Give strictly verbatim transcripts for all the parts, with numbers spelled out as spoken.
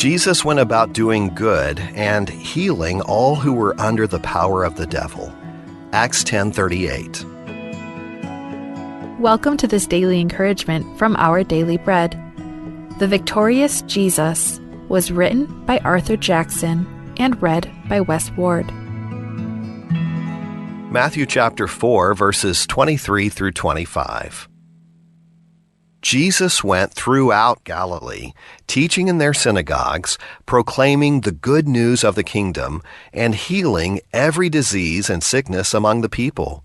Jesus went about doing good and healing all who were under the power of the devil. Acts ten thirty-eight. Welcome to this daily encouragement from Our Daily Bread. The Victorious Jesus was written by Arthur Jackson and read by Wes Ward. Matthew chapter four, verses twenty-three through twenty-five. Jesus went throughout Galilee, teaching in their synagogues, proclaiming the good news of the kingdom, and healing every disease and sickness among the people.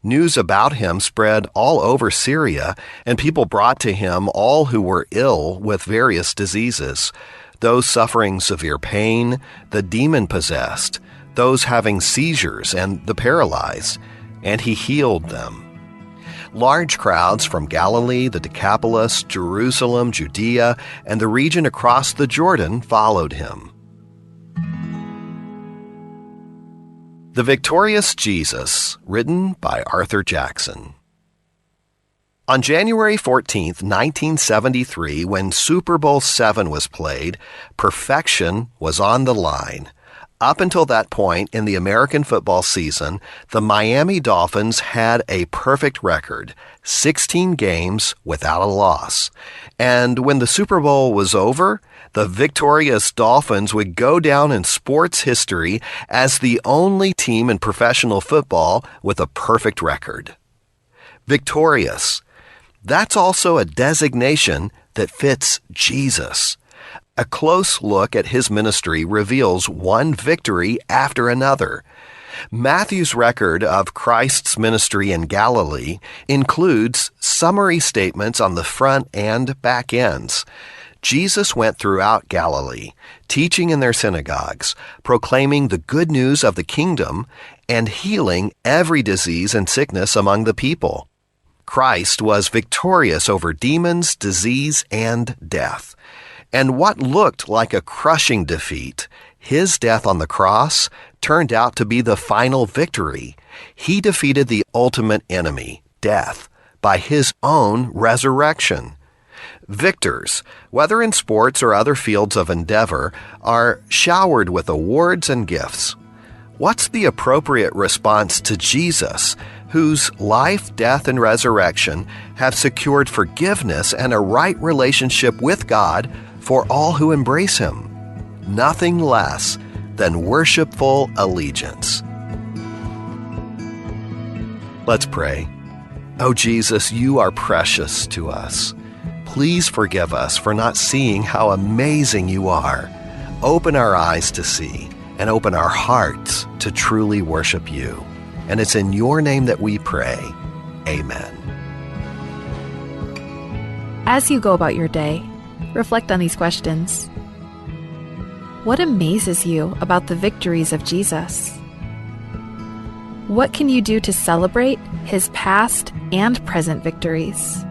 News about him spread all over Syria, and people brought to him all who were ill with various diseases, those suffering severe pain, the demon-possessed, those having seizures, and the paralyzed, and he healed them. Large crowds from Galilee, the Decapolis, Jerusalem, Judea, and the region across the Jordan followed him. The Victorious Jesus, written by Arthur Jackson. On January fourteenth, nineteen seventy-three, when Super Bowl seven was played, perfection was on the line. Up until that point in the American football season, the Miami Dolphins had a perfect record, sixteen games without a loss. And when the Super Bowl was over, the victorious Dolphins would go down in sports history as the only team in professional football with a perfect record. Victorious. That's also a designation that fits Jesus. A close look at his ministry reveals one victory after another. Matthew's record of Christ's ministry in Galilee includes summary statements on the front and back ends. Jesus went throughout Galilee, teaching in their synagogues, proclaiming the good news of the kingdom, and healing every disease and sickness among the people. Christ was victorious over demons, disease, and death. And what looked like a crushing defeat, his death on the cross, turned out to be the final victory. He defeated the ultimate enemy, death, by his own resurrection. Victors, whether in sports or other fields of endeavor, are showered with awards and gifts. What's the appropriate response to Jesus, whose life, death, and resurrection have secured forgiveness and a right relationship with God for all who embrace him? Nothing less than worshipful allegiance. Let's pray. Oh Jesus, you are precious to us. Please forgive us for not seeing how amazing you are. Open our eyes to see and open our hearts to truly worship you. And it's in your name that we pray. Amen. As you go about your day, reflect on these questions. What amazes you about the victories of Jesus? What can you do to celebrate his past and present victories?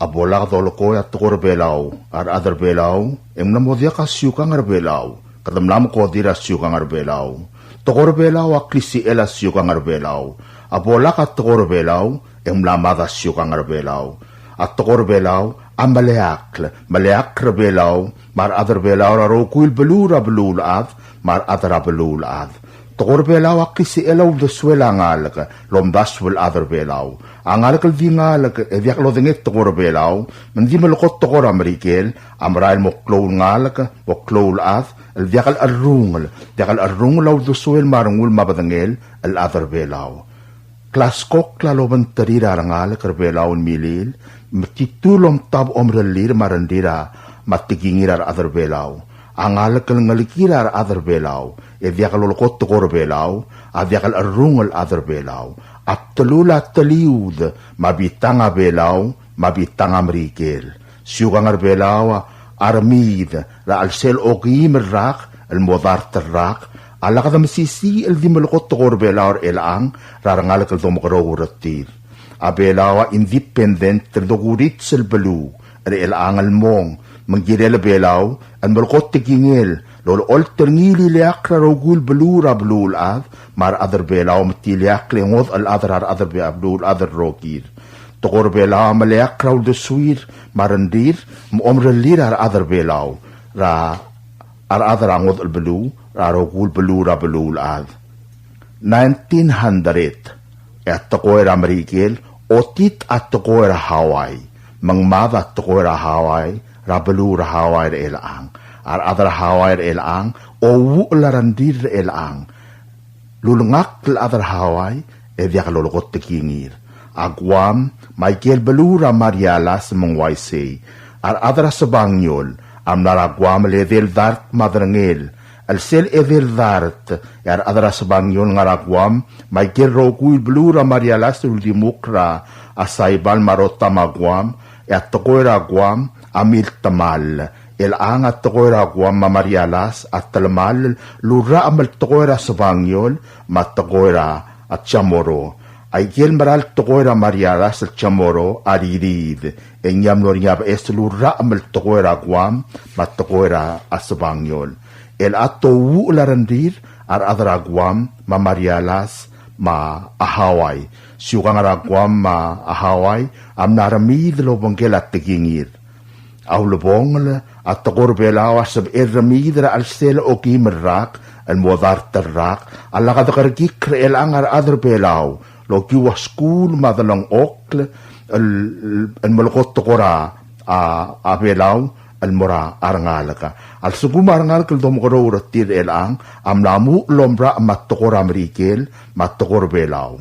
A bo lak dolekoi a tekoi er a Belau, a rechad er a Belau, e ng mla mo diak a siukang er a Belau, kede mla mo kodir a siukang er a Belau. Tekoi er a Belau a klisichel a siukang er a Belau. A bo lak a tekoi er a Belau, e ng mla mad a siukang er a Belau. A tekoi er a Belau a meleakl, meleakl er a Belau, me a rechad er a Belau er a rokui el beluu er a beluulechad, me a rechad er a beluulechad. Tekoi er a Belau a klisichel a uldesuel a ngalek el omdasu el chad er a Belau. A ngalek el di ngalek e diak lodengei tekoi er a Belau, me ng di melekoi tekoi er a Merikel, a merael el mo klou el ngalek, mo klou el chad, el diak el cherrungel, diak el cherrungel a uldesuel me a rengul me a bedengel el chad er a Belau. Klaskokl a lobengterir a rengalek er a Belau el milil, me titu el omtab a omerellir me a rengrir a, me a tekingir a rechad er a Belau. A ngalek el ngelekir a rechad er a Belau, e diak lolekoi tekoi er a Belau, a diak el cherrungel el chad er a Belau. A bdelul a teliud, me a bitang a Belau, me a bitang a Merikel. Siukang er a Belau a remiid er a chelsel okeim el rak el mo dart el rak, a lak de mesisiich el di melekoi tekoi er a Belau er chelechang er a rengalek el domekeroul er tir. A Belau a independent el dokurits el beluu, er chelechang el mong, me ng kirel a Belau el melekoi a tekingel el olecholt er ngii el ileakl er a rokui el beluu er a beluulechad me a rechad er Belau me te ileakl e ngodech el chad er a rechad er Be-, a beluulechad el rokir. Tekoi er Belau a meleakl er a uldesuir me a rengrir me a omerellir a rechad er Belau er a a rechad er a ngodech el beluu er a rokui el beluu er a beluulechad. Nineteen hundred, e a tekoi er a Merikel, otit a tekoi er a Hawaii, me ng mad a tekoi er a Hawaii er a beluu er a Hawaii er chelechang. A rechad er a Hawaii er chelechang a ouchel a rengrir er chelechang. Lulengakl el chad er a Hawaii e diak lolekoi a tekingir. A Guam me aike el beluu er a Marianas me ng uaisei. A rechad er a Sebangiol a mla er a Guam el edei el dart me a derengel. El sel edei el dart, e a rechad er a Sebangiol ngar er a Guam me aike el rokui el beluu er a Marianas el uldimukl er a Saipan me a Rota me a Guam, e a tekoi er a Guam a miltemall. Chelechang a tekoi er a Guam me a Marianas a telemall el urrachem el tekoi er a Sebangiol me a tekoi er a Chamorro. Aike el mera el tekoi er a Marianas el Chamorro a ririid, e ng mlo er ngii a beches el urrachem el tekoi er a Guam me a tekoi er a Sebangiol. Chelechang a ouchel a rengrir a rechad er a Guam me a Marianas me a Hawaii. Siukang er a Guam me a Hawaii a mla remiid el obengkel a tekingir. A ulebongel, a tekoi er Belau a sebechel remiid er a chelsel a okeim el rak el mo dart el rak a lak dekerekikl er chelechang a rechad er Belau el okiu a skuul me a delengchokl el, el melekoi a tekoi er a, a, a Belau el mo er a rengalek. A lsekum a rengalek el domekeroul er tir er chelechang a mla muchel el omerachem a tekoi er a Merikel me a tekoi er Belau.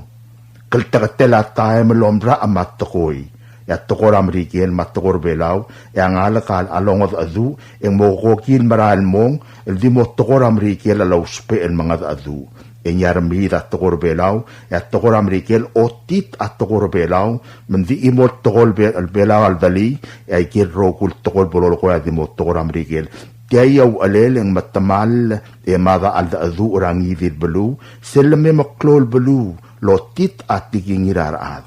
Klteketel a taem el omerachem a tekoi, e a tekoi er a Merikel me a tekoi er Belau, e a ngalek a longedecheduch, e ng mo kokil merael el mong el di mo tekoi er a Merikel a lousbech el mengedecheduch. E ng remiid a tekoi er Belau, e a tekoi er a Merikel otit a tekoi er Belau, me ng di chimo el tekoi er Be-, Belau a ledulii, e aike el rokui el tekoi el bo lolekoi a di mo tekoi er a Merikel. Tia a uchelel e ng metemall e mad a cheldecheduch er a ngii di el beluu, sel leme meklou el beluu, el otit a tekingir a rechad.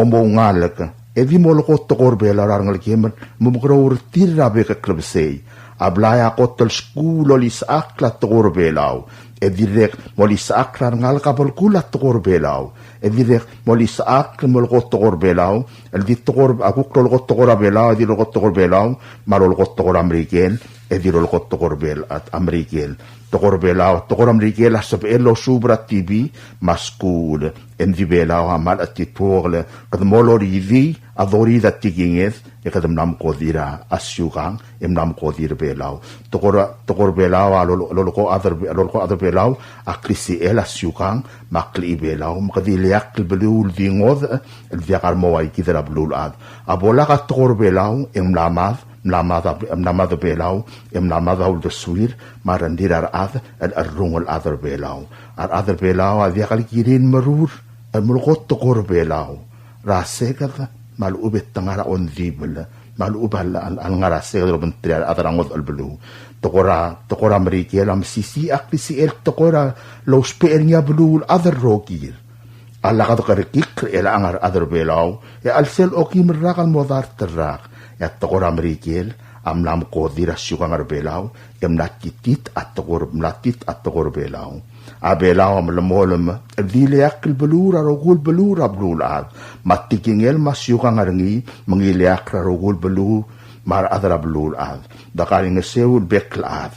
Omoungalek, e di molekoi a tekoi er Belau er a rengelekem el mo mekeroul er tir er a bek el klebesei. A blai a kot el skuul el olisechakl a tekoi er Belau. E dirrek molisechakl a rengalek a belkul a tekoi er Belau. E dirrek molisechakl el molekoi a tekoi er Belau. El di tekoi er, a kuk lolekoi a tekoi er a Belau, e di lolekoi a tekoi er Belau, me a lolekoi a tekoi er a Merikel, e di lolekoi a tekoi er Bel-, a, a Merikel. Tekoi er Belau, tekoi er a Merikel a sebechel el osuub er a TV me a skuul. E ng di Belau a mle chetituokl, kede mo loridii a doridii a tekinged, e kede mla mekodir a siukang, e mla mekodir Belau. Tekoi er, tekoi er Belau a lolo-, lolekoi a chad er, lolekoi a chad er Belau a klisichel a siukang me a klechibelau, me kede ileakl el beluu el di ngodech el diak a remo ua kid er a beluulechad. A bo lak a tekoi er Belau e ng mla mad, mla mad a, mla mad a Belau, e mla mad a uldesuir me a rengrir a rechad el cherrungel el chad er Belau. A rechad er Belau a diak el kirir el merur el melekoi a tekoi er Belau er a seked me a lechub e te ngar er a ongdibel me a lechub a le, a le, a lengar er a seked el obengterir a rechad er a ngodech el beluu. Tekoi er a, tekoi er a Merikel a mesisiich a klisichel tekoi er a lousbech er ngii a beluulechad el rokir. A lak dekerekikl er chelechang a rechad er Belau, e a chelsel a okeim el rak el mo dart el rak, e a tekoi er a Merikel a mla mekodir a siukang er Belau, e mla titit a tekoi er, mla tit a tekoi er Belau. A Belau a melemolem el di ileakl el beluu er a rokui el beluu er a beluulechad, me a tekingel me a siukang er ngii me ng ileakl er a rokui el beluu me a rechad er a beluulechad. Dekaingeseu el bek el chad.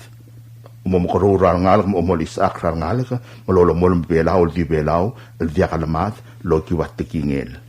Mo mekeroul er a rengalek, mo, molisechakl er a rengalek, me lolemolem a Belau el di Belau el diak lemad el okiu a tekingel.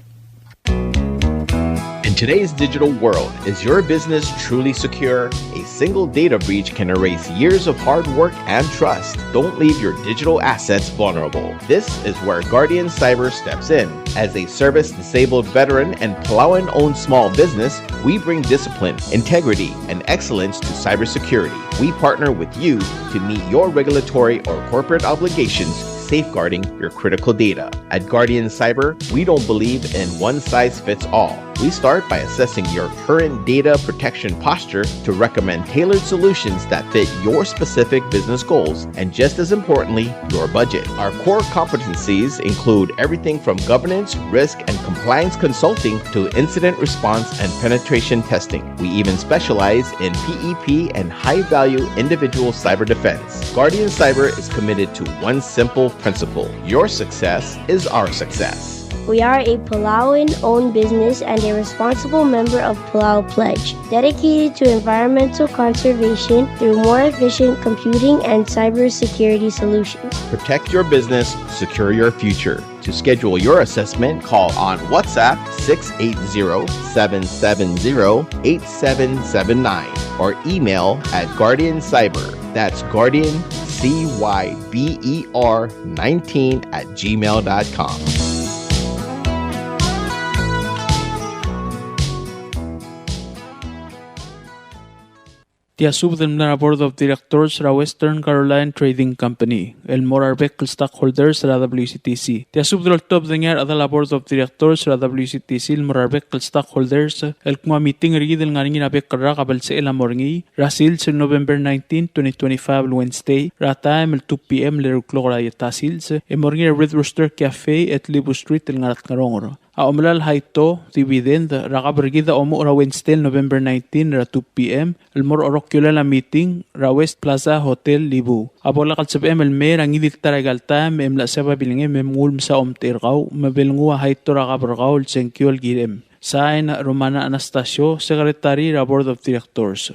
In today's digital world, is your business truly secure? A single data breach can erase years of hard work and trust. Don't leave your digital assets vulnerable. This is where Guardian Cyber steps in. As a service disabled veteran and Palauan owned small business, we bring discipline, integrity, and excellence to cybersecurity. We partner with you to meet your regulatory or corporate obligations, safeguarding your critical data. At Guardian Cyber, we don't believe in one size fits all. We start by assessing your current data protection posture to recommend tailored solutions that fit your specific business goals and, just as importantly, your budget. Our core competencies include everything from governance, risk, and compliance consulting to incident response and penetration testing. We even specialize in P E P and high-value individual cyber defense. Guardian Cyber is committed to one simple principle: your success is our success. We are a Palauan owned business and a responsible member of Palau Pledge, dedicated to environmental conservation through more efficient computing and cybersecurity solutions. Protect your business, secure your future. To schedule your assessment, call on WhatsApp six eight zero, seven seven zero, eight seven seven nine or email at Guardian Cyber. That's Guardian C Y B E R nineteen at gmail dot com. Tia subed el mla er a Board of Directors er a Western Caroline Trading Company el mo er a rebek el stockholders er a W C T C. Tia subed el oltobed er ngii a rechedal a Board of Directors er a W C T C el mo er a rebek el stockholders el kmo a meeting er kid el ngar er ngii er a bek el rak a belsechel a mo er ngii er a sils el November nineteen, twenty twenty-five el Wednesday er a taem el two P M el eru el klok er a ieta sils e mo er ngii er a Red Rooster Cafe at Libu Street el ngar er a Tngeronger. A omelai el haito, dividend, er a kab er kid a omuchel er a Wednesday el November nineteen er a two P M el mo er a orokiolel a meeting er a West Plaza Hotel Libu. A bo lak el sebechem el mei er a ngii di el ta er aika el taem e mla sebechir a bilngem e mnguu el msa omtechei er kau me bo lenguu a haito er a kab er kau el sengkio el kirem. Sign, Romana Anastasio, Secretary er a Board of Directors.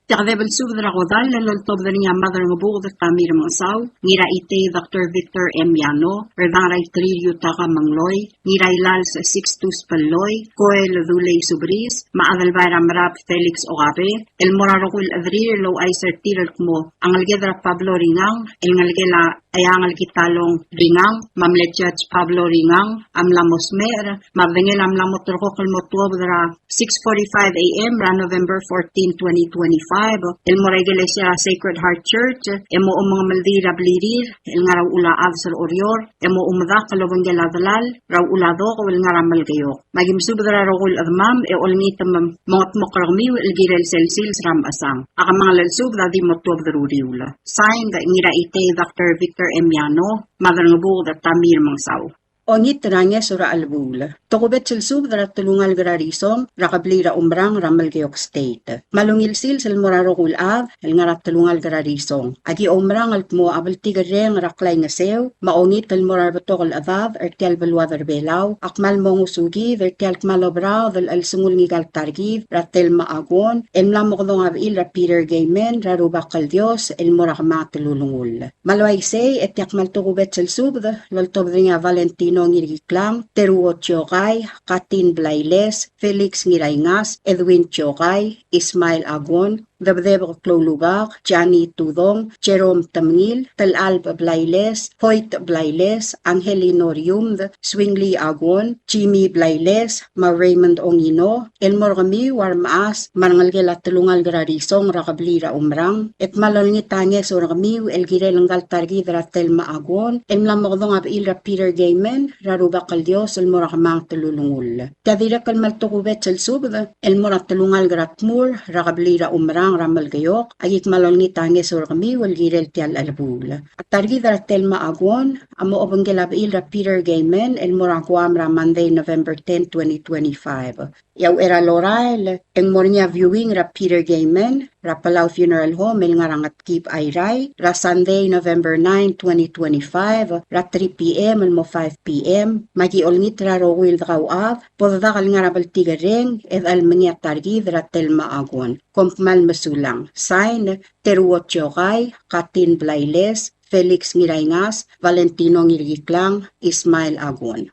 Tia kede bo el subed er a kodall el oltobed er ngii a Maderangebuked Tamir Mengesau, Ngiraitei Doctor Victor M. Yano, Rdang er a Iterir Yutaka Mengloi, Ngirailals Sixtus Pelloi, Koel Dulei Subris, me a Adelbai er a Merab Felix Okabe, el mo er a rokui el chederir el ouchais er tir el kmo a ngeleked er a Pablo Ringang el ngelekel a Eangel Kitalong Ringang me a mle Judge Pablo Ringang a mla mo smecher, me a bedengel a mla mo terrekokl el mo tuobed er a six forty-five A M er a November fourteen, twenty twenty-five, el mo er a ikelesia er a Sacred Heart Church, e mo omengemeldiil er a blirir el ngar er a Uchul a Chades er Oreor, e mo medakl el obengkel a delal er a Uchul a Dokou el ngar er a Melekeok. Me aki mesubed er a rokui el chedemam e olengit me mengedmokl er kemiu el kirel sel sils er a mechesang. A kemanget el subed a di mo tuobed er uriul. Signed, Ngiraitei Doctor Victor M. Yano, Maderangebuked Tamir Mengesau. Ongit er a ngeso er a chelebuul. Tokubets el subed er a telungalek er a Risong er a kebliil er a Umerang er a Melekeok State. Me a ungil sils el mo er a rokui el chad el ngar er a telungalek er a Risong. Aki oumerang el kmo a bltikerreng er a klaingeseu me a ongit el mo er a rebetok el chedad er tia el beluad er Belau a kmal mo ngosukid er tia el kmal oberaod el chelsengul ngika el ta er kid er a Telma Aguon el mla mokedong a bechil er a Peter Gaiman er a Rubak el Dios el mo er a kemanget el ulengull. Me a le uaisei e tia kmal tokubets el subed el oltobed er ngii a Valentino Ngirkiklang, Teruo Tiokai, Katin Blailes, Felix Ngiraingas, Edwin Tiokai, Ismael Aguon, Debdeb Kloulubak, Jani Tudong, Jerome Temngil, Telalb Blailes, Hoyt Blailes, Angelino Riumd, Swingly Aguon, Jimmy Blailes, me a Raymond Ongino, el mo er kemiu a remechas me a rengelekel a telungalek er a Risong er a kebliil er a Umerang, e kmal olengit a ngeso er kemiu el kirel ngka el ta er kid er a Telma Aguon el mla mokedong a bechil er a Peter Gaiman er a Rubak el Dios el mo er a kemanget el ulengull. Tia dirrek el kmal tokubets el subed el mo er a telungalek er a Tmur er a kebliil er a Umerang er a Melekeok, aki kmal olengit a ngeso er kemiu el kirel tia el chelebuul. A ta er kid er a Telma Aguon a mo obengkel a bechil er a Peter Gaiman el mo er a Guam er a Monday, November ten, twenty twenty-five. E a uchei er a lorael e ng mo er ngii a viewing er a Peter Gaiman er a Palau Funeral Home el ngar er a Ngetkib, Airai, er a Sunday, November nine, twenty twenty-five, er a three P M el mo five P M. Me aki olengit er a rokui el dekauchad, bo dedak el ngar er a bltikerreng e de chelmengii a ta er kid er a Telma Aguon. Kom kmal mesulang. Sign, Teruo Tiokai, Katin Blailes, Felix Ngiraingas, Valentino Ngirkiklang, Ismael Aguon.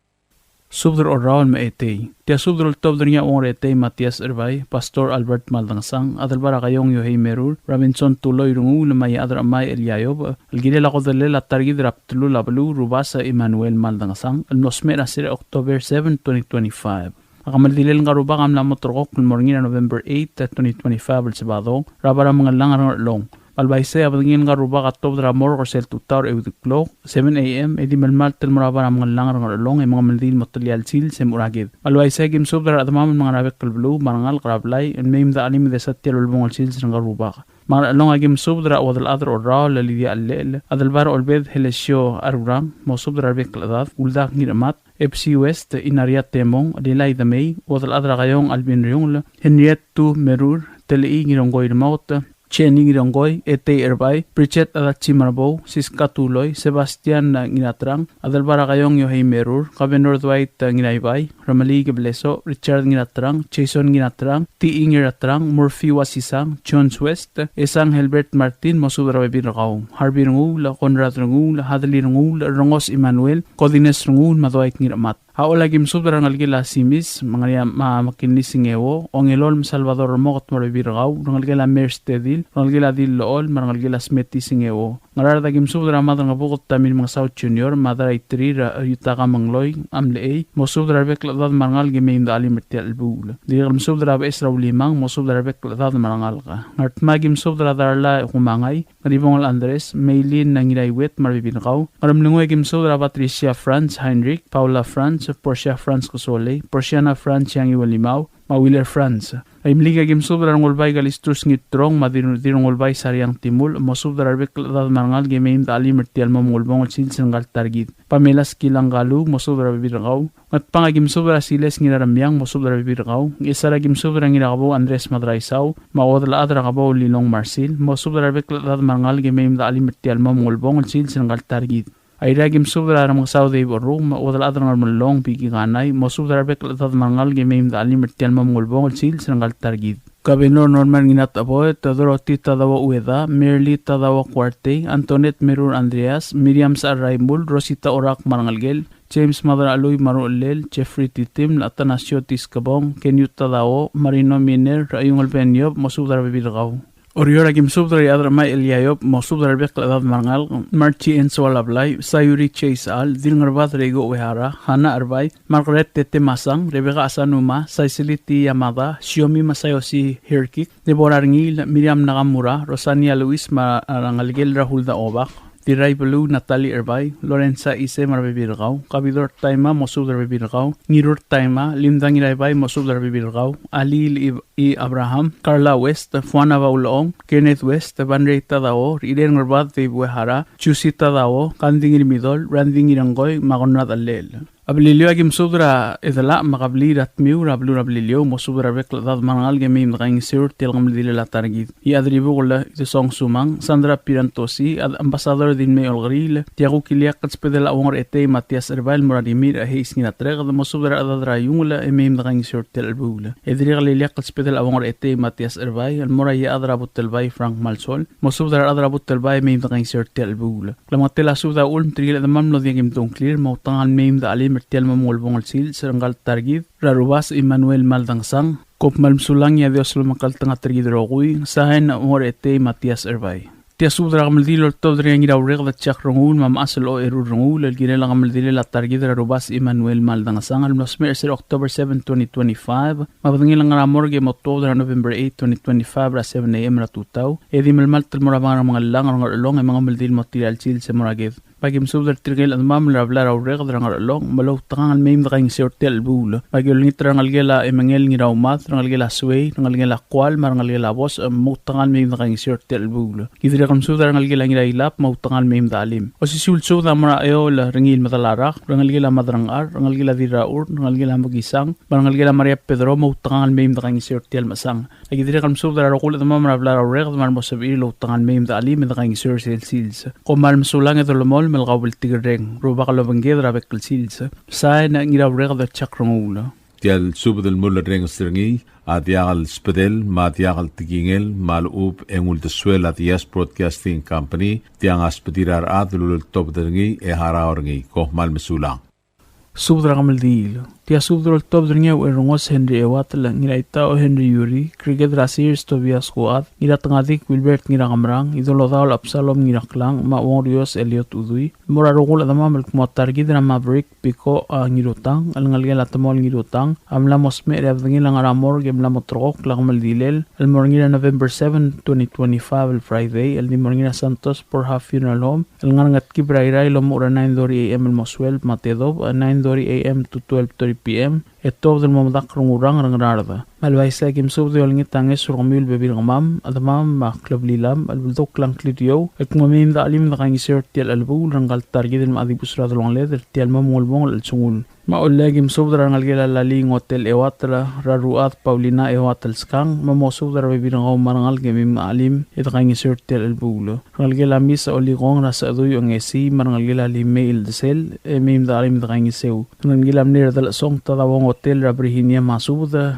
Subed er a Orraol me a Etei. Tia subed el oltobed er ngii a Uong er a Etei Matias Erbai, Pastor Albert Maldangesang, Adelbai er a Kaiong Yohei Merur, Robinson Tuloi Renguul, me a Iechad er a Chemai Elia Iyob, el kirel a kodellel a ta er kid er a bdelul a beluu, Rubasech Emmanuel Maldangesang, el mlo smecher er a sils er a October seven, twenty twenty-five. A kemeldilel ngka el rubak a mla mo ulterekokl el mo er ngii er a November eight, twenty twenty-five el Sabado, er a Bai er a Mengellang er a Ngerchelong. Me a le uaisei a bedengel ngka el rubak a tuobed er a morgue er sel tutau er a euid el klok, seven A M, e di melemalt el mo er a bai er a Mengellang er a Ngerchelong e mengemeldiil el mo telia el sils e mo er a ked. Me a le uaisei a ki mesubed er a rechedemam el me ngar er a bek el beluu me a rengalek er a blai el mei me de chelim e desa tia el ulebongel sils er ngka el rubak. Me a Ngerchelong a ki mesubed er a Uodelchad er a Orraol el Lydia Llechel, Adelbai er a Olbed Helesio Arurang, mosubed er a rebek el chedad, Uldak Ngirchemat, Epsi West, Inaria Temong, Lilai Demei, Uodelchad er a Kaiong Alvin Riungel, Henriette Tu Merur, Telechii Ngirongkoi Remaut, Jenny Ngirongkoi, Etei Erbai, Bridget Adachi Marbou, Siska Tuloi, Sebastian Ngiratrang, Adelbai er a Kaiong Yohei Merur, Governor Dwight Ngiraibai, Remeliik Blesoch, Richard Ngiratrang, Jason Ngiratrang, Tii Ngiratrang, Murphy Wasisang, Jones West, Esang Helbert Martin, mosubed er a rebebil er kau. Harvey Renguul, Conrad Renguul, Hadley Renguul, Rengos Emmanuel, Kodines Renguul, me a Dwight Ngirchemat. A Ollei a ki mesubed er a rengelekel a Simis, me a Ngeriam, me a McKinley Singeo, Ongelol me a Salvador Remoket me a rebebil er kau, rengelekel a Mers Tedil, rengelekel a Dil Lool, me a rengelekel a Smeti Singeo. Ngaraard a ki mesubed er a Mad er a Ngebuked Tamir Mengesau Junior, me a Daraiterir, e, Yutaka Mengloi, Amlechei, mosubed er a rebek el chedad me a rengalek e mei me de chelim er tia el chelebuul. Dirrek el mesubed er a Beches er a Ulimang, mosubed er a rebek el chedad me a rengalek. Ngardmau a ki mesubed er a Darla Kumangai, Ngeribongel Andres, Meilin Ngiraiuet me a rebebil er kau. Ngeremlengui a ki mesubed er a Patricia Franz Heinrich, Paula Franz, Portia Franz Kesolei, Portiana Franz Iangiuelimau, me a Willer Franz. Aimeliik a ki mesubed er a Rengulbai Kalistus Ngirturong, me a Dir-, Dirrengulbai Sariang Timul, mosubed er a rebek el chedad me a rengalek e mei me de chelim er tia el mo mengulebongel sils er ngka el ta er kid. Pamela Skilang Kalu, mosubed er a rebebil er kau. Ngatpang a ki mesubed er a Siles Ngiraremiang, mosubed er a rebebil er kau. Ngchesar a ki mesubed er a Ngirakebou Andres Madraisau, me a Uodelchad er a Kebou Lilong Marsil, mosubed er a rebek el chedad me a rengalek e mei me de chelim er tia el mo mengulebongel sils er ngka el ta er kid. Airai a ki mesubed er a Remengesau Dave Oruk, me a Uodelchad er a Ngermelong Biki Kanai, mosubed er a rebek el chedad me a rengalek e mei me de chelim er tia el mo mengulebongel sils er ngka el ta er kid. Governor Norman Nginat Aboet, Dorothy Tadao Ueda, Merly Tadao Kuartei, Antoinette Merur Andreas, Miriam Sechar Raimul, Rosita Orak me a rengelekel, James Madrachelui me a ruchellel, Jeffrey Titiml, Atanasio Tiskebong, Keniu Tadao, Marino Miner, Recheiungel Ben Yob, mosubed er a rebebil er kau. Oreor a ki mesubed er a Iechad er a Chemai Elia Yob, mosubed er a rebek el chedad me a rengalek, Marchi Ensoal Ablai, Sayuri Chase Al, Dilngerbad Reiko Uehara, Hana Erbai, Margaret Tete Masang, Rebecca Asanuma, Cecily T. Yamada, Shiomi Masayoshi Hirkik, Deborah Rengiil, Miriam Nakamura, Rosania Luis me a rengelekel er a Hulda Obak, Dirraibeluu Natalie Erbai, Lorenza Ise me a rebebil er kau, Kabidor Taima, mosubed er a rebebil er kau, Ngirur Taima, Linda Ngiraibai, mosubed er a rebebil er kau, Alil I-, I. Abraham, Carla West, Fuana Baulong, Kenneth West, Banrei Tadao, Irene Ngerbad, Dave Uehara, Juicy Tadao, Kandi Ngirmidol, Randy Ngirengkoi, me a Konrad Allel. A Beliliou a ki mesubed er a Edelach me a kebliil er a Tmiu er a beluu er a Beliliou, mosubed er a rebek el chedad me a rengalek e mei me dekaingeseu er tia el kemeldilel a ta er kid. Iechad er a Ibukel Idesong Sumang, Sandra Pierantozzi, Ad-, Ambassador Dilmei Olkeriil, tia kuk ileakl el subedel a Uong er Etei Matias Erbai el mo er a Rimirch Heis Ngiratereked, mosubed er a rechedad er a Iungel e mei me dekaingeseu er tia el chelebuul. E dirrek el ileakl el subedel a Uong er Etei Matias Erbai el mo er a Iechad er a Butelbai Frank Malsol, mosubed er a rechad er a Butelbai e mei me dekaingeseu er tia el chelebuul. Klemengetel a subed a uchul me tirke el chedemam el mlo diak kim tungklir, moutekangel mei me de chelim er tia el mo mengulebongel sils er ngka el ta er kid er a Rubasech Emmanuel Maldangesang. Kom kmal mesulang, e a Dios a lomekngeltengat er kid el rokui. Sain, Uong er Etei Matias Erbai. Tia subed er a kemeldiil a oltobed er ngii a Ngiraureked Jack Renguul me a mechas el Ocherur Renguul el kirel a kemeldilel a ta er kid er a Rubasech Emmanuel Maldangesang el mlo smecher er sel October seven, twenty twenty-five, me a bedengel a ngar er a morgue e mo tuobed er a November eight, twenty twenty-five er a seven A M er a tutau, e di melemalt el mo er a Bangeramellang er a Ngerchelong e mengemeldiil el mo tia el sils e mo er a ked. Me a ki mesubed er tirke el chedemam er a blai er a Ureked er a Ngerchelong, me loutekangel mei me dekaingeseu er tia el chelebuul. Me a ki olengit er a rengelekel a Emengel Ngiraumad, rengelekel a Suei, rengelekel a Kual, me a rengelekel a Bos, e moutekangel mei me dekaingeseu er tia el chelebuul. Ki dirrek el mesubed er a rengelekel a Ngirailab, moutekangel mei me de chelim. Osisiu el subed a mo er a Eol Rengiil Medalarak, rengelekel a Madrangchar, rengelekel a Dirrachur, rengelekel a Mekisang, me a rengelekel a Maria Pedro, moutekangel mei me dekaingeseu er tia el mechesang. A ki dirrek el mesubed er a rokui el chedemam er a blai er a Ureked me a remo sebechir el outekangel mei me de chelim e dekaingeseu er sel sils. Kom kmal mesulang e dolemolem el kaubltikerreng. Rubak a lobengked er a bek el sils. Sain, Ngiraureked Jack Renguul. Tia el subed el mulerrenges er ngii a diak el subedel me a diak el tekingel me a lechub e ng uldesuel a Diaz Broadcasting Company, tiang a subedir a rechad el uleltobed er ngii e harau er ngii. Kom kmal mesulang. Subed er a kemeldiil. Tia subed el oltobed er ngii a Ucherengos Henry Ewatel, Ngiraitau Henry Yuri, Kriked er a Sers Tobias Kuad, Ngiratngadik Wilbert Ngirakemrang, Idolodaol Absalom Ngiraklang, me a Uongrios Eliot Udui, el mo er a rokui el chedemam el kmo a ta er kid er a Maverick Piko, a, Ngirutang, el ngelekel a Temol Ngirutang, a mla mo smecher e a bedengel a ngar er a morgue e mla mo terrekokl a kemeldilel el mo er ngii er a November seven, twenty twenty-five, el Friday, el di mo er ngii er a Santos Borja Funeral Home, el ngar er a Ngetkib er a Irrai el omuchel er a nine thirty A M el mo sueleb, me a tedobech, a, nine thirty A M to twelve thirty P M, e tuobed el mo medakl er a Ngurang er a Ngaraard. Me a le uaisei e aki mesubed e olengit a ngeso er kemiu el bebil er kemam, chedemam me a kleblilam, el beldukl a ngklir er eou, el kmo mei me de chelim e de kaingeseu er tia el chelebuul er ngka el ta er kid el mla dibus er a delongeled er tia el mo mengelebongel el chelsengul. Me a Ollei e aki mesubed er a rengelekel a Lali Ngotel Ewatel, er a Ruchad Paulina Ewatel Skang, me mosubed er a rebebil er kau me a rengalek e mei me de chelim e de kaingeseu er tia el chelebuul. Rengelekel a Mis Olikong er a Sechedui Ongesii, me a rengelekel a Limei Ildesel, e mei me de chelim e de kaingeseu. Rengelekel a mle Redelchesong Tadao Ngotel er a Virginia, mosubed, e,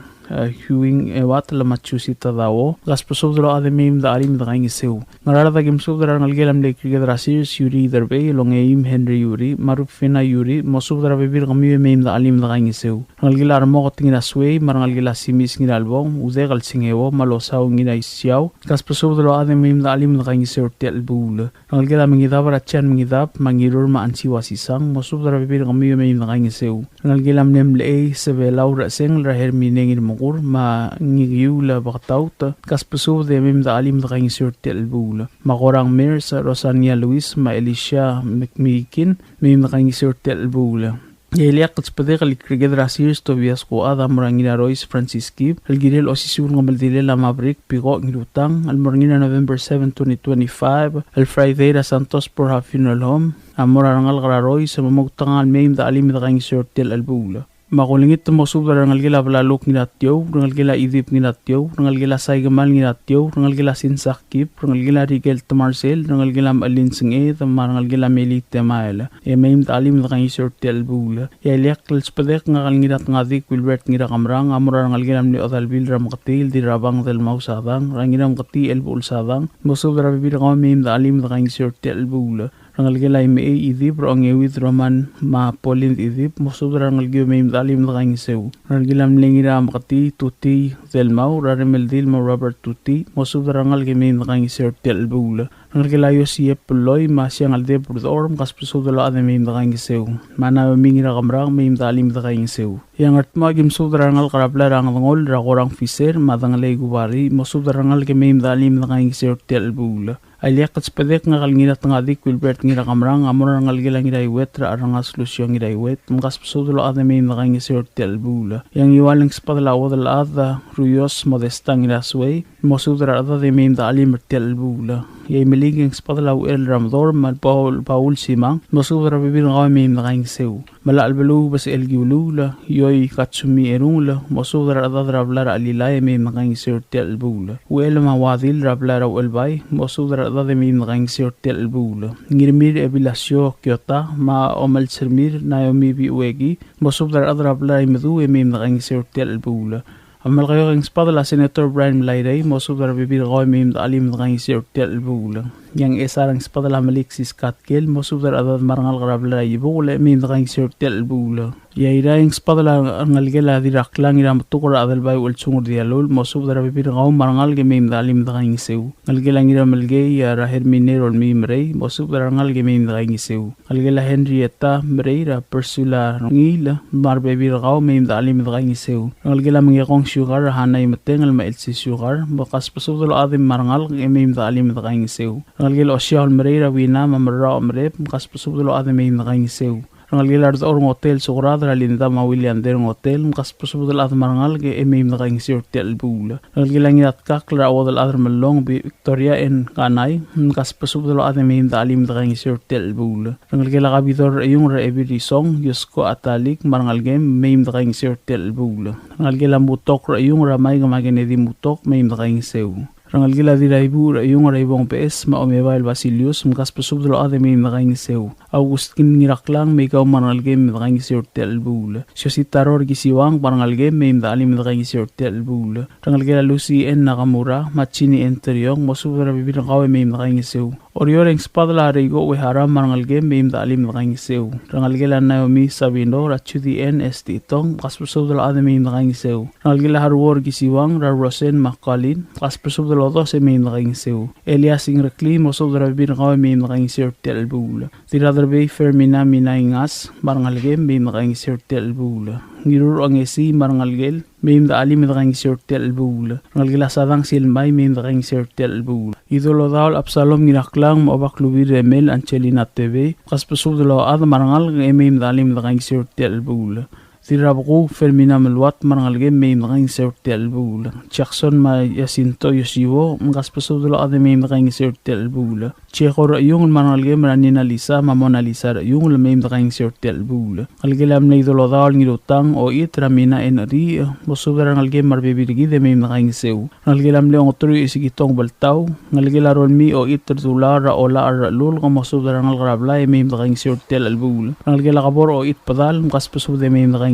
Huing Ewatel me a Jusi Tadao, kasbesubed el ochad e mei me de chelim e de kaingeseu. Ngaraard e aki mesubed er a rengelekel a mle Kriked er a Sers Yuri Derbei, el Ongeim Henry Yuri, me a Rufina Yuri, mosubed er a rebebil er kemiu e mei me de chelim e de kaingeseu. Rengelekel a Remoket Ngirasuei, me a rengelekel a Simis Ngiralbong, Udek el Singeo, me a Losau Ngiraisiau, kasbesubed el ochad e mei me de chelim e de kaingeseu er tia el chelebuul. Rengelekel a Mengidab er a Jan Mengidab, me a Ngirur me a Ansiu Asisang, mosubed er a rebebil er kemiu e mei me de kaingeseu. Rengelekel a mle Mlechei Sebelau er a Chesengel er a Hermine Ngirmekur, me a Ngikiul Beketaut, kasbesubed e mei me de chelim e de kaingeseu er tia el chelebuul. Me a Korang Mers, Rosania Luis, me a Elisha Mekmikin, mei me de kaingeseu er tia el chelebuul. E a ileakl el subedek el Kriked er a Sers Tobias Kuad a mo er a Ngirarois Francis Kib, el kirel osisiu el kemeldilel a Maverick Piko Ngirutang, el mo er ngii er a November seven, twenty twenty-five, el Friday er a Santos Borja Funeral Home, a mo er a rengalek er a Rois, me moutekangel el mei me de chelim e de kaingeseu er tia el chelebuul. Me a kulengit el mosubed er a rengelekel a Belaluk Ngiratiou, rengelekel a Idip Ngiratiou, rengelekel a Saikemal Ngiratiou, rengelekel a Sinsak Kib, rengelekel a Rikel Temarsel, rengelekel a Melin Senged, me a rengelekel a Meli Temael. E mei me de chelim e de kaingeseu er tia el chelebuul. E a ileakl el subedek ngak el Ngiratngadik Wilbert Ngirakemrang, a mo er a rengelekel a mle Odalbil er a Meketii el Dirrabang Delmau Sadang, er a Ngiramketii Elbuchel Sadang, mosubed er a rebebil er kau e mei me de chelim e de kaingeseu er tia el chelebuul. Rengelekel a Imechei Idip, er a Ongeuid Roman me a Pauline Idip, mosubed er a rengelekiu e mei me de chelim e de kaingeseu. Rengelekel a mle Ngirameketii Tutii Delmau, er a Remeldil me a Robert Tutii, mosubed er a rengalek e mei me de kaingeseu er tia el chelebuul. Rengelekel a Iosii Epeloi me a Siangeldeb Rudechor, mkasbesubed el ochad e mei me de kaingeseu. Me a Naomi Ngirakemrang, mei me de chelim e de kaingeseu. E a Ngardmau e aki mesubed er a rengalek er a blai er a Ngedengoll, er a Korang Fisher me a Dengelei Kubari, mosubed er a rengalek e mei me de chelim e de kaingeseu er tia el chelebuul. A ileakl el subedek ngak el Ngiratngadik Wilbert Ngirakemrang, a mo er a rengelekel a Ngiraiuet er a Cherrengas Lucio Ngiraiuet, mkasbesubed el ochad e mei me de kaingeseu er tia el chelebuul. E a Ngiwal e ng subedel a Uodelchad Ruios Modesta Ngirasuei, mosubed er a rechedad e mei me de chelim er tia el chelebuul. E a Imeliik e ng subedel a Uchel er a Medorm me a Paul, Paul Simang, mosubed er a rebebil er kau e mei me de kaingeseu. Me a Chelbeluu Besechel Kiuluul, Ioi Katsumi Erungel, mosubed er a rechedad er a blai er a Chelilai e mei me de kaingeseu er tia el chelebuul. Uchel me a Uadil er a blai er a Uchelbai, mosubed er a rechedad e mei me de kaingeseu er tia el chelebuul. Ngirmir Ebilasio Kiota, me a Omelsermir Naomi Biueki, mosubed er a rechedad er a blai er a Imeduu e mei me de kaingeseu er tia el chelebuul. A Melekeok e ng subedel a Senator Brian Melairei, mosubed er a rebebil er kau e mei me de chelim e de kaingeseu er tia el chelebuul. E a Ngchesar e ng subedel a Melik Siskatkel, mosubed er a rechedad me a rengalek er a blai er a Ibukel e mei me de kaingeseu er tia el chelebuul. E a Irrai e ng subedel a rengelekel a Dirraklang Ngirametuker er a Adelbai Uchelsunger Dialul, mosubed er a rebebil er kau me a rengalek e mei me de chelim e de kaingeseu. Ngelekel a Ngiramelkei er a Hermine Rolmii Merei, mosubed er a rengalek e mei me de kaingeseu. Ngelekel a Henrietta Merei, er a Persula Rengiil, me a rebebil er kau, mei me de chelim e de kaingeseu. Ngelekel a Mengekong Sugar, er a Hana Imetengel me a Elsie Sugar, mkasbesubed el ochad me a rengalek e mei me de chelim e de kaingeseu. Ngelekel a Osiaol Merei, er a Wina me a Merrau Merep, mkasbesubed el ochad e mei me de kaingeseu. Ngelekel a Rdechor Ngotel Sukrad, er a Linda me a William Derngotel, mkasbesubed el ochad me a rengalek e mei me de kaingeseu er tia el chelebuul. Ngelekel a Ngiratkakl, er a Uodelchad er a Mellong, Victoria N. Kanai, mkasbesubed el ochad e mei me de chelim e de kaingeseu er tia el chelebuul. Rengelekel a Kabidor Recheiung, er a Ebil Risong, Yosko Atalik me a rengelekem, mei me de kaingeseu er tia el chelebuul. Rengelekel a Mutok Recheiung, er a Maik me a Kennedy Mutok, mei me de kaingeseu. Rengelekel a Diraibuuch Recheiung, er a Ibong Beches me a Omebael Basilius, mkasbesubed el ochad e mei me de kaingeseu. Augustin Ngiraklang, me kau me a rengelekem, mei me de kaingeseu er tia el chelebuul. Siositaro Rekisiuang me a rengelekem, mei me de chelim e de kaingeseu er tia el chelebuul. Rengelekel a Lucy N. Nakamura me a Jeannie N. Teriong, mosubed er a rebebil er kau e mei me de kaingeseu. Oreor e ng sbadel a Reiko Uehara me a rengelekem, mei me dechelim e dekaingeseu. Rengelekel a Naomi Sabino, er a Judy Ann Estitong, mkasbesubed el ochad e mei me dekaingeseu. Rengelekel a Haruo Kisiwang, er a Rosen me a Colin, mkasbesubed el odos e mei me dekaingeseu. Elias Ingrekli, mosubed er a rebebil er kau e mei me dekaingeseu er tia el chelebuul. Dirrek er a Derbei Fermina Minaingas, me a rengelekem, mei me dekaingeseu er tia el chelebuul. Ngirur Ongesii me a rengelekel, mei me dechelim e dekaingeseu er tia el chelebuul. Rengelekel a Sadang Silmai, mei me dekaingeseu er tia el chelebuul. Idolodaol Absalom Ngiraklang me a Obak Lubir Emel Angelina Tebei, mkasbesubed el ochad me a rengalek e mei me dechelim e dekaingeseu er tia el chelebuul. Dirrek er a Bekuu Fermina Meluat me a rengelekem, mei me dekaingeseu er tia el chelebuul. Jackson me a Jacinto Yoshiwo, mkasbesubed el ochad e mei me dekaingeseu er tia el chelebuul. Jeko Rechiungl me a rengelekem, er a Nina Lisa me a Mona Lisa Rechiungl, mei me dekaingeseu er tia el chelebuul. Ngelekel a mle Idolodaol Ngirutang Oit, er a Mina Eneriich, mosubed er a rengelekem me a rebebil er kid e mei me dekaingeseu. Ngelekel a mle Ongeteruich Isikitong Beltau, ngelekel a Rolmii Oit er Dulai, er a Ola er a Lulk, mosubed er a rengalek er a blai e mei me dekaingeseu er tia el chelebuul. Ngelekel a Kebor Oit Bedal, mkasbesubed e mei me dekaingeseu.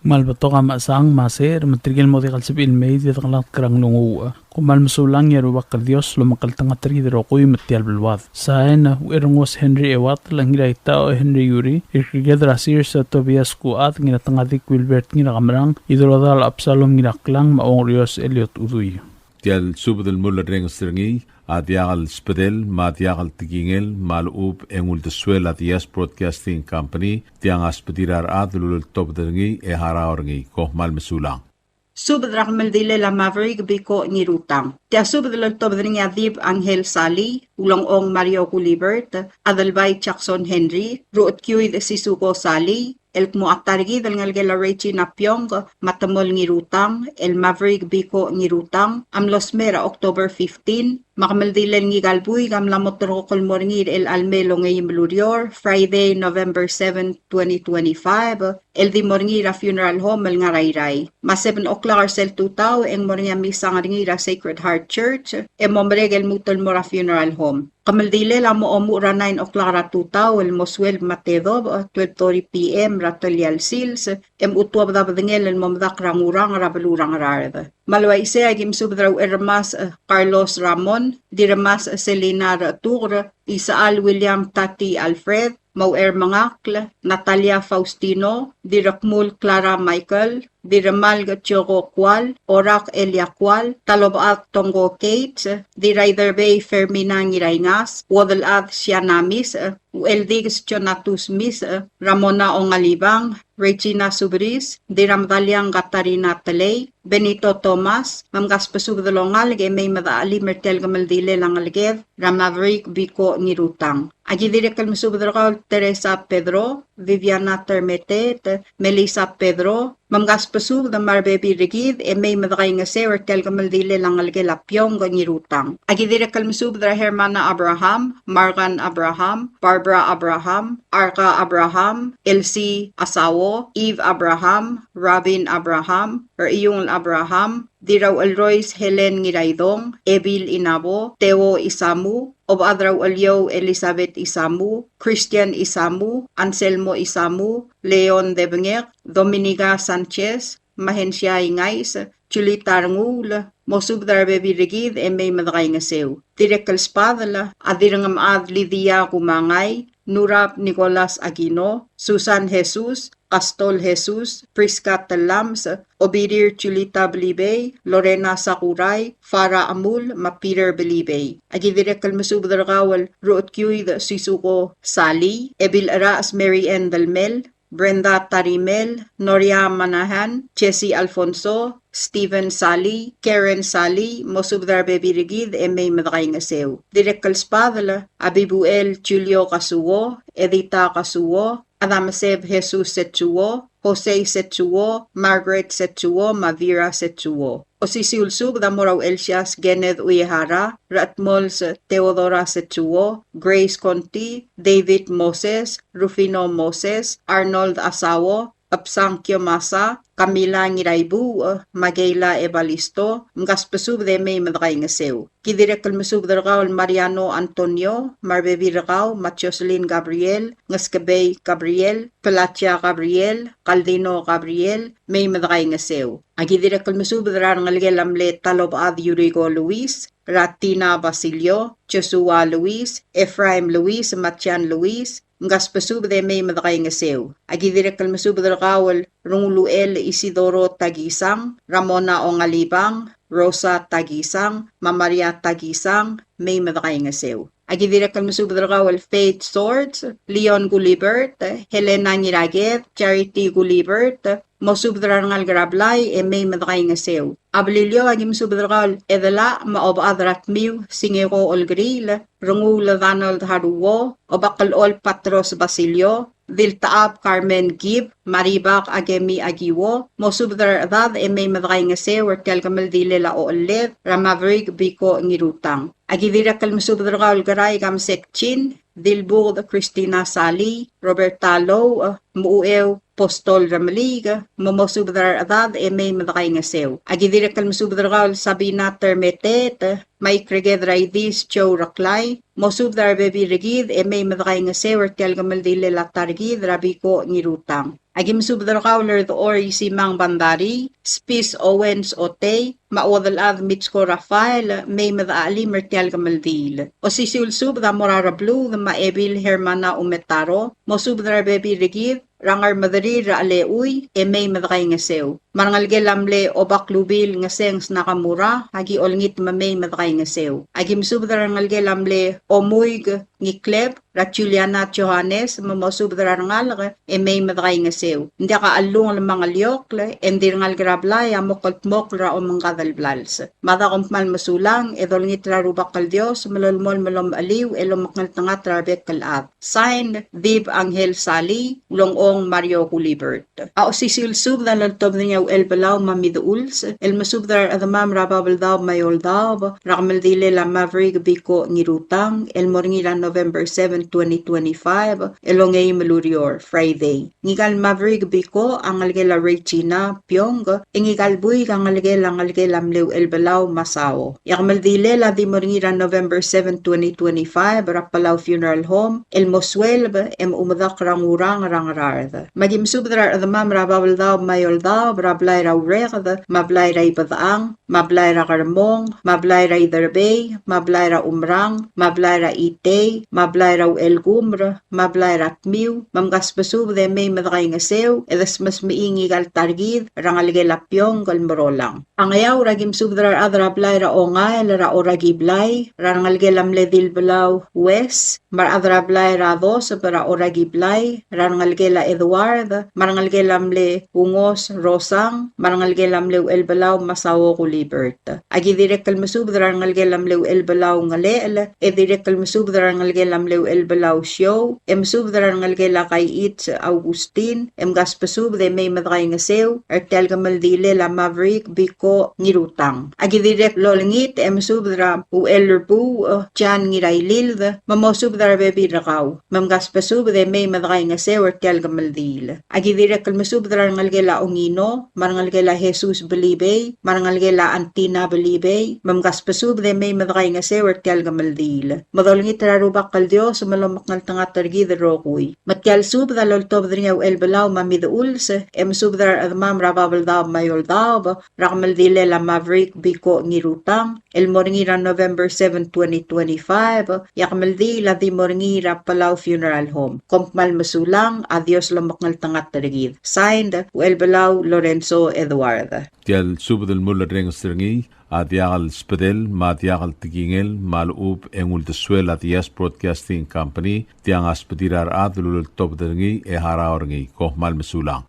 Me a le betok a mechesang me a secher, me tirke el mo diak el sebechir el mei, e di dekelatk er a nglunguuch. Kom kmal mesulang, e a Rubak el Dios a lomekngeltengat er kid el rokui me tia el beluad. Sain, Uchelrengos Henry Ewatel, Ngiraitau Henry Yuri, Irkiked er a Sears Tobias Kuad, Ngiratengadik Wilbert Ngirakemerang, Idolodaol Absalom Ngiraklang, me a Ongerios Eliot Udui. Tia el subed el mulerrenges er ngii a diak el sbedel me a diak el tekingel me a lechub e ng uldesuel a Diaz Broadcasting Company, tiang a sbedir a rechad el uleltobed er ngii e harau er ngii. Kom kmal mesulang. Subed er a kemeldilel a Maverick Biko Ngirutang. Tia subed el oltobed er ngii a Dib Angel Sali, Ulengchong Mario Gulibert, Adelbai Jackson Henry, Ruchedkiuid Sisuko Sali, el kmo a ta er kid el ngelekel a Regina Piong me a Temol Ngirutang, el Maverick Biko Ngirutang, a mlo smecher er a October fifteen, me a kemeldilel ngika el buik a mla mo terrekokl el mo er ngii er chelecha el mei el ongeim el ureor, Friday, November seven, twenty twenty-five, el di mo er ngii er a funeral home el ngar er a Irrai. Me a seven o'clock er sel tutau e ng mo er ngii a misang er ngii er a Sacred Heart Church, e mo merek el lmuut el mo er a funeral home. Kemeldilel a mo omuchel er a nine o'clock er a tutau el mo sueleb me a tedobech, twelve thirty P M er a telial sils, e mochu tuobed a bedengel el mo medakl er a Ngurang er a beluu er a Ngaraard. Me a le uaisei e aki mesubed er a Ucherremasech Carlos Ramon, Dirremasech Selina Rechetuker, Isechal William Tati Alfred, me a Uchermengakl Natalia Faustino, Dirrekmul Clara Michael, Dirremalk Joko Kual, Orak Elia Kual, Talobechad Tongko Kate, Dirraiderbei Fermina Ngiraingas, Uodelchad Siana Misech, Ucheldikes Jonatus Misech, Ramona Ongalibang, Regina Subris, Dirramedaliang Katarina Telei, Benito Thomas, me mkasbesubed el ongalek e mei me dechelim er tia el kemeldilel a ngeleked er a Maverick Biko Ngirutang. Aki dirrek el mesubed er kau el Teresa Pedro, Viviana Termeteet, Melissa Pedro, me mkasbesubed me a rebebil er kid e mei me dekaingeseu er tia el kemeldilel a ngelekel a Piong Ngirutang. Aki dirrek el mesubed er a Hermana Abraham, Margan Abraham, Barbara Abraham, Arka Abraham, Elsie Asauo, Eve Abraham, Robin Abraham, Rechiungl Abraham, Dirrauchelrois Helen Ngiraidong, Ebil Inabo, Teo Isamu, Obechad er a Ucheliou Elizabeth Isamu, Christian Isamu, Anselmo Isamu, Leon Debengek, Dominica Sanchez, Mahensia Ingais, Julita Renguul, mosubed er a rebebil er kid e mei me dekaingeseu. Dirrek el sbadel a Dirrengemechad Lydia Kumangai, Nurab Nicholas Aquino, Susan Jesus, Kastol Jesus, Prisca Tellames, Obirir Julita Belibei, Lorena Sakurai, Farah Amul, me a Peter Belibei. Aki dirrek el mesubed er kau el Ruchedkiuid Sisuko Sali, Ebil Cherachs Mary Ann Delmel, Brenda Tarimel, Noria Manahan, Jesse Alfonso, Stephen Sali, Karen Sali, mosubed er a rebebil er kid e mei me dekaingeseu. Dirrek el sbadel a Bibuel Julio Kasuo, Edita Kasuo, Adameseb Jesus Setsuo, Jose Setsuo, Margaret Setsuo, me a Vera Setsuo. Osisiu el subed a mo er a Uchelsias Kenneth Uehara, Ratmols Theodora Setsuo, Grace Conti, David Moses, Rufino Moses, Arnold Asauo, Absang Kiomasa, Camila Ngiraibuuch, me a Keila Evalisto, mkasbesubed e mei me dekaingeseu. Ki dirrek el mesubed er kau el Mariano Antonio, me a rebebil er kau, me a Jocelyn Gabriel, Ngeskebei Gabriel, Pelatia Gabriel, Caldino Gabriel, mei me dekaingeseu. Aki dirrek el mesubed er a rengelekel a mle Talobechad Yuriko Luis, er a Tina Basilio, Joshua Luis, Ephraim Luis, me a Jan Luis, mkasbesubed e mei me dekaingeseu. Aki dirrek el mesubed er kau el Renguluchel Isidoro Takisang, Ramona Ongalibang, Rosa Takisang, me a Maria Takisang, mei me dekaingeseu. Aki dirrek el mesubed er kau el Faith Swords, Leon Gulibert, Helena Ngiraked, Charity Gulibert, mosubed er a rengalek er a blai e mei me dekaingeseu. A Beliliou, aki mesubed er kau el Edelach me a Obechad er a Tmiu Singeko Olkeriil, Renguul Donald Haruo, Obakelchol Patros Basilio, Diltechab Carmen Gibb, me a Ribak Akemi Akiwo, mosubed er a rechedad e mei me dekaingeseu er tia el kemeldilel a ochelled er a Maverick Biko Ngirutang. Aki dirrek el mesubed er kau el Kerai Kamsek Chin, Dilbuked Christina Sali, Roberta Louch, me a Ucheu Postol Remeliik, me mosubed er a rechedad e mei me dekaingeseu. Aki dirrek el mesubed er kau el Sabina Termeteet, me a Ikreked er a Idis Joe Reklai, mosubed er a rebebil er kid e mei me dekaingeseu er tia el kemeldilel a ta er kid er a Biko Ngirutang. Aki mesubed er kau el Erdechor Isimang Bandari, Spis Owens Otei, me a Uodelchad Mitsko Rafael, mei me dechachelim er tia el kemeldiil. Osisiu el subed a mo er a Rebluud me a Ebil Hermana Umetaro, mosubed er a rebebil er kid er a Ngermederir er a Chelechui, e mei me dekaingeseu. Me a rengelekel a mle Obaklubil Ngesengs Nakamura, aki olengit me mei me dekaingeseu. Aki mesubed er a rengelekel a mle Omuik Ngikleb, er a Juliana Johannes, me mosubed er a rengalek e mei me dekaingeseu. Ng diak a chellungel me a ngeliokl, e ng di rengalek er a blai a mo kldmokl er a omengkad el blals. Mada kom kmal mesulang, e dolengit er a Rubak el Dios me lolemolem el omecheliu e lomekngeltengat er a rebek el chad. Signed, Dib Angel Sali, Ulengchong Mario Gulibert. A osisiu el subed a loltobed er ngii a Uchelbelau me a Midechuls, el mesubed er a rechedemam er a Babeldaob me a Eouldaob, er a kemeldilel a Maverick Biko Ngirutang, el mo er ngii er a November seven, twenty twenty-five, el ongeim el ureor, Friday. Ngika el Maverick Biko a ngelekel a Regina Piong, e ngika el buik a ngelekel a ngelekel a mle Uchelbelau Masao. E a kemeldilel a di mo er ngii er a November seven, twenty twenty-five, er a Palau Funeral Home, el mo sueleb e mo medakl er a Ngurang er a Ngaraard. Me aki mesubed er a rechedemam er a Babeldaob me a Eouldaob, er a blai er a Ureked, me a blai er a Ibedechang, me a blai er a Kermong, me a blai er a Iderbei, me a blai er a Umerang, me a blai er a Itei, me a blai er a Uchelkumer, me a blai er a Tmiu, me mkasbesubed e mei me dekaingeseu, e desmesmechii ngika el ta er kid er a ngelekel a Piong el Merolang. A Ngeaur, aki mesubed er a rechad er a blai er a Ongael, er a Orakiblai, er a rengelekel a mle Dilbelau Wes, me a rechad er a blai er a Doseb er a Orakiblai, er a rengelekel a Edward, me a rengelekel a mle Ungos Rosang, me a rengelekel a mle Uchelbelau Masao Gulibert. Aki dirrek el mesubed er a rengelekel a mle Uchelbelau Ngelechel, e dirrek el mesubed er a rengelekel a mle Uchelbelau Siou, e mesubed er a rengelekel a Kaiich Augustin, e mkasbesubed e mei me dekaingeseu er tia el kemeldilel a Maverick Biko Ngirutang. Aki dirrek el olengit e mesubed er a Uchelrebuu, e, Jan Ngirailild, me mosubed er a rebebil er kau, me mkasbesubed e mei me dekaingeseu er tia el kemeldiil. Aki dirrek el mesubed er a rengelekel a Ongino, me a rengelekel a Jesus Belibei, me a rengelekel a Antina Belibei, me mkasbesubed e mei me dekaingeseu er tia el kemeldiil. Me dolengit er a Rubak el Dios me lomekngeltengat er kid el rokui. Me tia el subed a loltobed er ngii a Uchelbelau me a Midechuls, e mesubed er a rechedemam er a Babeldaob me a Eouldaob, er a kemeldilel a Maverick Biko Ngirutang, el mo er ngii er a November seven, twenty twenty-five, e a kemeldiil a di mo er ngii er a Palau Funeral Home. Kom kmal mesulang, a Dios lomekngeltengat er kid. Signed, Uchelbelau Lorenzo Eduard. Tia el subed el mulerrenges er ngii a diak el sbedel me a diak el tekingel me a lechub e ng uldesuel a Diaz Broadcasting Company, tiang a sbedir a rechad el uleltobed er ngii e harau er ngii. Kom kmal mesulang.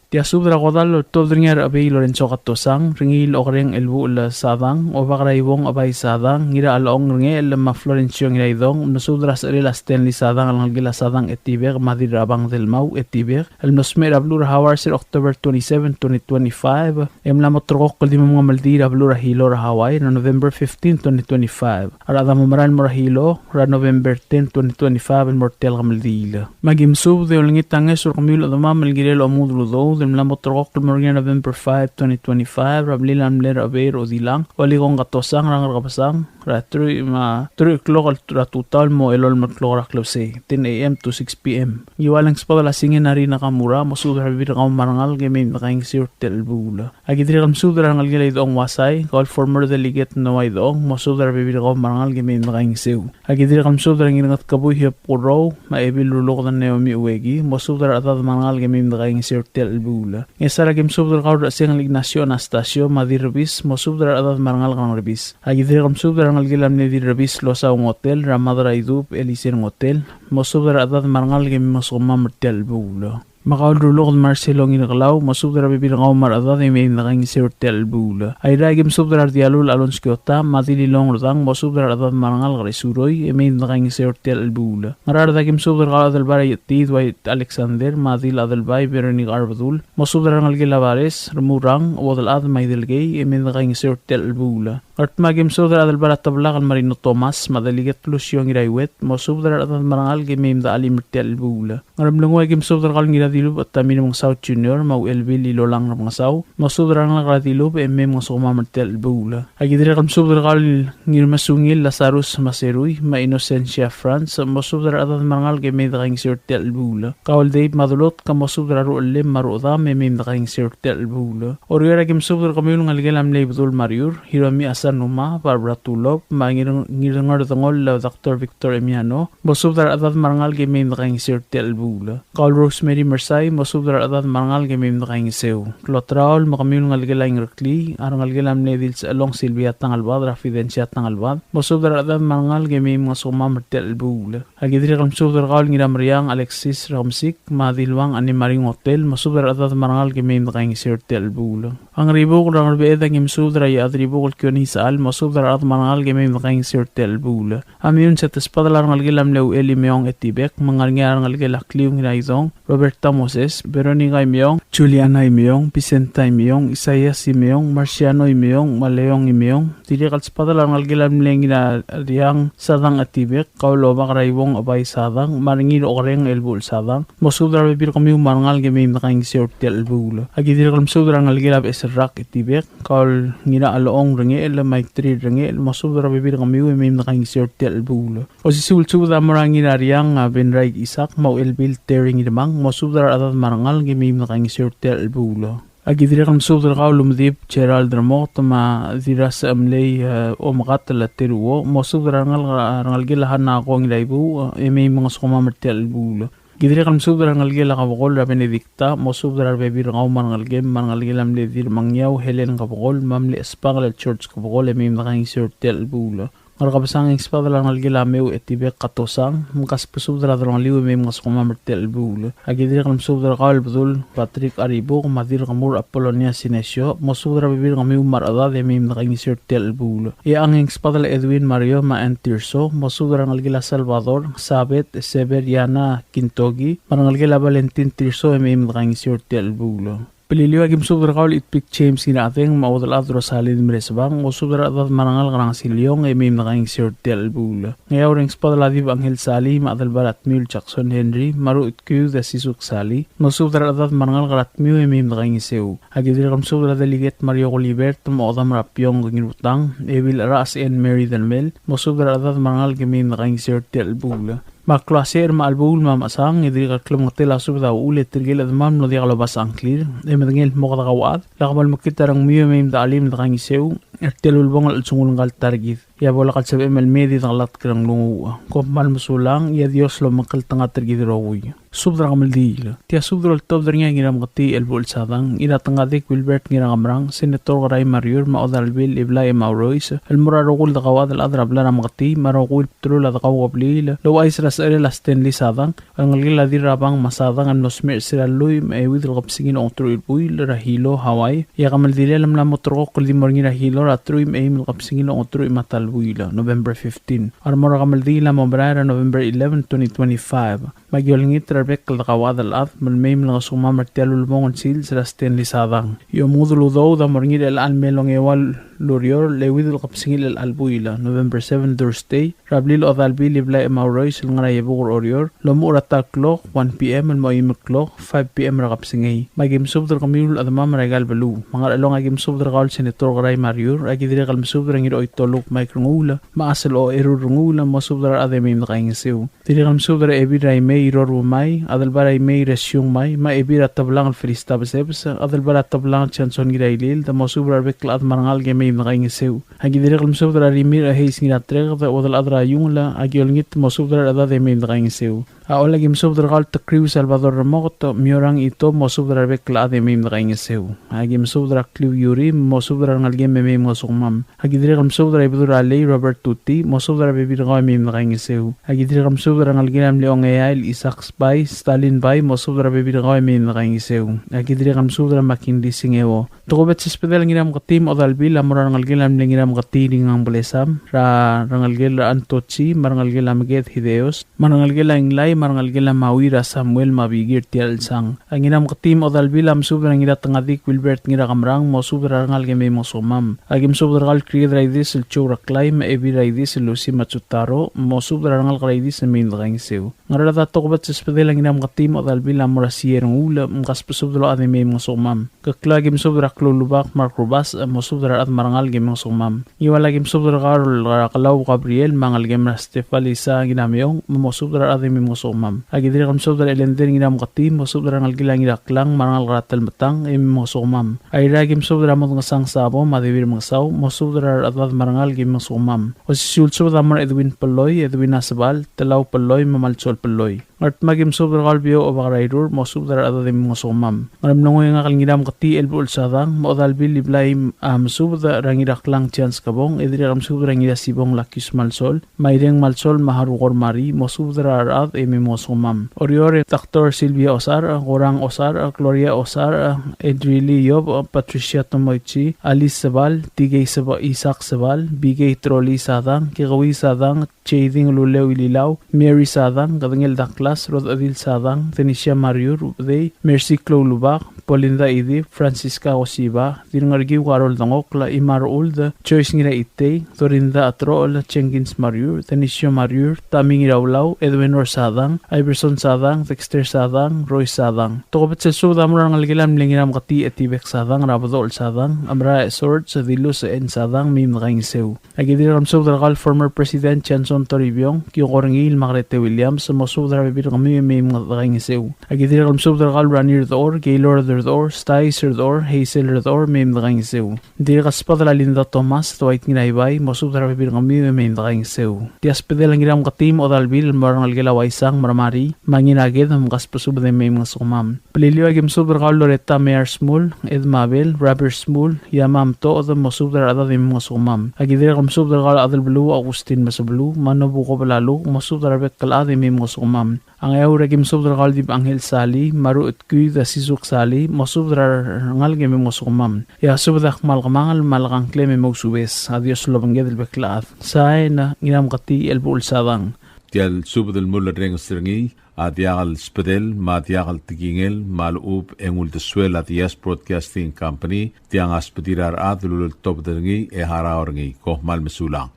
Tia subed er a kodall el oltobed er ngii a Rechebei Lorenzo Katosang, Rengiil Okereng Elbuchel Sadang, Obak er a Ibong Ebai Sadang, Ngirachelong Rengechel me a Florencio Ngiraidong, mosubed er a secherel a Stanley Sadang el ngelekel a Sadang Etibek me a Dirrabang Delmau Etibek, el mlo smecher er a beluu er a Hawaii er se er a October twenty-seven, twenty twenty-five, e mla mo terrekokl el di mo mengemeldiil er a beluu er a Hilo er a Hawaii er a November fifteen, twenty twenty-five. A rechad a mo merael el mo er a Hilo er a November ten, twenty twenty-five el mo er tia el kemeldiil. Me aki mesubed e olengit a ngeso er kemiu el chedemam el kirel a omudel udoud, el mla mo ulterekokl el mo er ngii er a November five, twenty twenty-five, er a blil a mle Rechebei er a Udilang, Olikong Katosang, er a Ngerkebesang, er a truich me a, truich el klok er a tutau el mo elolem el klok er a klebesei, ten A M to six P M. Ng ua le ng sbedel a Singen Harry Nakamura, mosubed er a rebebil er kau me a rengalek e mei me dekaingeseu er tia el chelebuul. Aki dirrek el msubed er a rengelekel a Idechong Wasai, kau el former delegate Noah Idechong, mosubed er a rebebil er kau me a rengalek e mei me dekaingeseu. Aki dirrek el msubed er a Ngirngetkebui Hiob Kurou, me a Ebil Ruluked Naomi Ueki, mosubed er a rechedad me a rengalek e mei me dekaingeseu er tia el chelebuul. Ngchesar aki msubed er kau el Rechesengel Ignacio Anastasio, me a Dirrebis, mosubed er a rechedad me a rengalek er a Ngerebis. Aki dirrek el msubed er a rengelekel a mle Dirrebis Losau Ngotel, er a Mad er a Idub Elisir Ngotel, mosubed er a rechedad me a rengalek e mei mngesukemam er tia el chelebuul. Me kau el Ruluked Marcelo Ngirkelau, mosubed er a rebebil er kau me a rechedad e mei me dekaingeseu er tia el chelebuul. Airai aki msubed er a Rdialul Alonso Kiota, me a Dililong Redang, mosubed er a rechedad me a rengalek er a Isuroi, e mei me dekaingeseu er tia el chelebuul. Ngaraard aki msubed er kau el Adelbai er a Ietid Dwight Alexander, me a Dil Adelbai Veronica Arbedul, mosubed er a rengelekel a Bares, Remurang, Uodelchad me a Idelkei, e mei me dekaingeseu er tia el chelebuul. Ngardmau aki msubed er a Adelbai er a Teblak el Marino Thomas, me a Delegate Lucio Ngiraiuet, mosubed er a rechedad me a rengalek e mei me dechelim er tia el chelebuul. Ngeremlengui aki msubed er kau el Ngiradilubech Tommy Remengesau Junior, me a Uchelbil Ilolang Remengesau, mosubed er a rengalek er a Dilubech e mei mngesukemam er tia el chelebuul. Aki dirrek el msubed er kau el Ngirmesungil Lazarus Maserui, me a Innocencia Franz, mosubed er a rechedad me a rengalek e mei dekaingeseu er tia el chelebuul. Kau el Dave Madulot, ke mosubed er a ruchellem me a ruchedam e mei me dekaingeseu er tia el chelebuul. Oreor aki msubed er kemiu el ngelekel a mle Ibedul Mariur, Hiromi Asanuma, Barbara Tulop, me a Ngir-, Ngirngerdengoll Doctor Victor Emiano, mosubed er a rechedad me a rengalek e mei me dekaingeseu er tia el chelebuul. Kau el Rosemary Mersai, mosubed er a rechedad me a rengalek e mei me dekaingeseu. Klotraol me kemiu el ngelekel a Ingereklii, a rengelekel a mle Dilsechelong Silvia Tangelbad, er a Fidencia Tangelbad, mosubed er a rechedad me a rengalek e mei mngesukemam er tia el chelebuul. Aki dirrek el msubed er kau el Ngirameriang Alexis Rekemesik, me a Diluang Anne Marie Ngotel, mosubed er a rechedad me a rengalek e mei me dekaingeseu er tia el chelebuul. A Ngeribukel er a Ngerbeched aki msubed er a Iechad er a Ibukel Kione Isechal, mosubed er a rechedad me a rengalek e mei me dekaingeseu er tia el chelebuul. A Meyuns e te sbedel a rengelekel a mle Uchel Imeong Etibek, me ng ngar er ngii a rengelekel a Kliu Ngiraidong, Roberta Moses, Veronica Imeong, Juliana Imeong, Vicenta Imeong, Isaias Imeong, Marciano Imeong, me a Leong Imeong, dirrek el sbedel a rengelekel a mle Ngirariang Sadang Etibek, kau el Obak er a Iuong Ebai Sadang, me a Ngiraokereng Elbuchel Sadang, mosubed er a rebebil er kemiu me a rengalek e mei me dekaingeseu er tia el chelebuul. Aki dirrek el msubed er a rengelekel a Beches el Rak Etibek, kau el Ngirachelong Rengechel, me a Itrir Rengechel, mosubed er a rebebil er kemiu e mei me dekaingeseu er tia el chelebuul. Osisiu el subed a mo er a Ngirariang a Benraik Isak, me a Uchelbil Terry Ngirmang, mosubed er a rechedad me a rengalek e mei me dekaingeseu er tia el chelebuul. Aki dirrek el msubed er kau el Umedib Gerald Remoket, me a Dirrasechemlei, e, Omekat el Teruo, mosubed er a rengal-, rengelekel a Hanako Ngiraibuuch, e mei mngesukemam er tia el chelebuul. Ki dirrek el msubed er a rengelekel a Kebekol er a Benedicta, mosubed er a rebebil er kau me a rengelekem, me a rengelekel a mle Dirremengiau Helen Kebekol, me a mle Chesbangel el George Kebekol, e mei me dekaingeseu er tia el chelebuul. Ngerkebesang e ng sbedel a rengelekel a Meu Etibek Katosang, me kasbesubed er a delongeliu e mei mngesukemam er tia el chelebuul. Aki dirrek el msubed er kau el Bedul Patrick Aribuk, me a Dirrekemur Apolonia Sinesio, mosubed er a rebebil er kemiu me a rechedad e mei me dekaingeseu er tia el chelebuul. E a Ngeng sbedel a Edwin Mario me a Ann Tirso, mosubed er a rengelekel a Salvador, Sabet, Severiana Kintoki, me a rengelekel a Valentin Tirso e mei me dekaingeseu er tia el chelebuul. Beliliou, aki msubed er kau el Itpik James Ngirachedeng me a Uodelchad Rosalin Meresbang, mosubed er a rechedad me a rengalek er a Ngesiliong e mei me dekaingeseu er tia el chelebuul. Ngeaur e ng sbedel a Dib Angel Sali me a Adelbai er a Tmiu el Jackson Henry me a Ruchedkiud a Sisuk Sali, mosubed er a rechedad me a rengalek er a Tmiu e mei me dekaingeseu. Aki dirrek el msubed er a Delegate Mario Gulibert me a Odam er a Piong Ngirutang, Ebil Cherachas Ann Mary Delmel, mosubed er a rechedad me a rengalek e mei me dekaingeseu er tia el chelebuul. Me a klou a secher me a chelebuul me a mechesang, e dirrek el klemengetel a subed a uchul e tirke el chedemam el mlo diak lobasech a ngklir e medengei el kmo kede kauchad, lak bo lemekngit a rengmiu e mei me dechelim e dekaingeseu er tia el ulebongel el chelsengul ngka el ta er kid. E a bo lak el sebechem el mei e di dekelatk er a nglunguuch. Kom kmal mesulang, e a Dios lomekngeltengat er kid el rokui. Subed er a kemeldiil. Tia subed el oltobed er ngii a Ngirameketii Elbuchel Sadang, Ngiratengadik Wilbert Ngirakemrang, Senator Kerai Mariur, me a Odalbil Iblai Emaurois, el mo er a rokui el dekauchad el chad er a blai er a Meketii, me a rokui el bdelul a dekaukebliil el ouchais er a secherel a Stanley Sadang, el ngelekel a Dirrabang me a Sadang, el mlo smecher er sel lluich me a euid el kebesengil a ongeteruich el buil er a Hilo, Hawaii. E a kemeldilel a mla mo ulterekokl el di mo er ngii er a Hilo er a teruich me a eim el kebesengil a ongeteruich me a ta el buil, November fifteen. A remo er a kemeldiil a mo merael er a November eleven, twenty twenty-five. Me aki olengit er a rebek el dekauchad el chad me le mei me lengesukemam er tia el ulebongel el sils er a Stanley Sadang. E omengudel udoud a mo er ngii er chelecha el me el ongeua el el ureor, el euid el kebesengil el chelebuil, November seven, Thursday, er a blil Odalbil Iblai Emaurois el ngar er a Iebukel er Oreor, el omuchel er a ta el klok, one P M el mo eim el klok, five P M er a kebesengei. Me aki mesubed er kemiu el chedemam er aika el beluu. Me a Ngerchelong aki mesubed er kau el Senator Kerai Mariur, aki dirrek el mesubed er a Ngiraoitoluk Mike Renguul, me a Chasel Ocherur Renguul, mosubed er a rechad e mei me dekaingeseu. Dirrek el mesubed er a Ebil er a Imei Rorumai, Adelbai er a Imei Resiungmai, me a Ebil er a Teblang el Felista Besebes, Adelbai er a Teblang Johnson Ngirailild, mosubed er a rebek el chad me a rengalek e mei me dekaingeseu. Aki dirrek el mesubed er a Rimirch Hayes Ngiratreked, Uodelchad er a Iungel, aki olengit mosubed er a rechedad e mei me dekaingeseu. A Ollei aki mesubed er kau el Tekriu Salvador Remoket, Miorang Ito, mosubed er a rebek el chad e mei me dekaingeseu. Aki mesubed er a Kliu Iuri, mosubed er a rengelekem e mei mngesukemam. Aki dirrek el mesubed er a Ibedul er a Lei Robert Tuti, mosubed er a rebebil er kau e mei me dekaingeseu. Aki dirrek el mesubed er a rengelekel a mle Ongeai el Isaac Bai, Stalin Bai, mosubed er a rebebil er kau e mei me dekaingeseu. Aki dirrek el mesubed er a McKinley Singeo. Tokubets el subedel a Ngiramketii me a Odalbil a mo er a rengelekel a mle Ngiramketii Ringang Belesam, er a rengelekel a Antochi, me a rengelekel a Meked Hideos, me a rengelekel a Inglai, me a rengelekel a Maui er a Samuel me a Bikir Tialsang. A Ngiramketii me a Odalbil a mesubed er a Ngiratengadik Wilbert Ngirakemrang, mosubed er a rengalek e mei mngesukemam. Aki mesubed er kau el Kried er a Idis el Joe Reklai, me a Ebil er a Idis el Lucy Matsutaro, mosubed er a rengalek er a Idis e mei me dekaingeseu. Ngaraard a tokubets el subedel a Ngiramketii me a Odalbil a mo er a Sierrenguul, mkasbesubed el ochad e mei mngesukemam. Keklau aki mesubed er a Kloulubak Mark Rubasech, mosubed er a rechad me a rengalek e mei mngesukemam. Ngiwal aki mesubed er kau el Kelau Gabriel, me a ngelekem er a Stefalisa Ngirameong, me mosubed er a rechad e mei mngesukemam. Aki dirrek el mesubed er a Elender Ngiramketii, mosubed er a rengelekel a Ngiraklang, me a rengalek er a Telmetang, e mei mngesukemam. Airai aki mesubed er a Modngesang Sabo, me a Debir Mengesau, mosubed er a rechedad me a rengalek e mei mngesukemam. Osisiu el subed a mo er a Edwin Peloi, Edwin Asebal, Telau Peloi, me a Malsol Peloi. Ngardmau aki mesubed er kau el Biou Obak er a Irur, mosubed er a rechedad e mei mngesukemam. Ngeremlengui ngak el Ngiramketii Elbuchel Sadang, me a Odalbil Iblai a mesubed er a Ngiraklang Chance Kebong, e dirrek el mesubed er a Ngirasibong Lakius Malsol, me a Ireng Malsol me a Harukor Mari, mosubed er a rechad e mei mngesukemam. Oreor e Doctor Sylvia Osarch, Gorang Osarch, Gloria Osarch, Edrili Yob, Patricia Tomoichi, Alice Sebal, T K Seba-, Isaac Sebal, B K Troli Sadang, Kekewii Sadang, Chei Dingululeu Ililau, Mary Sadang, Kedengel Douglas, Rodadil Sadang, Thenesia Mariur, Ubedei, Mercy Kloulubak, Paulinda Idip, Francisca Osiba, Dirngerkiu Karol Dengokl, Imar Uld, Joyce Ngiraitei, Dorinda Atrochel, Jenkins Mariur, Thenesia Mariur, Tami Ngiraulau, Edwin Ror Sadang, Iverson Sadang, Dexter Sadang, Roy Sadang. Tokubets el subed a mo er a rengelekel a mle Ngiramketii Etibek Sadang, er a Bedochel Sadang, Amra Sorge, Dilus N. Sadang, mei me dekaingeseu. Aki dirrek el mesubed er kau el former President Johnson Toribiong, Kioko Rengiil, Margaret Williams, mosubed er a rebebil er kemiu e mei me dekaingeseu. Aki dirrek el mesubed er kau el Rani Rdechor, Gaylord Rdechor, Stais Rdechor, Hazel Rdechor, mei me dekaingeseu. Dirrek el subedel a Linda Thomas, Dwight Ngiraibai, mosubed er a rebebil er kemiu e mei me dekaingeseu. Tia subedel a Ngiramketii me a Odalbil el mo er a rengelekel a Uaisang me a Remari, me a Ngiraked, mkasbesubed e mei mngesukemam. Beliliou aki mesubed er kau el Loretta Meyer Smul, Ed Mabel, Robert Smul, Yamam Toched, mosubed er a rechedad e mei mngesukemam. Aki dirrek el mesubed er kau el Adelbeluu Augustin Mesebeluu, me a Nobuko Belaluk, mosubed er a rebek el chad e mei mngesukemam. A Ngeaur aki mesubed er kau el Dib Angel Sali, me a Ruchedkuid a Sisuk Sali, mosubed er a rengalek e mei mngesukemam. E a subed a kmal kemangel me a lak a ngklem e mousubes. A Dios lobengked el bek el chad. Sain, Ngiramketii Elbuchel Sadang. Tia el subed el mulerrenges er ngii a diak el subedel me a diak el tekingel me a lechub e ng uldesuel a Diaz Broadcasting Company, tiang a subedir a rechad el uleltobed er ngii e harau er ngii. Kom kmal mesulang.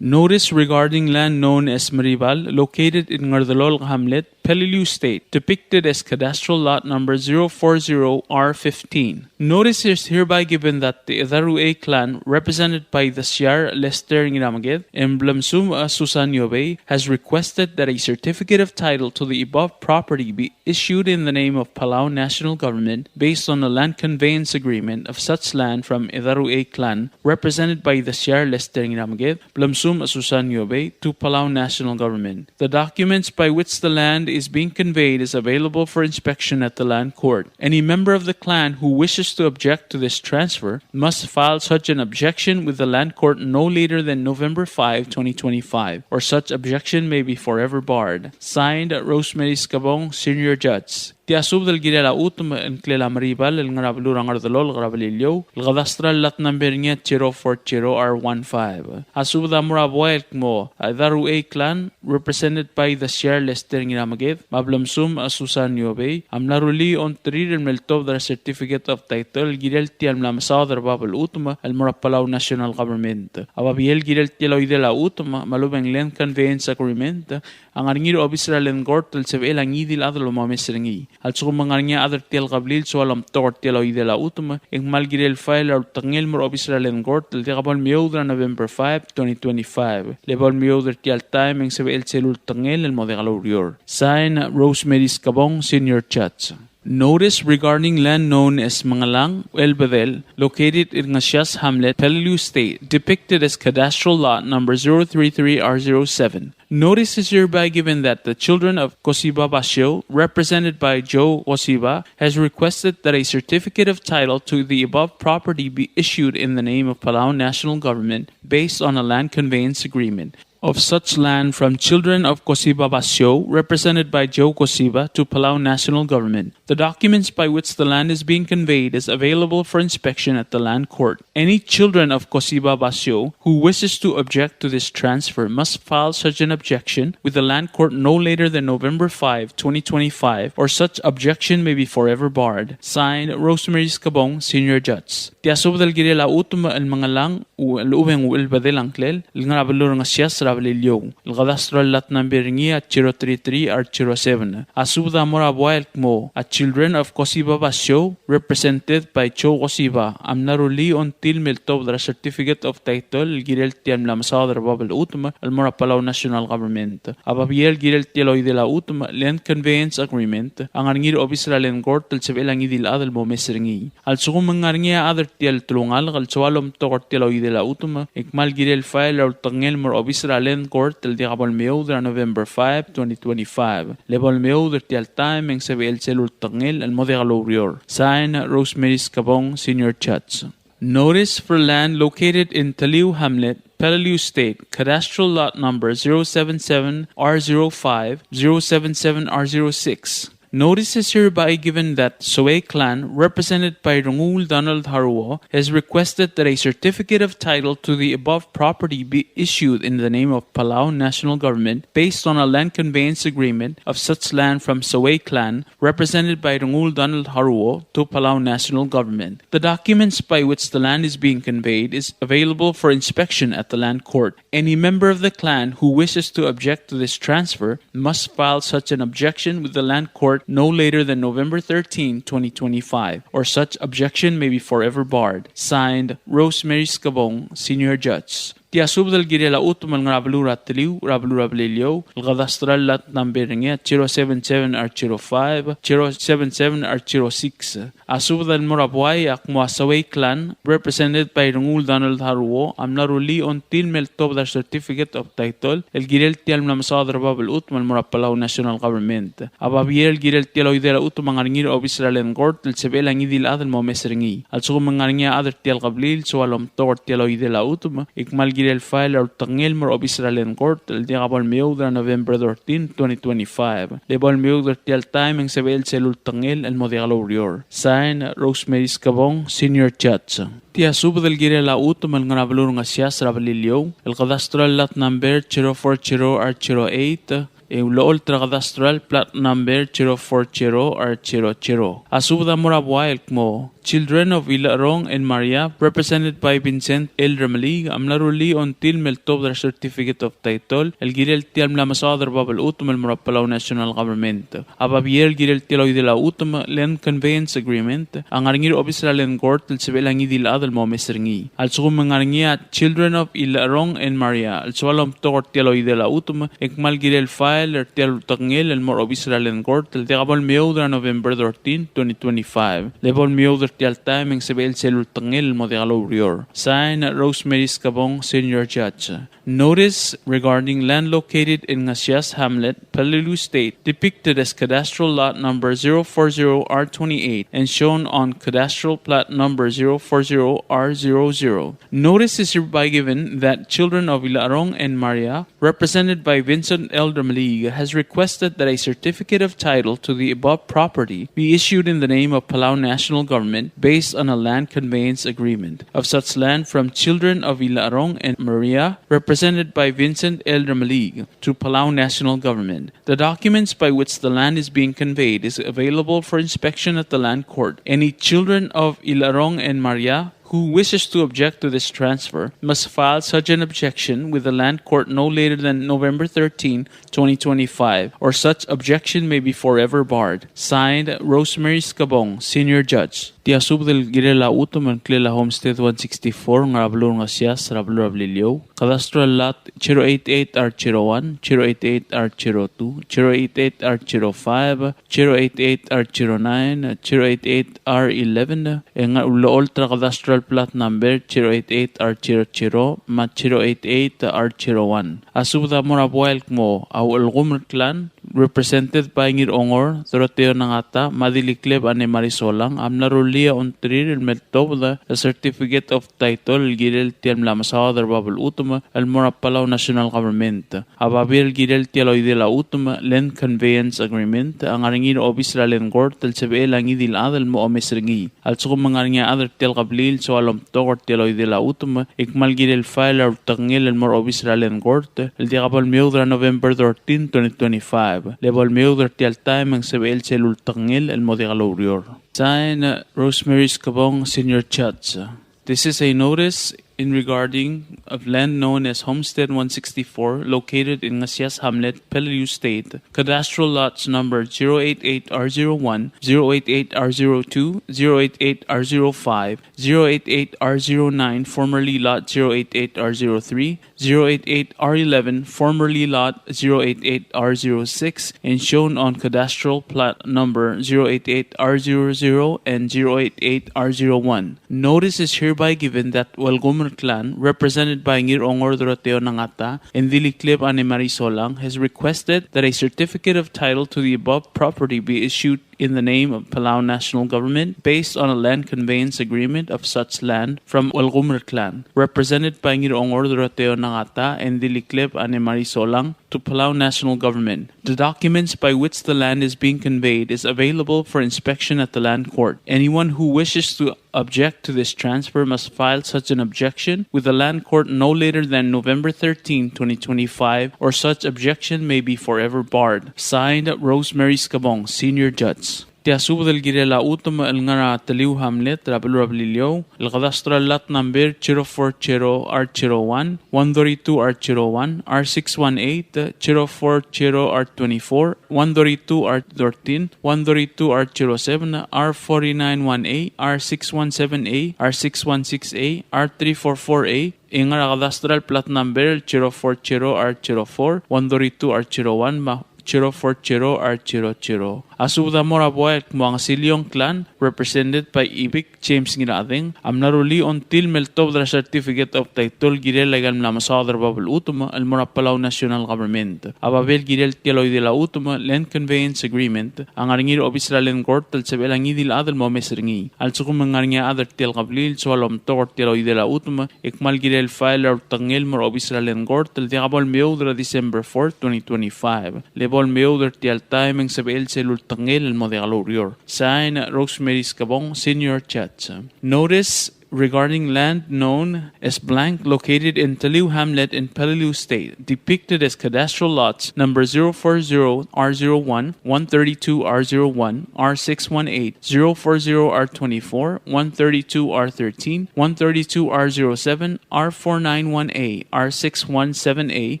Notice regarding land known as Meribal, located in Ngerdelolk Hamlet, Peleliu State, depicted as cadastral lot number zero four zero R fifteen. Notice is hereby given that the Edaruei clan, represented by the Siar Lester Ngiramaged and Blemsum, uh, Susan Yobei, has requested that a certificate of title to the above property be issued in the name of Palau National Government based on a land conveyance agreement of such land from Edaruei clan, represented by the Siar Lester Ngiramaged, Blemsum, uh, Susan Yobei, to Palau National Government. The documents by which the land is being conveyed is available for inspection at the Land Court. Any member of the clan who wishes to object to this transfer must file such an objection with the Land Court no later than November five, twenty twenty-five, or such objection may be forever barred. Signed, Rosemary Skebong, Senior Judge. Tia subed el kirel a chutem el ngklel a Meribal el ngar er a beluu er a Ngerdelolk er a Beliliou, el cadastral lot number er ngii a zero four zero R one five. A subed a mo er a buai el kmo a Daruei clan, represented by the Siar Lester Ngirameked, me a Blemsum a Susan Iobei, a mla rullii a ongtir el me ltobed er a certificate of title el kirel tia el mla mesaod er bab el chutem el mo er a Palau National Government. A babier el kirel tia el oidel a chutem me a lobeng land conveyance agreement a ngar er ngii er a obis er a Land Court el sebechel a ngii di el chad el omes er ngii. A lsekum e ng ngar er ngii a chad er tia el kebliil el soal omtok er tia el oidel a chutem, e ng kmal kirel file er a ultekngel el mo er a obis er a Land Court el diak bo lemeoud er a November five, twenty twenty-five. Le bo lemeoud er tia el taem e ng sebechel sel ultekngel el mo diak loureor. Sign, Rosemary Skebong, Senior Judge. Notice regarding land known as Mengelang Uelbedel, located in Ngesias Hamlet, Peleliu State, depicted as cadastral lot number zero three three R zero seven. Notice is hereby given that the children of Kosiba Basio, represented by Joe Kosiba, has requested that a certificate of title to the above property be issued in the name of Palau National Government based on a land conveyance agreement of such land from children of Kosiba Basio, represented by Joe Kosiba, to Palau National Government. The documents by which the land is being conveyed is available for inspection at the Land Court. Any children of Kosiba Basio who wishes to object to this transfer must file such an objection with the Land Court no later than November five, twenty twenty-five, or such objection may be forever barred. Signed, Rosemary Skebong, Senior Judge. Tia subed el kirel a chutem el Mengelang Uelbedel a ngklel el ngar er a beluu er a Ngesias er a Beliliou, el cadastral lot number er ngii a zero three three R zero seven. A subed a mo er a buai el kmo a children of Kosiba Basio, represented by Joe Kosiba, a mla rullii a ongtil me ltobed er a certificate of title el kirel tia el mla mesaod er bab el chutem el mo er a Palau National Government. A babier el kirel tia el oidel a chutem, land conveyance agreement, a ngar er ngii er a obis er a Land Court el sebechel a ngii di el chad el omes er ngii. A lsekum e ng ngar er ngii a chad er tia el telungalek el soal omtok er tia el oidel a chutem, e ng kmal kirel file er a ultekngel el mo er a obis er a Land Court el diak bo lemeoud er a November five, twenty twenty-five. Le bo lemeoud er tia el taem e ng sebechel sel ultekngel el mo diak loureor. Sign, Rosemary Skebong, Senior Judge. Notice for land located in Taliu Hamlet, Peleliu State, cadastral lot number zero seven seven R zero five, zero seven seven R zero six. Notice is hereby given that Soei clan, represented by Rengul Donald Haruo, has requested that a certificate of title to the above property be issued in the name of Palau National Government based on a land conveyance agreement of such land from Soei clan, represented by Rengul Donald Haruo, to Palau National Government. The documents by which the land is being conveyed is available for inspection at the Land Court. Any member of the clan who wishes to object to this transfer must file such an objection with the Land Court no later than November thirteen, twenty twenty-five, or such objection may be forever barred. Signed, Rosemary Skebong, Senior Judge. Tia subed el kirel a chutem el ngar er a beluu er a Teliu, er a beluu er a Beliliou, el cadastral lot number er ngii a zero seven seven R zero five, zero seven seven R zero six. A subed el mo er a buai a kmo a Soei clan, represented by Rengul Donald Haruo, a mla rullii a ongtil me ltobed er a certificate of title el kirel tia el mla mesaod er bab el chutem el mo er a Palau National Government. A babier el kirel tia el oidel a chutem a ngar er ngii er a obis er a Land Court el sebechel a ngii di el chad el omes er ngii. A lsekum e ng ngar er ngii a chad er tia el kebliil el soal omtok er tia el oidel a chutem, e ng kmal kirel file er a ultekngel el mo er a obis er a Land Court el diak bo lemeoud er a November thirteen, twenty twenty-five. Le bo lemeoud er tia el taem e ng sebechel sel ultekngel el mo diak loureor. Sign, Rosemary Skebong, Senior Judge. Tia subed el kirel a chutem el ngar er a beluu er a Ngesias er a Beliliou, el cadastral lot number zero four zero R zero eight, e ulecholt er a cadastral plat number zero four zero R zero zero. A subed a mo er a buai el kmo children of Ilecherong and Maria, represented by Vincent L. Remeliik, a mla rullii a ongtil me ltobed er a certificate of title el kirel tia el mla mesaod er bab el chutem el mo er a Palau National Government. A babier el kirel tia el oidel a chutem, land conveyance agreement, a ngar er ngii er a obis er a Land Court el sebechel a ngii di el chad el omes er ngii. A lsekum e ng ngar er ngii a children of Ilecherong and Maria el soal omtok er tia el oidel a chutem, e ng kmal kirel file er tia el ultekngel el mo er a obis er a Land Court el diak bo lemeoud er a November thirteen, twenty twenty-five. Le bo lemeoud er tia el taem e ng sebechel sel ultekngel el mo diak loureor. Sign, Rosemary Skebong, Senior Judge. Notice regarding land located in Ngasias Hamlet, Peleliu State, depicted as cadastral lot number zero four zero R twenty-eight and shown on cadastral plat number zero four zero R zero zero. Notice is hereby given that children of Ilarong and Maria, represented by Vincent L. Dramalig, has requested that a certificate of title to the above property be issued in the name of Palau National Government based on a land conveyance agreement of such land from children of Ilarong and Maria, represented by Vincent L. Dramalig, to Palau National Government. The documents by which the land is being conveyed is available for inspection at the Land Court. Any children of Ilarong and Maria who wishes to object to this transfer must file such an objection with the Land Court no later than November thirteen, twenty twenty-five, or such objection may be forever barred. Signed, Rosemary Skebong, Senior Judge. Tia subed el kirel a chutem el ngklel a Homestead one sixty-four, ngar er a beluu er a Ngasias, er a beluu er a Beliliou. Cadastral lot zero eight eight R zero one, zero eight eight R zero two, zero eight eight R zero five, zero eight eight R zero nine, zero eight eight R eleven, e ng ulecholt er a cadastral plat number zero eight eight R zero zero, me a zero eight eight R zero one. A subed a mo er a buai el kmo a Uelgumer Clan, represented by Ngirongor Doroteo Nangata me a Dilikleb Anne Marie Solang, a mla rullii a ongtir el meltobed a certificate of title el kirel tia el mla mesaod er bab el chutem el mo er a Palau National Government. A babier el kirel tia el oidel a chutem, Land Conveyance Agreement, a ngar er ngii er a obis er a Land Court el sebechel a ngii di el chad el mo omes er ngii. A lsekum e ng ngar er ngii a chad er tia el kebliil el soal omtok er tia el oidel a chutem, e kmal kirel file a ultekngel el mo er a obis er a Land Court el diak bo lemeoud er a November thirteen, twenty twenty-five. Le bo lemeoud er tia el taem e ng sebechel sel ultekngel el mo diak loureor. Sign, Rosemary Skebong, Senior Judge. This is a notice in regarding of land known as Homestead one sixty-four, located in Ngasias Hamlet, Peleliu State, cadastral lots number zero eight eight R zero one, zero eight eight R zero two, zero eight eight R zero five, zero eight eight R zero nine, formerly lot zero eight eight R zero three, zero eight eight R eleven, formerly lot zero eight eight R zero six, and shown on cadastral plat number zero eight eight R zero zero and zero eight eight R zero one. Notice is hereby given that Uelgumer Clan, represented by Ngirongor Doroteo Nangata and Dilikleb Anne Marie Solang, has requested that a certificate of title to the above property be issued in the name of Palau National Government based on a land conveyance agreement of such land from Uelgumer Clan, represented by Ngirongor Doroteo Nangata and Dilikleb Anne Marie Solang, to Palau National Government. The documents by which the land is being conveyed is available for inspection at the Land Court. Anyone who wishes to object to this transfer must file such an objection with the Land Court no later than November thirteen, twenty twenty-five, or such objection may be forever barred. Signed, Rosemary Skebong, Senior Judge. Tia subed el kirel a chutem el ngar er a Teliu Hamlet er a beluu er a Beliliou, el cadastral lot number zero four zero R zero one, one thirty-two R zero one, R six one eight, zero four zero R twenty-four, one thirty-two R thirteen, one thirty-two R zero seven, R forty-nine one A, R six one seven A, R six one six A, R three four four A, e ngar er a cadastral plat number zero four zero R zero four, one thirty-two R zero one, me a zero four zero R zero zero. A subed a mo er a buai el kmo a Ngesiliong Clan, represented by Ibik James Ngirachedeng, a mla rullii a ongtil el meltobed er a certificate of title el kirel aika el mla mesaod er bab el chutem el mo er a Palau National Government. A babier el kirel tia el oidel a chutem, Land Conveyance Agreement, a ngar er ngii er a obis er a Land Court el sebechel a ngii di el chad el mo omes er ngii. A lsekum e ng ngar er ngii a chad er tia el kebliil el soal omtok er tia el oidel a chutem, e kmal kirel file a ultekngel el mo er a obis er a Land Court el diak bo lemeoud er a December fourth, twenty twenty-five. Le bo lemeoud er tia el taem e ng sebechel sel ultekngel el mo diak loureor. Sign, Rosemary Skebong, Senior Judge. Notice regarding land known as blank located in Teliu Hamlet in Peleliu State, depicted as cadastral lots number zero four zero R zero one, one thirty-two R zero one, R six one eight, zero four zero R twenty-four, one thirty-two R thirteen, one thirty-two R zero seven, R four nine one A, R six one seven A,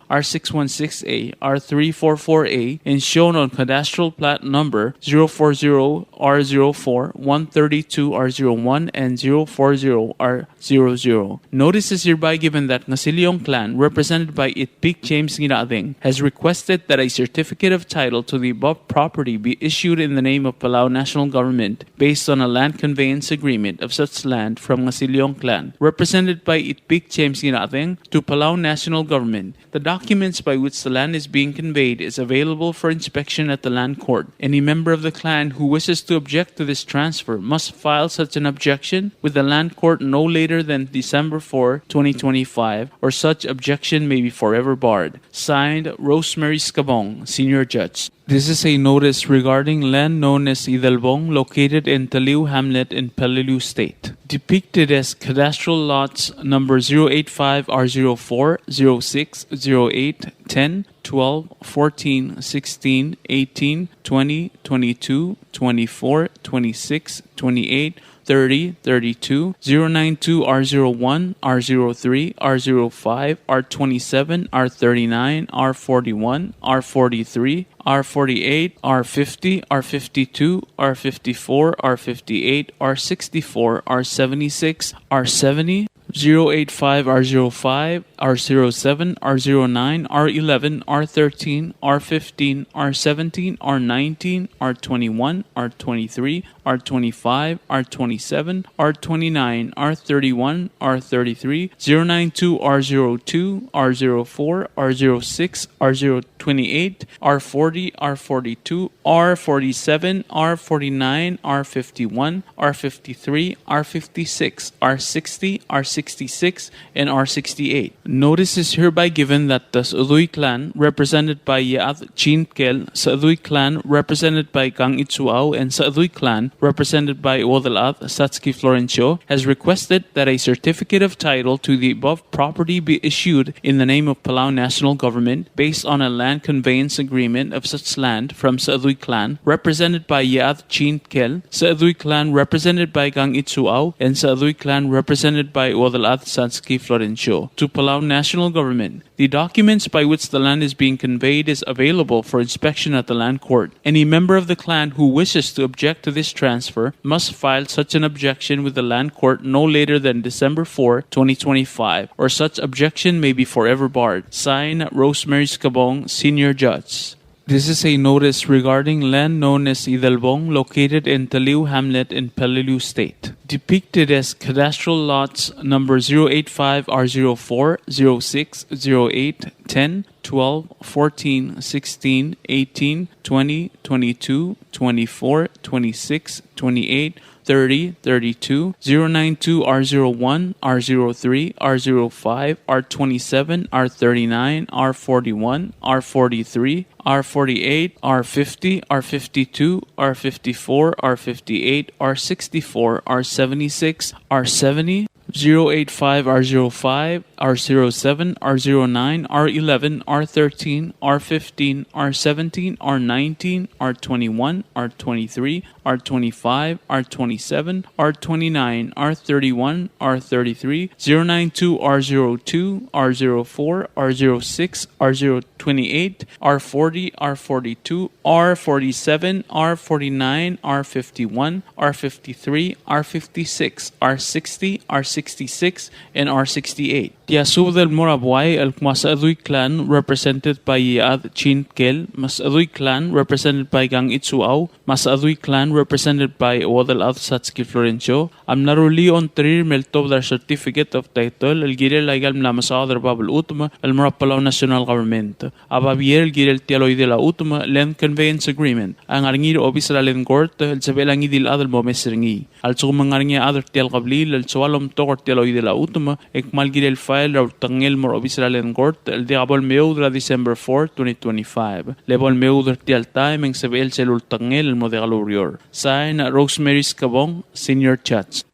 R six one six A, R three four four A, and shown on cadastral plat number zero four zero R zero four, one thirty-two R zero one, and zero four zero R zero zero. Notice is hereby given that Ngasiliong Clan, represented by Itpik James Ngirachedeng, has requested that a certificate of title to the above property be issued in the name of Palau National Government based on a land conveyance agreement of such land from Ngasiliong Clan, represented by Itpik James Ngirachedeng, to Palau National Government. The documents by which the land is being conveyed is available for inspection at the Land Court. Any member of the clan who wishes to object to this transfer must file such an objection with the Land Court no later than December fourth, twenty twenty-five, or such objection may be forever barred. Signed, Rosemary Skebong, Senior Judge. This is a notice regarding land known as Idelbong, located in Taliu Hamlet in Peleliu State. Depicted as cadastral lots number zero eight five R zero four, zero six, zero eight, ten, twelve, fourteen, sixteen, eighteen, twenty, twenty-two, twenty-four, twenty-six, twenty-eight, thirty, thirty-two, zero nine two, R zero one, R zero three, R zero five, R twenty-seven, R thirty-nine, R forty-one, R forty-three, R forty-eight, R fifty, R fifty-two, R fifty-four, R fifty-eight, R sixty-four, R seventy-six, R seventy, zero eight five, R zero five, R zero seven, R zero nine, R eleven, R thirteen, R fifteen, R seventeen, R nineteen, R twenty-one, R twenty-three, R twenty-five, R twenty-seven, R twenty-nine, R thirty-one, R thirty-three, zero nine two, R zero two, R zero four, R zero six, R zero twenty-eight, R forty, R forty-two, R forty-seven, R forty-nine, R fifty-one, R fifty-three, R fifty-six, R sixty, R sixty-six, and R sixty-eight. Notice is hereby given that the Sechedui Clan, represented by Yead Chin Tkel, Sechedui Clan, represented by Kang Itsuau, and Sechedui Clan, represented by Uodelchad Satski Florencio, has requested that a certificate of title to the above property be issued in the name of Palau National Government based on a land conveyance agreement of such land from Sechedui Clan, represented by Yead Chin Tkel, Sechedui Clan, represented by Kang Itsuau, and Sechedui Clan, represented by Uodelchad Satski Florencio, to Palau National Government. The documents by which the land is being conveyed is available for inspection at the Land Court. Any member of the clan who wishes to object to this transfer must file such an objection with the Land Court no later than December fourth, twenty twenty-five, or such objection may be forever barred. Signed, Rosemary Skebong, Senior Judge. This is a notice regarding land known as Idelbong, located in Taliu Hamlet in Peleliu State. Depicted as cadastral lots number zero eight five R zero four, zero six, zero eight, ten, twelve, fourteen, sixteen, eighteen, twenty, twenty-two, twenty-four, twenty-six, twenty-eight, thirty, thirty-two, zero nine two, R zero one, R zero three, R zero five, R twenty-seven, R thirty-nine, R forty-one, R forty-three, R forty-eight, R fifty, R fifty-two, R fifty-four, R fifty-eight, R sixty-four, R seventy-six, R seventy, zero eight five, R zero five, R zero seven, R zero nine, R eleven, R thirteen, R fifteen, R seventeen, R nineteen, R twenty-one, R twenty-three, R twenty-five, R twenty-seven, R twenty-nine, R thirty-one, R thirty-three, zero nine two, R zero two, R zero four, R zero six, R zero twenty-eight, R forty, R forty-two, R forty-seven, R forty-nine, R fifty-one, R fifty-three, R fifty-six, R sixty, R sixty-six, and R sixty-eight. Tia subed el mo er a buai el kmo a Sechedui Clan, represented by Iechad Chin Tkel, me a Sechedui Clan, represented by Kang Itsuau, me a Sechedui Clan, represented by Uodelchad Satski Florencio, a mla rullii a ongtirir me ltobed er a certificate of title el kirel aika el mla mesaod er a bab el chutem el mo er a Palau National Government. A babier el kirel tia el oidel a chutem, land conveyance agreement, a ngar er ngii er a obis er a Land Court el sebechel a ngii di el chad el mo omes er ngii. A lsekum e ng ngar er ngii a chad er tia el kebliil el soal omtok er tia el oidel a chutem, e kmal kirel file er a ultekngel el mo er a obis er a Land Court el diak bo lemeoud er a December fourth, twenty twenty-five. Le bo lemeoud er tia el taem e ng sebechel sel ultekngel el mo diak loureor. Sign, Rosemary Skebong, Senior Judge.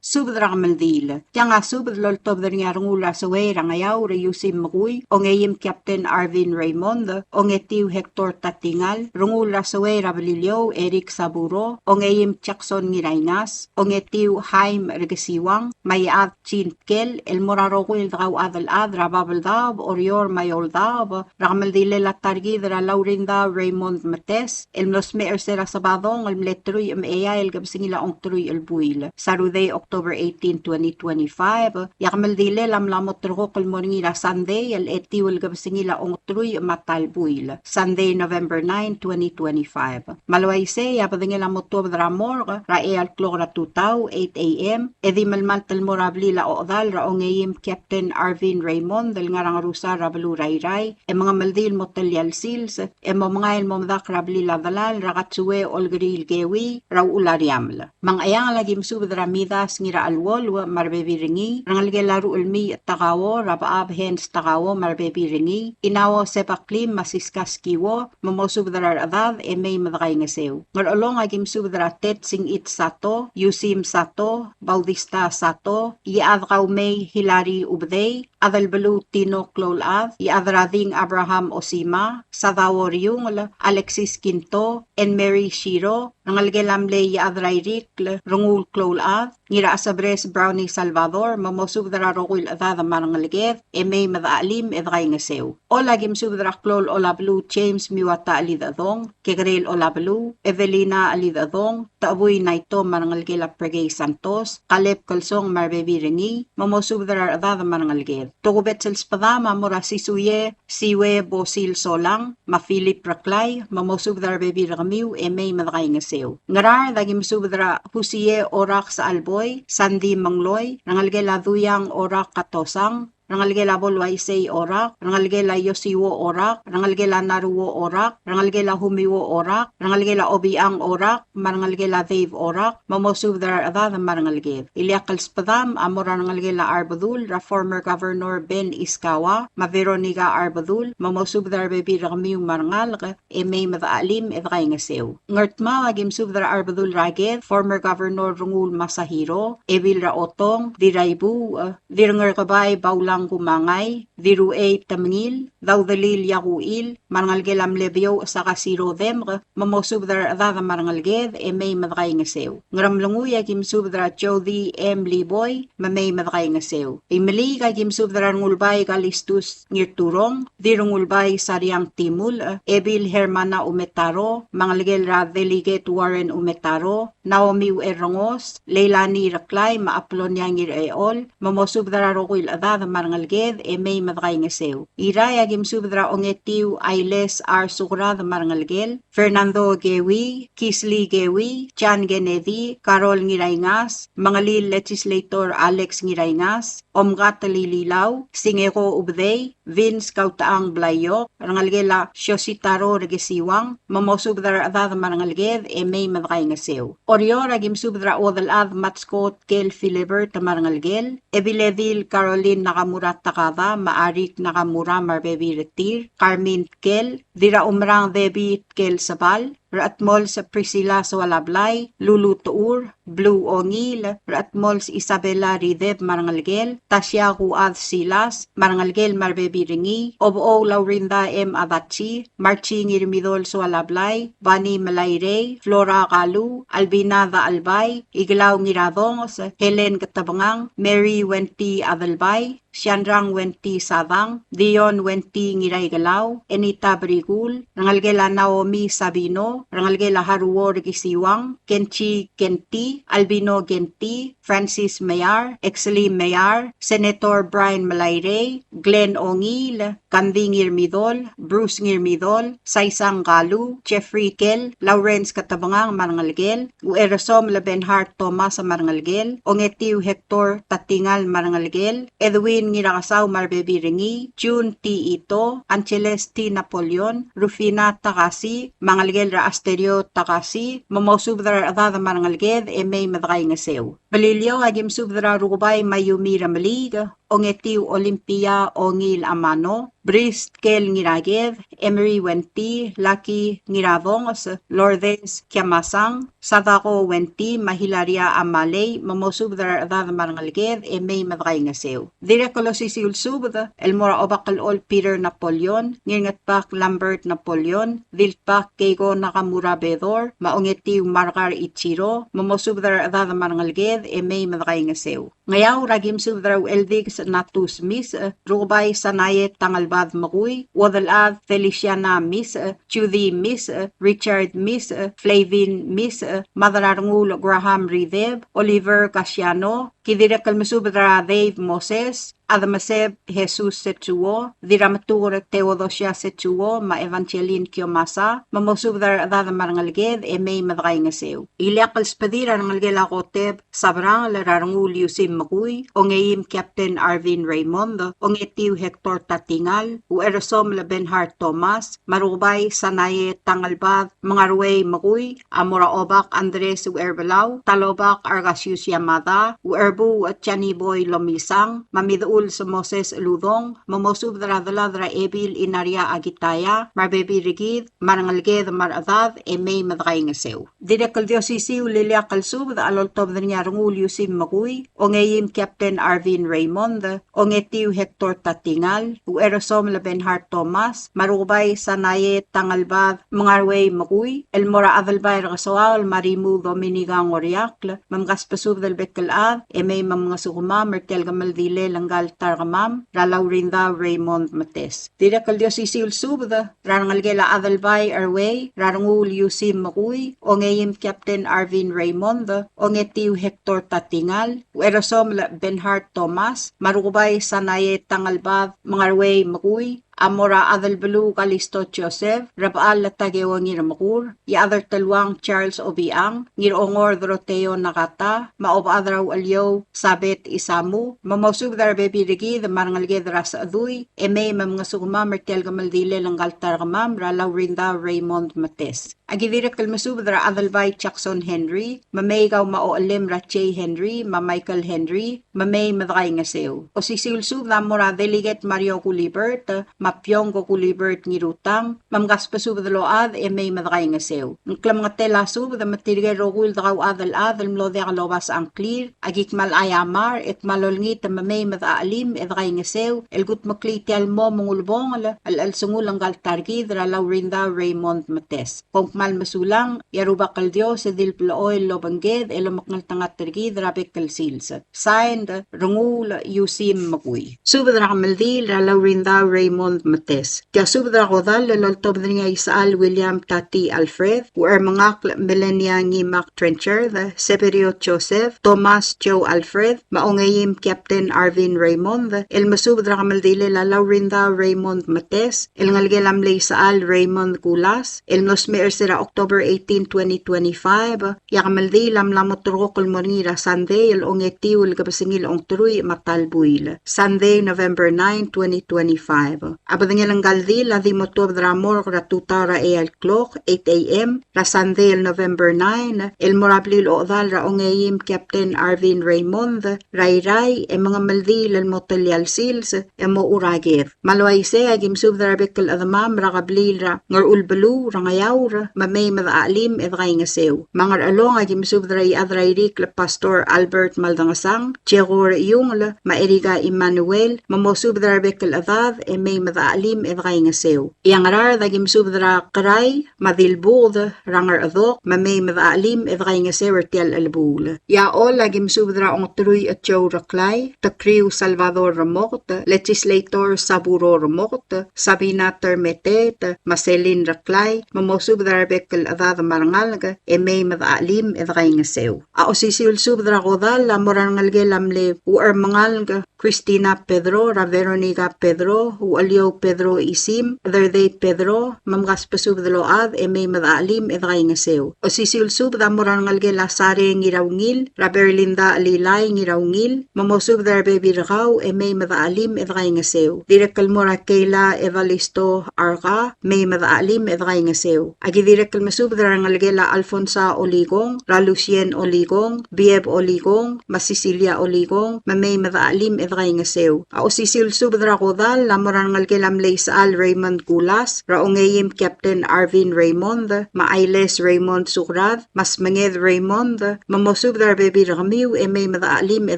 Subed er a kemeldiil. Tiang a subed el oltobed er ngii a Rengul er a Sewei er a Ngeaur, Iusim Mekui, ongeim Captain Arvin Raymond, ongetiu Hector Tatingal, Rengul er a Sewei er a Beliliou, Eric Saburo, ongeim Jackson Ngirainas, ongetiu Haim Rekesiuang, me a Iechad Chin Tkel, el mo er a rokui el dekauchad el chad er a bab el daob, Oreor me a eou el daob, er a kemeldilel a ta er kid er a Laurinda Raymond Metes, el mlo smecher er se er a Sebadong el mle teruich me a eai el kebesengil a ongteruich el buil. Saturday, October eighteen, twenty twenty-five, e a kemeldilel a mla mo ulterekokl el mo er ngii er a Sunday el etiu el kebesengil a ongeteruich me a ta el buil, Sunday, November nine, twenty twenty-five. Me a le uaisei e a bedengel a mo tuobed er a morgue er a eai el klok er a tutau, eight A M, e di melemalt el mo er a blil a ochedal er a ongeim Captain Arvin Raymond el ngar er a Ngerusar er a beluu er a Irrai, e mengemeldiil el mo telia el sils, e mo mengai el mo medakl er a blil a delal er a Katsue Olkeriil Kewi er a Uchul a Riamel. Me a Ngcheangel a ki mesubed er a Midas Ngiracheluolu me a rebebil er ngii, rengelekel a Ruchelmiich Takao, er a Bechab Hans Takao me a rebebil er ngii, Inao Sebaklim me a Siska Skiwo, me mosubed er a rechedad e mei me dekaingeseu. Ngerchelong a ki mesubed er a Ted Singich Sato, Yusim Sato, Bautista Sato, Iechad Kaumei Hilary Ubedei, Adelbeluu Tino Kloulechad, Iechad er a Ding Abraham Osima, Sadao Riungel, Alexis Kinto, Anne Mary Shiro, rengelekel a mle Iechad er a Irikl Rengul Kloulechad, Ngirachesebres Brownie Salvador, me mosubed er a rokui el chedad me a rengeleked, e mei me dechachelim e dekaingeseu. Chol a ki mesubed er a klou el Olabeluu James Miwata Chelidechedong, Kekerel Olabeluu, Evelina Chelidechedong, Techebui Naito me a rengelekel a Pregei Santos, Kaleb Kelsong me a rebebil er ngii, me mosubed er a rechedad me a rengeleked. Tokubets el sbedam a mo er a Sisuie, Siue Bosil Solang, me a Philip Reklai, me mosubed er a rebebil er kemiu e mei me dekaingeseu. Ngaraard a ki mesubed er a Husie Orak Sechalboi, Sandy Mengloi, rengelekel a Duyang Orak Katosang, rengelekel a Boluaisei Orak, rengelekel a Yosiwo Orak, rengelekel a Naruo Orak, rengelekel a Humiwo Orak, rengelekel a Obiang Orak, me a rengelekel a Dave Orak, me mosubed er a rechedad me a rengeleked. Ileakl el sbedam a mo er a rengelekel a Arbedul er a former Governor Ben Iskawa me a Veronica Arbedul, me mosubed er a rebebil er kemiu me a rengalek, e mei me dechachelim e dekaingeseu. Ngardmau a ki mesubed er a Arbedul er a Ked, former Governor Rengul Masahiro, Ebil er a Otong, Diraibuuch, Dirngerkebai Baulang Kumangai, Diruchei Temengil, Daudelil Iakuchil, me a rengelekel a mle Biouch Sakasiro Demk, me mosubed er a rechedad me a rengeleked e mei me dekaingeseu. Ngeremlengui a ki mesubed er a Jody M. Liboi, me mei me dekaingeseu. Imeliik a ki mesubed er a Rengulbai Kalistus Ngirturong, Dirrengulbai Sariang Timulch, Ebil Hermana Umetaro, me a ngelekel er a Delegate Warren Umetaro, Naomi Uerrengos, Leilani Reklai, me a Apolonia Ngirechol, me mosubed er a rokui el chedad me a rengeleked e mei me dekaingeseu. Irrai a ki mesubed er a Ongetiu Ailes R. Sukrad me a rengelekel, Fernando Kewi, Kisli Kewi, John Kennedy, Carol Ngiraingas, Mengelil Legislator Alex Ngiraingas, Omkatel Ililau, Singeko Ubedei, Vince Kautechang Blaiok, rengelekel a Shositaro Rekesiwang, me mosubed er a rechedad me a rengeleked e mei me dekaingeseu. Oreor a ki mesubed er a Uodelchad Matsko Tkel Philibert me a rengelekel, Ebiledil Caroline Nakamura Takada, me a Arik Nakamura me a rebebil er tir, Carmen Tkel, Dirraumerang Debbie Tkel Sebal, Rechetmols Priscilla Soalablai, Lulu Techur, Blue Ongil, Rechetmols Isabella Rideb me a rengelekel, Tasia Kuad Silas me a rengelekel me a rebebil er ngii, Obechou Laurinda M. Adachi, Marchi Ngirmidol Soalablai, Bani Melairei, Flora Kalu, Albina Dachelbai, Ikelau Ngiradonges, Helen Ketebengang, Mary Wenty Adelbai, Siandrang Wenty Sadang, Dion Wenty Ngiraikelau, Enita Brikul, rengelekel a Naomi Sabino, rengelekel a Haruo Rekesiwang, Kenchi Kenti, Albino Kenti, Francis Meyar, Exley Meyar, Senator Brian Melairei, Glenn Ongil, Kandi Ngirmidol, Bruce Ngirmidol, Saisang Kalu, Jeffrey Kel, Lawrence Ketebengang me a rengelekel, Ucheresom el Benhart Thomas me a rengelekel, Ongetiu Hector Tatingal me a rengelekel, Edwin Ngirakesau me a rebebil er ngii, June T. Ito, Angeles T. Napoleon, Rufina Takasi, me a ngelekel er a Asterio Takasi, me mosubed er a rechedad me a rengeleked e mei me dekaingeseu. Beliliou a ki mesubed er a Rukebai Mayumi Remeliik, Ongetiu Olympia Ongil Amano, Brist Kel Ngiraked, Emery Wenty, Lucky Ngiradonges, Lourdes Kiamasang, Sadako Wenty, me a Hilaria Amalei, me mosubed er a rechedad me a rengeleked e mei me dekaingeseu. Dirrek el osisiu el subed el mo er a Obakelchol Peter Napoleon, Ngirngetbak Lambert Napoleon, Diltbak Keiko Nakamura Bedor, me a Ongetiu Margar Ichiro, me mosubed er a rechedad me a rengeleked e mei me dekaingeseu. Ngeaur a ki mesubed er a Ucheldikes Natus Misech, Rukebai Sanae Tangelbad Mekui, Uodelchad Feliciana Misech, Judy Misech, Richard Misech, Flavin Misech, Mad er a Renguul Graham Rideb, Oliver Casiano, ki dirrek el mesubed er a Dave Moses, Adameseb Jesus Setsuo, Dirrametuker Theodosia Setsuo, me a Evangeline Kiomasa, me mosubed er a rechedad me a rengeleked e mei me dekaingeseu. Ileakl el sbedir a rengelekel a Koteb Sabrangel er a Renguul Iusim Mekui, Ongeim Captain Arvin Raymond, Ongetiu Hector Tatingal, Ucherosomel Benhard Thomas, me a Rukebai Sanae Tangelbad Mengaruei Mekui, a mo er a Obak Andres Ucherbelau, Talobak Argasius Yamada, Ucherbuuch Chaniboi Lomisang, me a Mideuls Moses Uludong, me mosubed er a delad er a Ebil Inaria Akitaya, me a rebebil er kid, me a rengeleked me a rechedad, e mei me dekaingeseu. Dirrek el di osisiu el ileakl el subed a loltobed er ngii a Renguul Iusim Mekui, Ongeim Captain Arvin Raymond, Ongetiu Hector Tatingal, Ucherosomel Benhard Thomas, me a Rukebai Sanae Tangelbad Mengaruei Mekui, el mo er a Adelbai er a Kesoaol me a Rimuu Dominica Ngoriakl, me mkasbesubed el bek el chad, e mei me mngesukemam er tia el kemeldilel ngka el ta er kemam, er a Laurinda Raymond Metes. Dirrek el di osisiu el subed, er a rengelekel a Adelbai Erwei, er a Renguul Iusim Mekui, Ongeim Captain Arvin Raymond, Ongetiu Hector Tatingal, Ucherosomel Benhard Thomas, me a Rukebai Sanae Tangelbad Mengaruei Mekui, a mo er a Adelbeluu Kalisto Joseph, Rebechall Takeo Ngirmekur, Iechadreteluang Charles Obichang, Ngirongor Doroteo Nakata, me a Obechad er a Ucheliou Sabet Isamu, me mosubed er a rebebil er kid me a rengeleked er a Sechedui, e mei me mngesukemam er tia el kemeldilel ngka el ta er kemam, er a Laurinda Raymond Metes. A ki dirrek el mesubed er a Adelbai Jackson Henry, me mei kau me a ochellem er a Jay Henry, me a Michael Henry, me mei me dekaingeseu. Osisiu el subed a mo er a Delegate Mario Gulibert, me a Piongko Gulibert Ngirutang, me mkasbesubed el ochad e mei me dekaingeseu. Ng klemengetel a subed me tirke el rokui el dekauchad el chad el mlo diak lobasech a ngklir, a ki kmal aiamar, e kmal olengit me mei me dechachelim e dekaingeseu, el kudmeklii tia el mo me ng ulebongel el chelsengul ngka el ta er kid er a Laurinda Raymond Metes. Kom kmal mesulang, e a Rubak el Dios e di le blechoel el obengked e lomekngeltengat er kid er a bek el sils. Signed, Renguul Iusim Mekui. Subed er a kemeldiil er a Laurinda Raymond Metes. Tia subed er a kodall el oltobed er ngii a Isechal William Tati Alfred, Uchermengakl Melania Ngimak Trenchard, Severio Joseph, Thomas Joe Alfred, me a Ongeim Captain Arvin Raymond, el mesubed er a kemeldilel a Laurinda Raymond Metes, el ngelekel a mle Isechal Raymond Kulas, el mlo smecher er se er a October eighteen, twenty twenty-five, e a kemeldiil a mla mo terrekokl el mo er ngii er a Sandei el ongetiu el kebesengil a ongeteruich me a ta el buil. Sunday, November nine, twenty twenty-five. A bedengel ngka el dil a di mo tuobed er a morgue er a tutau er a eai el klok, eight A M, er a Sandei el November nine, el mo er a blil ochedal er a Ongeim Captain Arvin Raymond, er a Irrai, e mengemeldiil el mo telia el sils, e mo er a ked. Me a le uaisei a ki mesubed er a rebek el chedemam er a kebliil er a Ngerchul beluu er a Ngeaur, me mei me dechachelim e dekaingeseu. Me a Ngerchelong a ki mesubed er a Iechad er a Irikl el Pastor Albert Maldangesang, Jekor Iungel, me a Erika Emmanuel, me mosubed er a rebek el chedad e mei me dechachelim e dekaingeseu. E a Ngaraard a ki mesubed er a Kerai, me a Dilbuked er a Ngerchedok, me mei me dechachelim e dekaingeseu er tia el chelebuul. E a Choll a ki mesubed er a Ongeteruich Joe Reklai, Tekriu Salvador Remoket, Legislator Saburo Remoket, Sabina Termeteet, me a Celine Reklai, me mosubed er a rebek el chedad me a rengalek, e mei me dechachelim e dekaingeseu. A osisiu el subed er a kodall a mo er a rengelekel a mle Uchermengalek Christina Pedro, er a Veronica Pedro, Ucheliou Pedro Isim, Chederdei Pedro, me mkasbesubed el ochad e mei me dechachelim e dekaingeseu. Osisiu el subed a mo er a rengelekel a Sare Ngiraungil, er a Berlinda Chelilai Ngiraungil, me mosubed er a rebebil er kau e mei me dechachelim e dekaingeseu. Dirrek el mo er a Keila Evalisto Arka, mei me dechachelim e dekaingeseu. A ki dirrek el mesubed er a rengelekel a Alfonsa Olikong, er a Lucien Olikong, Bieb Olikong, me a Cecilia Olikong, me mei me dechachelim e dekaingeseu. A osisiu el subed er a kodall a mo er a rengelekel a mle Isechal Raymond Kulas, er a ongeim Captain Arvin Raymond, me a Ailes Raymond Sukrad, me a Smenged Raymond, me mosubed er a rebebil er kemiu e mei me dechachelim e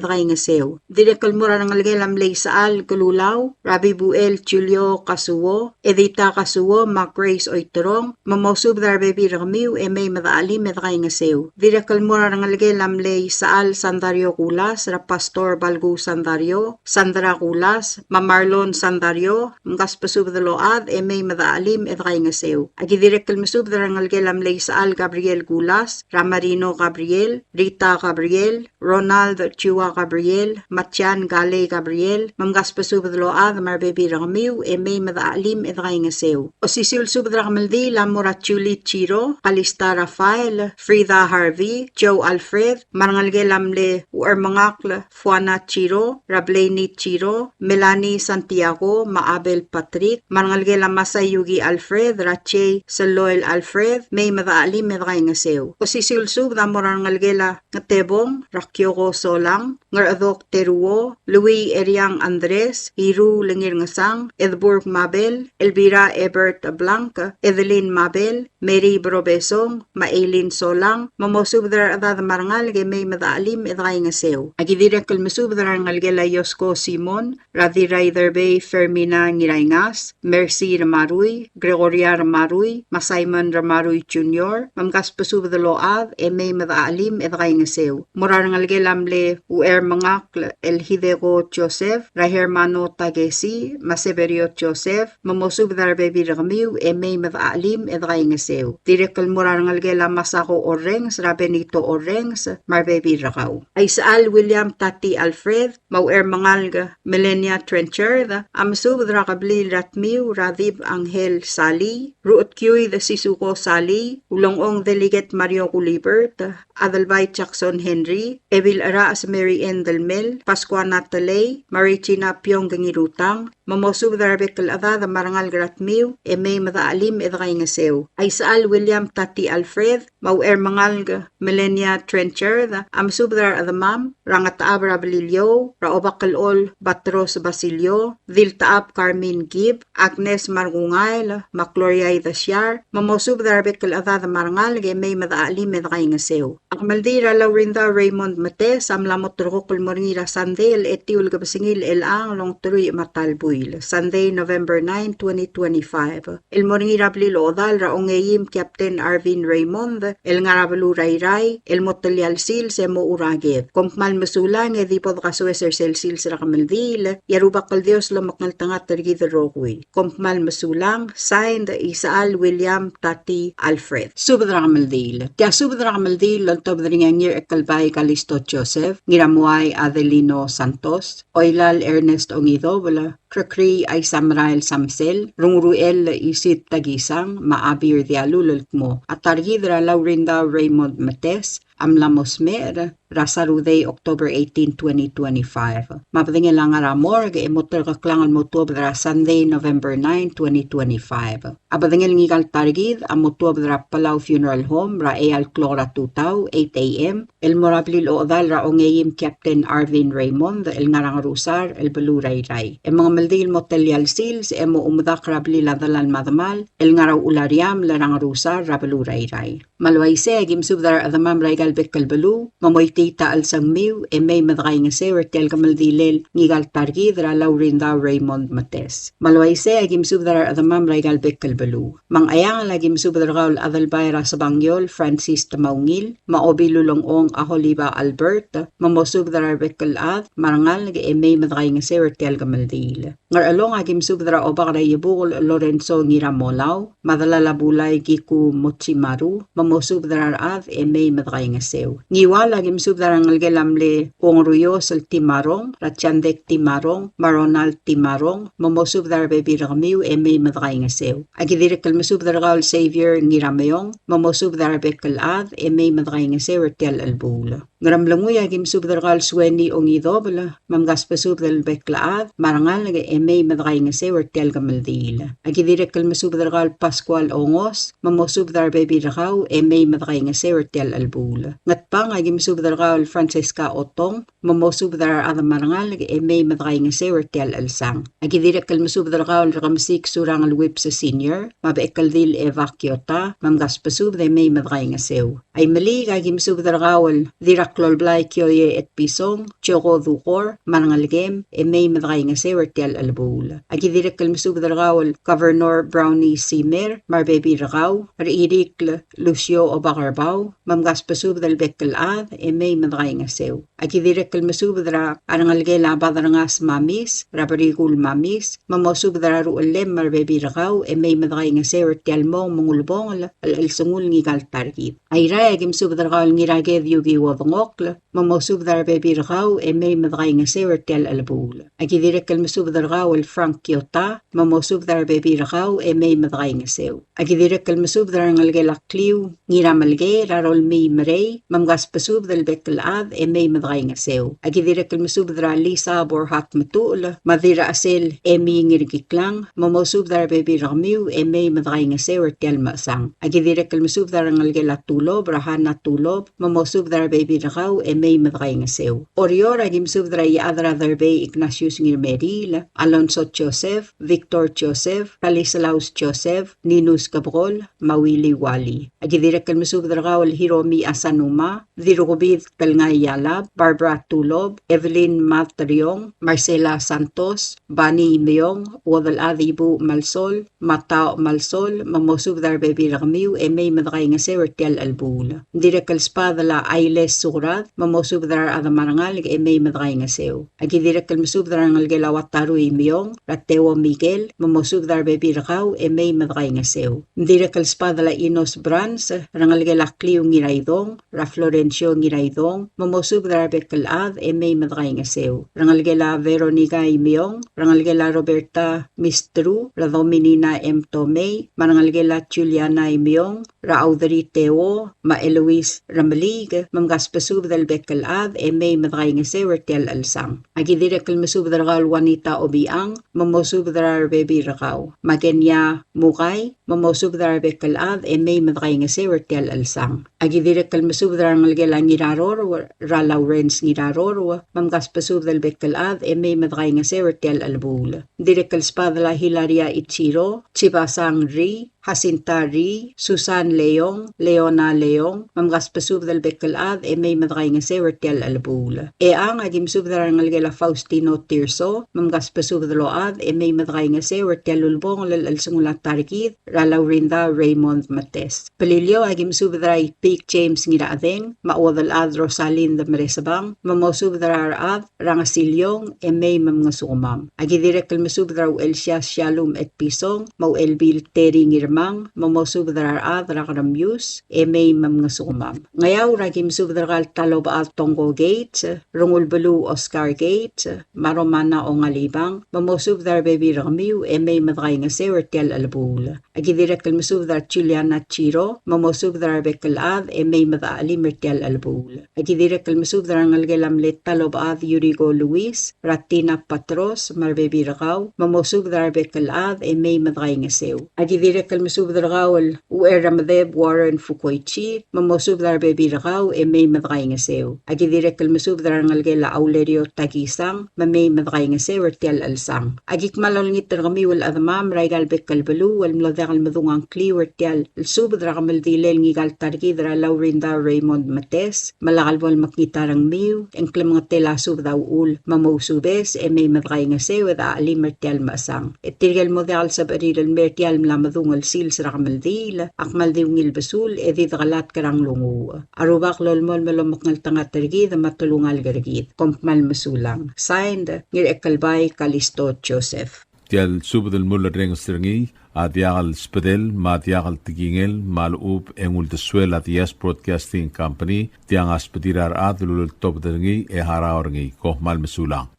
dekaingeseu. Dirrek el mo er a rengelekel a mle Isechal Kelulau, er a Bibuel Julio Kasuo, Edita Kasuo, me a Grace Oiterong, me mosubed er a rebebil er kemiu e mei me dechachelim e dekaingeseu. Dirrek el mo er a rengelekel a mle Isechal Sandario Kulas, er a Pastor Balku Sandario, Sandra Kulas, me a Marlon Sandario, mkasbesubed el ochad e mei me dechachelim e dekaingeseu. Aki dirrek el mesubed er a rengelekel a mle Isechal Gabriel Kulas, er a Marino Gabriel, Rita Gabriel, Ronald Chua Gabriel, me a Jan Galei Gabriel, me mkasbesubed el ochad me a rebebil er kemiu e mei me dechachelim e dekaingeseu. Osisiu el subed er a kemeldiil a mo er a Julie Chiro, Kalista Rafael, Frida Harvey, Joe Alfred, me a rengelekel a mle Uchermengakl Fuana Chiro, er a Blaney Chiro, Melanie Santiago, me a Abel Patrick, me a rengelekel a Masayuki Alfred, er a Jay Seloel Alfred, mei me dechachelim e dekaingeseu. Osisiu el subed a mo er a rengelekel a Ngetebong, er a Kioko Solang, Ngerchedok Teruo, Louis Eriang Andres, Iru Lengirngesang, Edburg Mabel, Elvira Ebert Blanc, Edeline Mabel, Mary Brobesong, me a Eileen Solang, me mosubed er a rechedad me a rengalek e mei me dechachelim e dekaingeseu. Aki dirrek el mesubed er a rengelekel a Iosko Simon, er a Dirraiderbei Fermina Ngiraingas, Mercy Remarui, Gregoria Remarui, me a Simon Remarui Junior, me mkasbesubed el ochad e mei me dechachelim e dekaingeseu. Mo er a rengelekel a mle Uchermengakl el Hideko Joseph, er a Hermano Takesi, me a Severio Joseph, me mosubed er a rebebil er kemiu e mei me dechachelim e dekaingeseu. Dirrek el mo er a rengelekel a Masako Orrenges, er a Benito Orrenges, me a rebebil er kau. A Isechal William Tati Alfred, me a Uchermengalek Melania Trenchard, a mesubed er a kebliil er a Tmiu, er a Dib Angel Sali, Ruchedkiuid Sisuko Sali, Ulengchong Delegate Mario Gulibert, Adelbai Jackson Henry, Ebil Cherachs Mary Ann Delmel, Pascua Natalie, me a Regina Piong Ngirutang, me mosubed er a rebek el chedad me a rengalek er a Tmiu, e mei me dechachelim e dekaingeseu. A Isechal William Tati Alfred, me a Uchermengalek Melania Trenchard, a mesubed er a rechedemam, er a Ngetechab er a Beliliou, er a Obak el Chol Batros Basilio, Diltechab Carmen Gibb, Agnes Markungail, me a Gloria Idesiar, me mosubed er a rebek el chedad me a rengalek e mei me dechachelim e dekaingeseu. A kemeldiil er a Laurinda Raymond Metes a mla mo terrekokl el mo er ngii er a Sandei el etiu el kebesengil er chelechang el ongeteruich me a ta el buil, Sunday, November nine, twenty twenty-five. El mo er ngii er a blil ochedal er a ongeim Captain Arvin Raymond, el ngar er a beluu er a Irrai, el mo telia el sils e mochu er a ked. Kom kmal mesulang e di bo dekasoes er sel sils er a kemeldiil, e a Rubak el Dios lomekngeltengat er kid el rokui. Kom kmal mesulang, signed, Isechal William Tati Alfred. Subed er a kemeldiil. Tia subed er a kemeldiil el oltobed er ngii a Ngirchekelbai Kalisto Joseph, Ngiramuai Adelino Santos, Oilal Ernest Ongidobel, Krekrii Aisamerael Samsel, Runguruel Isit Takisang, me a Abir Dialul el kmo a ta er kid er a Laurindau Raymond Metes a mla mo smecher er a Sarudei, October eighteen, twenty twenty-five. Me a bedengel a ngar er a morgue e mo terkeklang el mo tuobed er a Sunday, November nine, twenty twenty-five. A bedengel ngika el ta er kid a mo tuobed er a Palau Funeral Home er a eai el klok er a tutau, eight A M, el mo er a blil ochedal er a ongeim Captain Arvin Raymond el ngar er a Ngerusar el beluu er a Irrai. E mengemeldiil el mo telia el sils e mo medakl er a blil a delal me a demal el ngar er a Uchul a Riamel er a Ngerusar er a beluu er a Irrai. Me a le uaisei e aki mesubed er a rechedemam er aika el bek el beluu, me moitii a chelsengmiu e mei me dekaingeseu er tia el kemeldilel ngika el ta er kid er a Laurindau Raymond Metes. Me a le uaisei e aki mesubed er a rechedemam er aika el bek el beluu. Me a Ngcheangel e aki mesubed er kau el Adelbai er a Sebangiol Francis Temaungil, me a Obilulengchong Aholiba Albert, me mosubed er a rebek el chad me a rengalek e mei me dekaingeseu er tia el kemeldiil. Ngerchelong e aki mesubed er a Obak er a Iebukel Lorenzo Ngiramolau, me a delal a Bulai Kiku Mochimaru, me mosubed er a rechad e mei me dekaingeseu. Ngiwal e aki mesubed er a rengelekel a mle Ongeruios el Timarong, er a Chandek Timarong, me a Ronald Timarong, me mosubed er a rebebil er kemiu e mei me dekaingeseu. Aki dirrek el mesubed er kau el Xavier Ngirameong, me mosubed er a rebek el chad e mei me dekaingeseu er tia el chelebuul. Ngeremlengui a ki mesubed er kau el Sueni Ongidobel, me mkasbesubed el bek el chad me a rengalek e mei me dekaingeseu er tia el kemeldiil. A ki dirrek el mesubed er kau el Pascual Ongos, me mosubed er a rebebil er kau e mei me dekaingeseu er tia el chelebuul. Ngatpang a ki mesubed er kau el Francesca Otong, me mosubed er a rechad me a rengalek e mei me dekaingeseu er tia el chelsang. A ki dirrek el mesubed er kau el Rekemesik Surangel Whipps Senior, me a Bechekeldil Eva Kiota, me mkasbesubed e mei me dekaingeseu. Aimeliik a ki mesubed er kau el Dirraklolblai Kioie Etpison, Joko Dukor, me a rengelekem, e mei me dekaingeseu er tia el chelebuul. A ki dirrek el mesubed er kau el Governor Brownie Simer, me a rebebil er kau, Rechirikl Lucio Obakerbau, me mkasbesubed el bek el chad, e mei me dekaingeseu. A ki dirrek el mesubed er a rengelekel a Baderngas Mamis, er a Berikul Mamis, me mosubed er a ruchellem me a rebebil er kau, e mei me dekaingeseu er tia el mong me ng ulebongel el chelsengul ngika el ta er kid. Airai a ki mesubed er kau el Ngiraked Yuki Uodengokl, me mosubed er a rebebil er kau, e mei me dekaingeseu er tia el chelebuul. A ki dirrek el mesubed er kau el Frank Kiota, me mosubed er a rebebil er kau, e mei me dekaingeseu. A ki dirrek el mesubed er a rengelekel a Kliu Ngiramelkei, er a Rolmii Merei, me mkasbesubed el bek el chad, e mei me dekaingeseu. A ki dirrek el mesubed er a Lisa Borhat Metuchel, me a Dirrachesel Emi Ngirkiklang, me mosubed er a rebebil er kemiu, e mei me dekaingeseu er tia el mechesang. A ki dirrek el mesubed er a rengelekel a Tulob, er a Hana Tulob, me mosubed er a rebebil er kau, e mei me dekaingeseu. Oreor a ki mesubed er a Iechad er a Derbei Ignatius Ngirmeriil, Alonso Joseph, Victor Joseph, Stanislaus Joseph, Ninus Kebekol, me a Willy Wally. A ki dirrek el mesubed er kau el Hiromi Asanuma, Dirrukebid Telngai Yalab, Barbara Tulob, Evelyn Matriong, Marcela Santos, Bani Meong, Uodelchad Ibuuch Malsol, Matau Malsol, me mosubed er a rebebil er kemiu, e mei me dekaingeseu er tia el chelebuul. Ng dirrek el sbadel a Ailes Sukrad, me mosubed er a rechad me a rengalek, e mei me dekaingeseu. A ki dirrek el mesubed er a rengelekel a Wataru Imeong, er a Teo Miguel, me mosubed er a rebebil er kau, e mei me dekaingeseu. Ng dirrek el sbadel a Inos Brans, er a rengelekel a Kliu Ngiraidong, er a Florencio Ngiraidong, me mosubed er a rebek el chad, e mei me dekaingeseu. Er a rengelekel a Veronica Imeong, er a rengelekel a Roberta Mistru, er a Dominina M. Tomei, me a rengelekel a Juliana Imeong, er a Audrey Teo, me a Eloise Remeliik, me mkasbesubed el bek el chad, e mei me dekaingeseu er tia el chelsang. A ki dirrek el mesubed er kau el Juanita Obichang, me mosubed er a rebebil er kau. Me a Kenia Mukai, me mosubed er a rebek el chad, e mei me dekaingeseu er tia el chelsang. A ki dirrek el mesubed er a rengelekel a Ngirarorou, er a Lawrence Ngirarorou, me mkasbesubed el bek el chad, e mei me dekaingeseu er tia el chelebuul. Ng dirrek el sbadel a Hilaria Ichiro, Chibasang Ri, Jacinta Ri, Susan Leong, Leona Leong, me mkasbesubed el bek el chad, e mei me dekaingeseu er tia el chelebuul. Echang a ki mesubed er a rengelekel a Faustino Tirso, me mkasbesubed el ochad, e mei me dekaingeseu er tia el ulebongel el chelsengul a ta er kid, er a Laurinda Raymond Metes. Beliliou a ki mesubed er a Ipik James Ngirachedeng, me a Uodelchad Rosalind Meresebang, me mosubed er a rechad, er a Ngesiliong, e mei me mngesukemam. A ki dirrek el mesubed er a Uchelsias Shalom Etpison, me a Uchelbil Teri Ngirmang, me mosubed er a rechad er a Keremius, e mei me mngesukemam. Ngeaur a ki mesubed er kau el Talobechad Tongko Gates, Rengulbeluu Oscar Gates, me a Romana Ongalibang, me mosubed er a rebebil er kemiu, e mei me dekaingeseu er tia el chelebuul. A ki dirrek el mesubed er a Juliana Chiro, me mosubed er a rebek el chad, e mei me dechelim er tia el chelebuul. A ki dirrek el mesubed er a rengelekel a mle Talobechad Yuriko Luis, er a Tina Patros, me a rebebil er kau, me mosubed er a rebek el chad, e mei me dekaingeseu. A ki dirrek el mesubed er kau el Ucherremedeb Warren Fukoichi, me mosubed er a rebebil er kau, e mei me dekaingeseu. A ki dirrek el mesubed er a rengelekel a Aulerio Takisang, me mei me dekaingeseu er tia el chelsang. A ki kmal olengit er kemiu el chedemam er aika el bek el beluu el mlo diak el medung a ngkliu er tia el subed er a kemeldilel ngika el ta er kid er a Laurinda Raymond Metes, me lak el bo lemekngit a rengmiu, e ng klemengetel a subed a uchul, me mousubes, e mei me dekaingeseu, e dechelim er tia el mechesang. E tirke el mo diak el sebechir el mei er tia el mla medung el sils er a kemeldiil, a kmal di ungil besul, e di dekelatk er a nglunguuch. A Rubak lolemolem el omekngeltengat er kid me a telungalek er kid. Kom kmal mesulang. Signed, Ngirchekelbai Kalisto Joseph. Tia el subed el mulerrenges er ngii a diak el sbedel me a diak el tekingel me a lechub e ng uldesuel a Diaz Broadcasting Company, tiang a sbedir a rechad el uleltobed er ngii e harau er ngii. Kom kmal mesulang.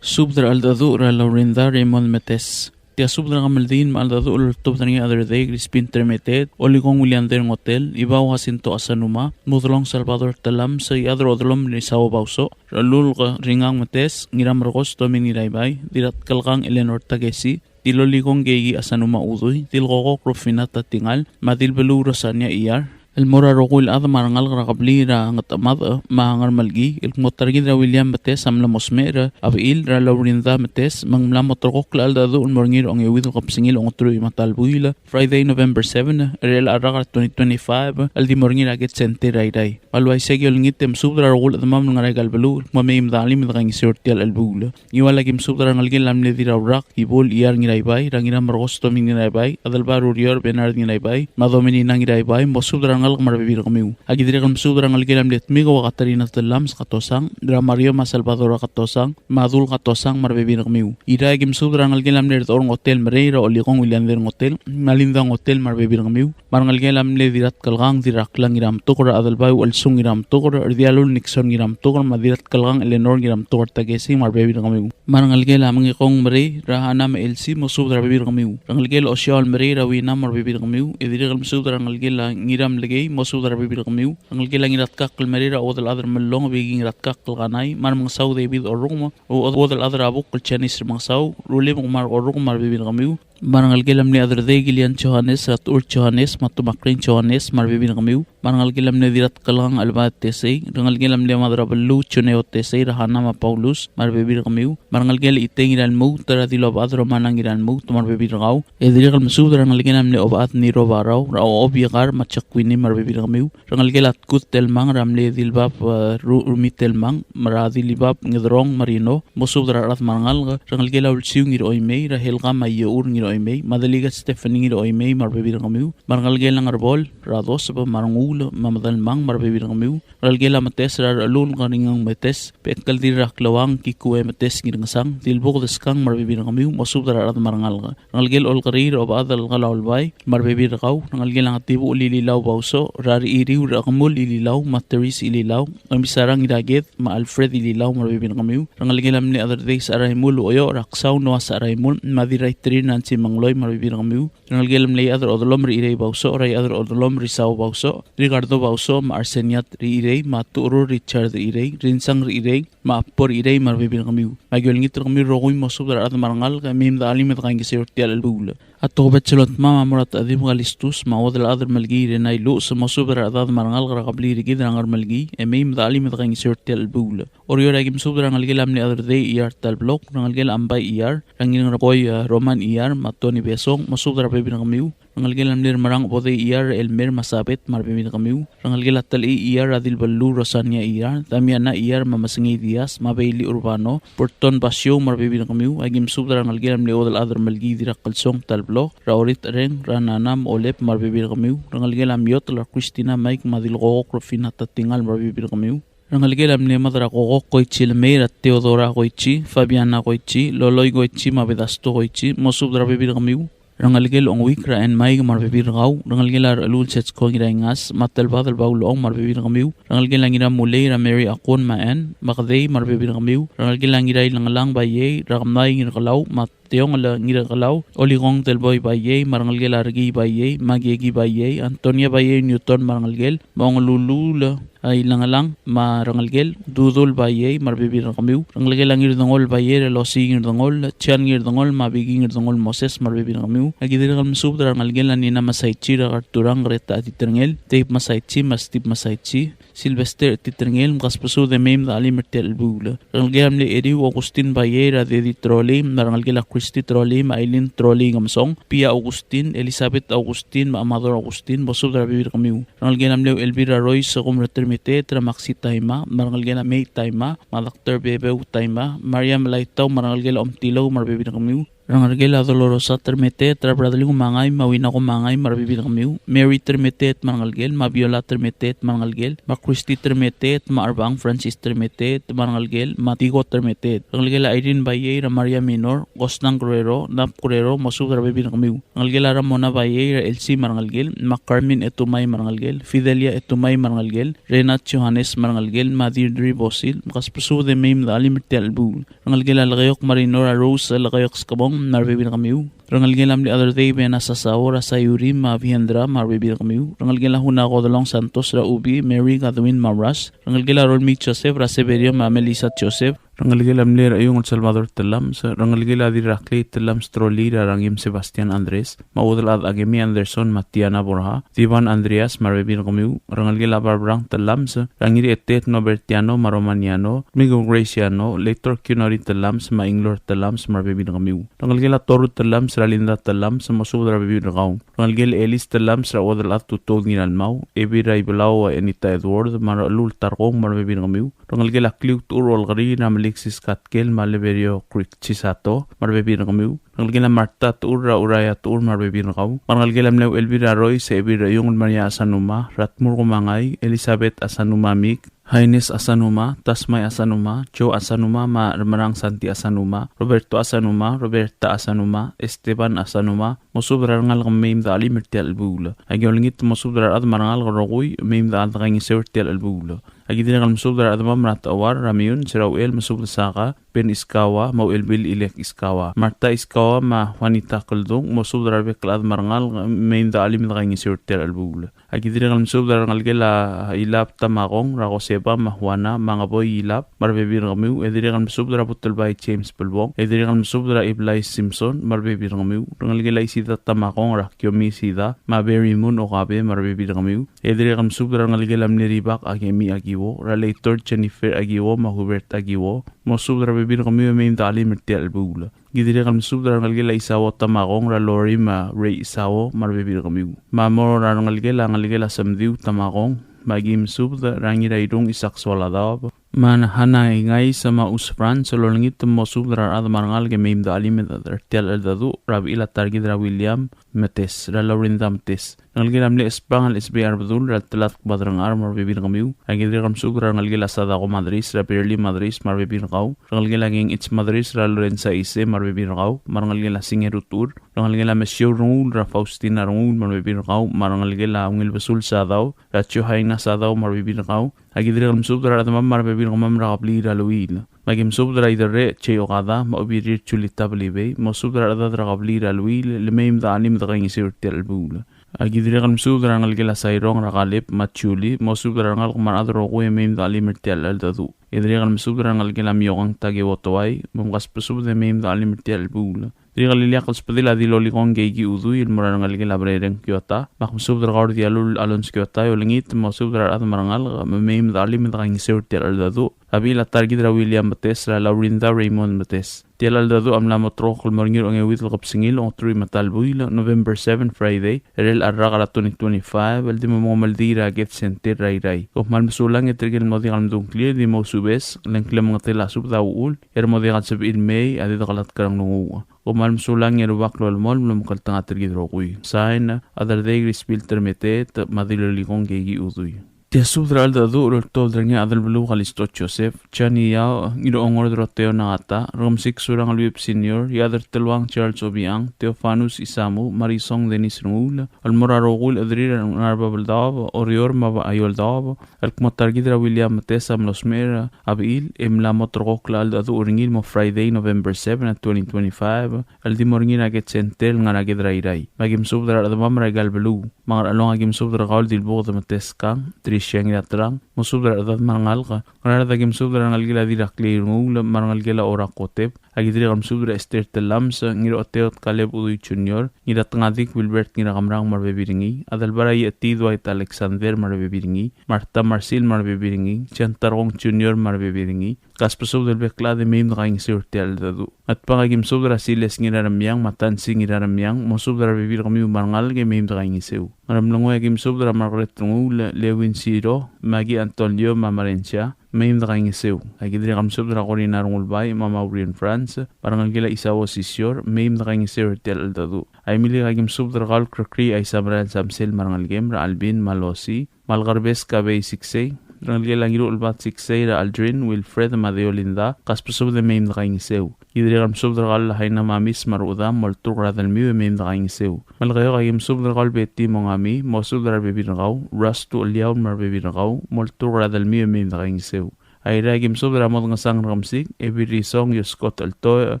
Subed er a cheldecheduch er a Laurinda Raymond Metes. E a subed er a kemeldiil me a cheldecheduch el oltobed er ngii a Chederdei Crispin Termeteet, Olikong William Derngotel, Ibau Jacinto Asanuma, Mudelong Salvador Telam, Sechadrodelom Lisao Bausoch, Ralulk Ringang Metes, Ngiramerkos Tomin Ngiraibai, Diratkelkang Eleanor Takesi, Dilolikong Keiki Asanuma Udui, Dilkokok Rufina Tatingal, me a Dilbeluu Rosania Iyar, el mo er a rokui el chad me a rengalek er a kebliil er a Ngetmadech me a Ngermelkii, el kmo ta er kid er a William Metes a mla mo smecher a bechil er a Laurinda Metes, me ng mla mo terrekokl a cheldecheduch el mo er ngii er a ongeuid el kebesengil a ongeteruich me a ta el buil, Friday, November seven, er chelecha el rak er a twenty twenty-five, el di mo er ngii er a Ked Center er a Irrai. Me a le uaisei e aki olengit e mesubed er a rokui el chedemam el ngar er aika el beluu, el kmo mei me de chelim e de kaingeseu er tia el chelebuul. Ngiual aki mesubed er a rengelekel a mle Dirraurak Ibul Iyar Ngiraibai, er a Ngiramerkos Tomin Ngiraibai, Adelbai er Urior Bernard Ngiraibai, me a Dominina Ngiraibai, mosubed er a rengalek me a rebebil er kemiu. Aki dirrek el mesubed er a rengelekel a mle Tmiko Katarina Tellames Katosang, er a Mario me a Salvador Katosang, me a Dul Katosang me a rebebil er kemiu. Irrai aki mesubed er a rengelekel a mle Redechor Ngotel Merei, er a Olikong William Derngotel, me a Linda Ngotel me a rebebil er kemiu. Me a rengelekel a mle Diratkelkang Diraklang Ngirametuker, er a Adelbai Uelsung Ngirametuker, er a Dialul Nixon Ngirametuker, me a Diratkelkang Eleanor Ngirametuker Takesi me a rebebil er kemiu. Me a rengelekel a Mengekong Merei, er a Hana me a Elsie, mosubed er a rebebil er kemiu. Rengelekel a Osiaol Merei, er a Wina me a rebebil er kemiu. E dirrek el mesubed er a rengelekel a Ngiramlekei, mosubed er a rebebil er kemiu. Rengelekel a Ngiratkakl Merei, er a Uodelchad er Mellong, Beiki Ngiratkakl Kanai, me a Remengesau David Orrukem, Uodelchad er a Buk el Janice Remengesau, Rulibek me a Orrukem me a rebebil er kemiu. Me a rengelekel a mle Chederdei Kilian Johannes, er a Techur Johannes, me a Tumakrein Johannes, me a rebebil er kemiu. Me a rengelekel a mle Diratkelkang Alba Tesei, rengelekel a mle Madrabeluu Juneo Tesei, er a Hana me a Paulus, me a rebebil er kemiu. Me a rengelekel a Itei Ngiralmuut, er a Dilobechad Romana Ngiralmuut, me a rebebil er kau. E dirrek el mesubed er a rengelekel a mle Obechad Niro Barau, er a Obiekar me a Jakwini, me a rebebil er kemiu. Rengelekel a Tkud Telmang, er a mle Dilbab, eh, Ru-, Rumi Telmang, me a Dilibab Ngederong Marino, mosubed er a rechad me a rengalek. Rengelekel a Ulsiu Ngiroimei, er a Helga me a Ieur Ngiroimei, me a Delegate Stephanie Ngiroimei, me a rebebil er kemiu. Me a rengelekel a Ngerbol, er a Doseb, me a Renguul, me a Medelmang, me a rebebil er kemiu. Rengelekel a Metes, er a Rechelul Ngeringang Metes, Bechekel Dirrakleuang Kikue Metes Ngirngesang, Dilbuk Deskang, me a rebebil er kemiu, mosubed er a rechad me a rengalek. Rengelekel Olkeriil, er a Obechad el Kalaulbai, me a rebebil er kau. Rengelekel a Ngetibuchel Ililau Bausoch, er a Rechiriu er a Kemul Ililau, me a Teris Ililau, Omisarang Iraked, me a Alfred Ililau, me a rebebil er kemiu. Rengelekel a mle Chederdei Secharaimul Oyo, er a Ksau Noah Secharaimul, me a Dirraiterir Nancy Mengloi, me a rebebil er kemiu. Rengelekel a mle Iechad er a Odelom er a Irei Bausoch, er a Iechad er a Odelom er a Isau Bausoch, Ricardo Bausoch, me a Arseniat er a Irei, me a Tucherur Richard er a Irei, Rinsang er a Irei, me a Apor er a Irei, me a rebebil er kemiu. Me aki olengit er kemiu el rokui mosubed er a rechad me a rengalek, e mei me de chelim e de kaingeseu er tia el chelebuul. A tokubets el otmam a mo er a Techedib Kalistus, me a Uodelchad er a Melkii Renai Luches, mosubed er a rechedad me a rengalek er a kebliil er kid er a Ngermelkii, e mei me de chelim e de kaingeseu er tia el chelebuul. Oreor, aki mesubed er a rengelekel a mle Chederdei Iyar Talblok, rengelekel a Mbai Iyar, er a Ngirngerekoi, eh, Roman Iyar, me a Tony Besong, mosubed er a rebebil er kemiu. Rengelekel a mle Remerang Bodei Iyar, Elmer me a Sabet, me a rebebil er kemiu. Rengelekel a Telechii Iyar, er a Dilbeluu Rosania Iyar, Damiana Iyar, me a Mesengei Diaz, me a Bailey Urbano, Burton Basio, me a rebebil er kemiu. Aki mesubed er a rengelekel a mle Uodelchad er a Melkii Dirrakelsong Talblok, er a Orit Reng, er a Nana me a Olep, me a rebebil er kemiu. Rengelekel a Miotl, er a Christina Mike, me a Dilkokok Rufina Tatingal, me a rebebil er kemiu. Rengelekel a mle Mad er a Kokok Koichi Lemei, er a Theodora Koichi, Fabiana Koichi, Loloi Koichi, me a Bedasto Koichi, mosubed er a rebebil er kemiu. Rengelekel Ongwik, er a Enmaik, me a rebebil er kau. Rengelekel a Rechelul Setsko Ngiraingas, me a Telbadel Baulong, me a rebebil er kemiu. Rengelekel a Ngiramulei, er a Mary Akon me a Ann, me a Kedei, me a rebebil er kemiu. Rengelekel a Ngirailengelang Baiei, er a Kemai Ngirkelau, me a Teongel Ngirkelau, Olikong Telboi Baiei, me a rengelekel a Rekii Baiei, me a Kieki Baiei, Antonia Baiei Newton, me a rengelekel, me a Ongelulul, a, Ilengelang, me a rengelekel, Dudul Baiei, me a rebebil er kemiu. Rengelekel a Ngirdengol Baiei, er a Losi Ngirdengol, Chian Ngirdengol, me a Biki Ngirdengol Moses, me a rebebil er kemiu. Aki dirrek el mesubed er a rengelekel a Nina Masaichi, er a Karturang, Greta Titerngel, Dave Masaichi, me a Steve Masaichi, Sylvester Titerngel, mkasbesubed e mei me de chelim er tia el chelebuul. Rengelekel a mle Eriu Augustin Baiei, er a Dedi Trolii, me a rengelekel a Christy Trolii, me a Aileen Trolii Ngemesong, Pia Augustin, Elizabeth Augustin, me a Amador Augustin, mosubed er a rebebil er kemiu. Rengelekel a mle Elvira Roy Sekum, er a Termeteet, er a Maxi Taima, me a rengelekel a Mei Taima, me a Doctor Bebeu Taima, Maria Melaitau, me a rengelekel a Omtilou, me a rebebil er kemiu. Rengelekel a Dolorosa Termeteet, er a Bradley Kumangai, me a Wina Kumangai, me a rebebil er kemiu. Mary Termeteet, me a rengelekel, me a Viola Termeteet, me a rengelekel, me a Christy Termeteet, me a Arbang Francis Termeteet, me a rengelekel, me a Tigo Termeteet. Rengelekel a Irene Baiei, er a Maria Minor, Gosnang Guerrero, Nap Guerrero, mosubed er a rebebil er kemiu. Rengelekel a Ramona Baiei, er a Elsie, me a rengelekel, me a Carmen Etumai, me a rengelekel, Fidelia Etumai, me a rengelekel, Renat Johannes, me a rengelekel, me a Deirdre Bosil, mkasbesubed e mei me de chelim er tia el chelebuul. Rengelekel a Lekeok Marinor, a Rose Lekeok Skebong, me a rebebil er kemiu. Rengelekel a mle Chederdei Bena Sasao er a Sayuri me a Vihendra me a rebebil er kemiu. Rengelekel a Huna Kodelong Santos er a Ubi, Mary, Godwin me a Rush. Rengelekel a Rolmii Joseph er a Severio me a Melissa Joseph. Rengelekel a mle Rechiungl Salvador Tellames. Rengelekel a Dirraklei Tellames Troli er a Rangim Sebastian Andres me a Uodelchad Akemi Anderson me a Tiana Borja, Divan Andreas me a rebebil er kemiu. Rengelekel a Barbrang Tellames er a Ngirietet Nobertiano me a Romaniano, Migo Graciano, Lector Kiunori Tellames me a Inglor Tellames me a rebebil er kemiu. Rengelekel a Toru Tellames er a Linda Tellames, mosubed er a rebebil er kau. Rengelekel a Elis Tellames er a Uodelchad Tutou Ngiralmau, Ebil er a Ibelau Enita Edward me a Rechelul Tarkong me a rebebil er kemiu. Rengelekel a Kliu Techur Olkeriil er a Meliksis Katkel me a Leberio Creek Chisato me a rebebil er kemiu. Rengelekel a Marta Techur er a Uraia Techur me a rebebil er kau. Me a rengelekel a mle Uchelbil er a Rois, Ebil er a Iungel Maria Asanuma, Ratmur Kumangai, Elizabeth Asanuma Mik, Haines Asanuma, Tasmai Asanuma, Joe Asanuma me a Remerang Santi Asanuma, Roberto Asanuma, Roberta Asanuma, Esteban Asanuma, mosubed er a rengalek me mei me de chelim er tia el chelebuul. Aki olengit mosubed er a rechad me a rengalek el rokui me mei me de chelim er tia el chelebuul. Aki dirrek el mesubed er a rechedemam er a Techouar er a Meiun, Sirauchel, mesubed Saka, Ben Iskawa, me a Uchelbil Ilek Iskawa. Marta Iskawa me a Juanita Keldung, mosubed er a rebek el chad me a rengalek me mei me de chelim e de kaingeseu er tia el chelebuul. Aki dirrek el mesubed er a rengelekel a Ilab Tamakong, er a Joseba me a Juana me a Ngeboi Ilab me a rebebil er kemiu, e dirrek el mesubed er a Butelbai James Belbong, e dirrek el mesubed er a Iblai Simpson me a rebebil er kemiu. Rengelekel a Isida Tamakong, er a Kiomi Isida me a Berimun Okabe me a rebebil er kemiu, e dirrek el mesubed er a rengelekel a mle Ribak Akemi Akiwo, er a Leitor Jennifer Akiwo me a Hubert Akiwo, mosubed er a rebebil er kemiu e mei me de chelim er tia el chelebuul. Aki dirrek el mesubed er a rengelekel a Isao Tamakong, er a Lori me a Rei Isao me a rebebil er kemiu. Me a mo er a rengelekel a, ngelekel a Semdiu Tamakong, me aki mesubed er a Ngirairung Isak Soaladaob me a Hana Ingais me a Us Franz, el olengit mosubed er a rechad me a rengalek e mei me de chelim er tia el cheldecheduch er a bechil a ta er kid er a William Metes, er a Laurinda Metes. Rengelekel a mle Espangel Esbei Arbedul, er a Telatk Baderengchar me a rebebil er kemiu. Aki dirrek el mesubed er a rengelekel a Sadako Madris, er a Berli Madris me a rebebil er kau. Rengelekel a Kengich Madris, er a Lorenza Ise me a rebebil er kau, me a rengelekel a Singeru Tur. Rengelekel a Mesiou Renguul, er a Faustina Renguul me a rebebil er kau, me a rengelekel a Ungil Besul Sadau, er a Johaina Sadau me a rebebil er kau. Aki dirrek el mesubed er a rechedemam me a rebebil er kemam er a kebliil er a Luil. Me aki mesubed er a Iderrech Chei Okada me a Obirir Julita Belibei, mosubed er a rechedad er a kebliil er a Luil, le mei me de chelim e de kaingeseu er tia el chelebuul. Aki dirrek el mesubed er a rengelekel a Sairong, er a Kaleb me a Julie, mosubed er a rengalek me a rechad el rokui e mei me de chelim er tia el cheldecheduch. E dirrek el mesubed er a rengelekel a Miokang Takeo Toai, me mkasbesubed e mei me de chelim er tia el chelebuul. Dirrek el ileakl el subedel a Dilolikong Keiki Udui el mo er a rengelekel a Berereng Kiota, me ak mesubed er kau er Dialul Alonso Kiota, e olengit mosubed er a rechad me a rengalek me mei me de chelim e de kaingeseu er tia el cheldecheduch er a bechil a ta er kid er a William Metes, er a Laurinda Raymond Metes. Tia el cheldecheduch a mla moterekokl el mo er ngii er a ongeuid el kebesengil, ongeteruich me a ta el buil, November seven, Friday, er chelecha el rak er a twenty twenty-five, el di mo mengemeldiil er a Ked Center er a Irrai. Kom kmal mesulang e tirke el mo diak el mdung a ngklir, di mousubes, le ng klemengetel a subed a uchul, e re mo diak el sebechir el mei a di dekelatk er a nglunguuch. Kom kmal mesulang e a Rubak lolemolem el omekngeltengat er kid el rokui. Sain, Aderdei Krispil Termeteet, me a Dilolikong Keiki Udui. Tia subed er a cheldecheduch el oltobed er ngii a Adelbeluu Kalisto Joseph, Johnny Yao, Ngirongor Doroteo Nagata, Rekemesik Surangel Whipps Senior, Iechad er Teluang Charles Obichang, Theofanus Isamu, Marisong Dennis Renguul, el mo er a rokui el chederir el ngar er a Babeldaob, Oreor me a Eouldaob, el kmo ta er kid er a William Metes a mlo smecher a bechil, e mla moterekokl a cheldecheduch er ngii el mo Friday, November seven, twenty twenty-five, el di mo er ngii er a Ked Center el ngar er a Ked er a Irrai. Me aki mesubed er a rechedemam er aika el beluu. Me a Ngerchelong aki mesubed er kau el Dilbuked Metes Kang, Tricia Ngiraterang, mosubed er a rechedad me a rengalek. Ngaraard aki mesubed er a rengelekel a Dirraklei Renguul me a rengelekel a Ora Kotep. Aki dirrek el mesubed er a Esther Tellames, Ngirocheteot Kaleb Udui Junior, Ngiratengadik Wilbert Ngirakemrang me a rebebil er ngii, Adelbai er a Iechetii Dwight Alexander me a rebebil er ngii, Martha Marsil me a rebebil er ngii, Siantarkong Junior me a rebebil er ngii, kasbesubed el bek el chad e mei me dekaingeseu er tia el cheldecheduch. Ngatpang aki mesubed er a Siles Ngiraremiang me a Tansi Ngiraremiang, mosubed er a rebebil er kemiu me a rengalek e mei me dekaingeseu. Ngeremlengui aki mesubed er a Margaret Renguul, Lewin Siro, Maggie Antonio me a Marensia, mei me dekaingeseu. Aki dirrek el mesubed er a Corina Rengulbai me a Maureen France, me a rengelekel a Isao Sisior, mei me dekaingeseu er tia el cheldecheduch. Aimeliik aki mesubed er kau el Krekrii Aisamerael Samsel me a rengelekem er a Alvin me a Losi, me a Lekerbes Kabei Siksei, rengelekel a Ngiruchelbad Siksei er a Aldrin, Wilfred me a Deolinda, kasbesubed e mei me dekaingeseu. Ki dirrek el mesubed er kau el Haina Mamis me a rechedam, molturk er a delmiu e mei me dekaingeseu. Melekeok aki mesubed er kau el Betty Mongami, mosubed er a rebebil er kau, Ras Tucheliaur me a rebebil er kau, molturk er a delmiu e mei me dekaingeseu. Airai a ki mesubed er a Modngesang Rekemesik, Ebil Risong, Ioskot Cheltoech,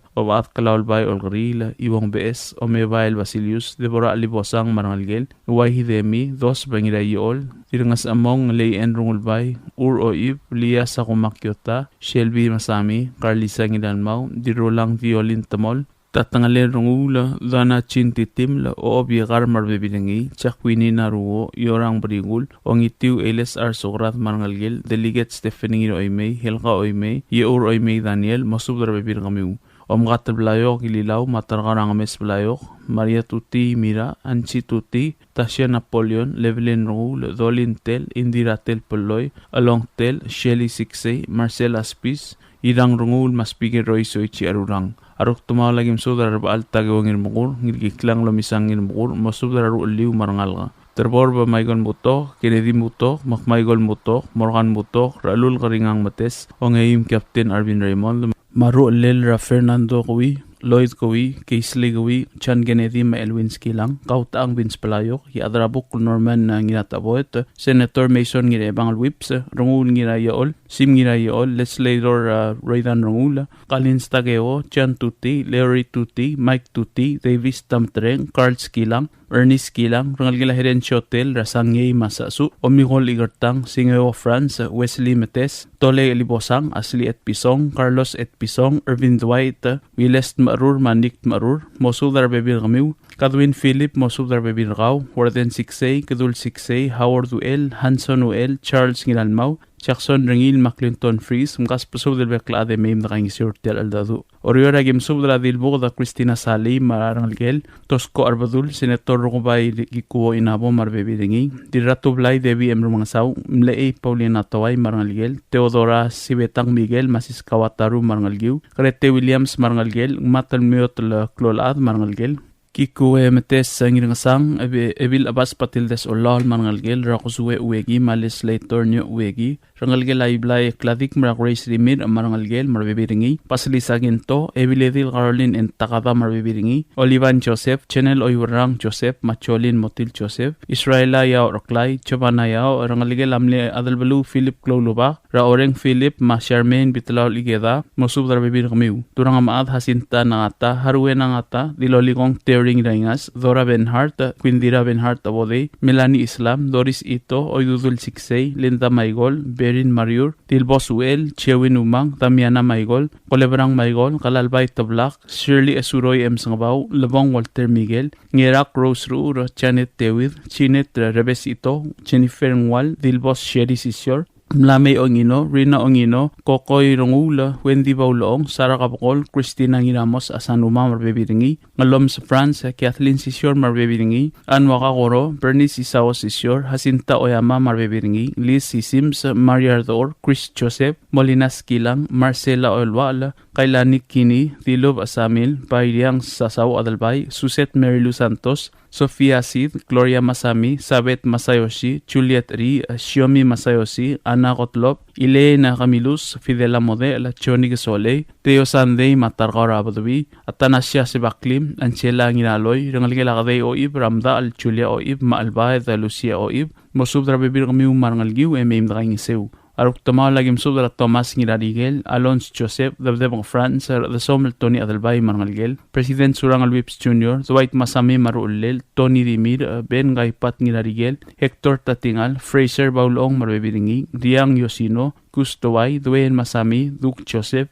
Obechad Kelau el Bai Olkeriil, Iuong Beches, Omebael Basilius, Deborah Libosang me a rengelekel, Uai Hidemi, Dos Bengiraiol, Dirnges Among, Lei En Rungulbai, Ur Oib, Lia Sakuma Kiota, Shelby Masami, Carlisa Ngiralmau, Dirulang Violin Temol, Tatengelen Renguul, Dana Chin Titiml, Obiekar me a rebebil er ngii, Jacqueline Naruo, Iorang Berikul, Ongitiu Eiles Arsokrad me a rengelekel, Delegate Stephanie Oimei, Helga Oimei, Ieur Oimei Daniel, mosubed er a rebebil er kemiu. Omkatel Blaiok Ililau, me a Tarkau er a Ngemes Blaiok, Maria Tuti Mira, Ansi Tuti, Tasia Napoleon, Levelin Renguul, Dolin Tel, Indira Tel Peloi, Along Tel, Shelly Siksei, Marcel Aspis, Irang Renguul, me a Speaker Roy Soichi Arurang. A ruk temaol a ki mesubed er a Rebechall Takeo Ngirmekur, Ngirkiklang Lomisang Ngirmekur, mosubed er a ruchelliu me a rengalek. Terbor Ba Michael Mutok, Kennedy Mutok, Mak Michael Mutok, Morgan Mutok, Ralul Keringang Metes, Ongeim Captain Arvin Raymond, me a ruchellel er a Fernando Kewii, Lloyd Kewii, Keisley Kewii, John Kennedy me a Elwin Skilang, Kautang Vince Blaiok, Iechadrabuk Norman, uh, Ngirataboet, Senator Mason Ngirchebangel Whipps, Renguul Ngiraiechol, Sim Ngiraiechol, Legislator, uh, Roydan Renguul, Kalins Takeo, John Tuti, Larry Tuti, Mike Tuti, Davis Tamtreng, Carl Skilang, Ernest Skilang, rengelekel a Heren Chotel, er a Sangei me a Sasu, Omigol Ikertang, Singeo Franz, Wesley Metes, Tole Libosang, Asli Etpison, Carlos Etpison, Ervin Dwight, Wiles Tmerur, me a Nick Tmerur, mosubed er a rebebil er kemiu, Kadwin Philip, mosubed er a rebebil er kau, Warden Siksei, Kedul Siksei, Howard Uel, Hanson Uel, Charles Ngiralmau, Jackson Rengiil, me a Clinton Fries, mkasbesubed el bek el chad e mei me dekaingeseu er tia el cheldecheduch. Oreor a ki mesubed er a Dilbuked a Christina Salii me a rengelekel, Tosko Arbedul, Senator Rukebai Kikuo Inabo me a rebebil er ngii, Dirratublai Debbie M. Remengesau, Mlechei Paulina Towai me a rengelekel, Theodora Sibetang Miguel me a Siska Wataru me a rengelekiu, Grete Williams me a rengelekel, Ngmatel Miotel Klolchad me a rengelekel, Kikue Metes Ngirngesang, Ebi-, Ebil Abas Batildes Olaol me a rengelekel, Rakusue Ueki me a Legislator Nio Ueki, rengelekel a Iblai Kladik me a Grace Rimirch me a rengelekel me a rebebil er ngii, Basilisa Kinto, Ebiledil Caroline N. Takada me a rebebil er ngii, Olivan Joseph, Chenel Oiuerang Joseph me a Jolin Motil Joseph, Israela Yao Reklai, Giovanna Yao, rengelekel a mle Adelbeluu Philip Kloulubak, er a Oreng Philip me a Charmaine Bitlaol Ikeda, mosubed er a rebebil er kemiu. Turang Amad Jacinta Nangata, Harue Nangata, Dilolikong Teoring Raingas, Dora Benhart, Quindira Benhart Abodei, Melanie Islam, Doris Ito, Oidudul Siksei, Linda Maigol, Berin Mariur, Dilbos Uel, Chewin Umang, Damiana Maigol, Kolebrang Maigol, Kalalbai Teblak, Shirley Esuroi M. Sengebau, Lebong Walter Miguel, Ngerak Rose Ruur, Janet David, Janet Rebes Ito, Jennifer Ngual, Dilbos Sherry Sisior, Mlamei Ongino, Rina Ongino, Kokoi Renguul, Wendy Baulong, Sara Kabekol, Christina Ngiramos Asanuma me a rebebil er ngii, Ngelomes Franz, Kathleen Sisior me a rebebil er ngii, Anua Kakoro, Bernice Isao Sisior, Jacinta Oyama me a rebebil er ngii, Liz Sisims, Maria Ardor, Chris Joseph, Molina Skilang, Marcela Oelual, Kailani Kini, Dilub Asamil, Bairiang Sasau Adelbai, Suzette Mary Lou Santos, Sofia Sid, Gloria Masami, Sabeth Masayoshi, Juliet Ri, Shiomi Masayoshi, Anna Gottlob, Elena Camilus, Fidela Model, Johnny Kesolei, Theo Sandei me a Tarkau er a Bedebii, Athanasia Sebaklim, Angela Ngiraloi, rengelekel a Kedei Oib, er a Mdachel Julia Oib, me a Chelbaed Lucia Oib, mosubed er a rebebil er kemiu me a rengelekiu e mei me dekaingeseu. A rukdemaol a ki mesubed er a Thomas Ngirarikel, Alonz Joseph, Debdebeng Franz, Rdesomel Tony Adelbai me a rengelekel, President Surangel Whipps Junior, Dwight Masami me a ruchellel, Tony Dimir, Ben Kaipat Ngirarikel, Hector Tatingal, Fraser Baulong me a rebebil er ngii, Riang Yosino, Gus Towai, Dwayne Masami, Duke Joseph,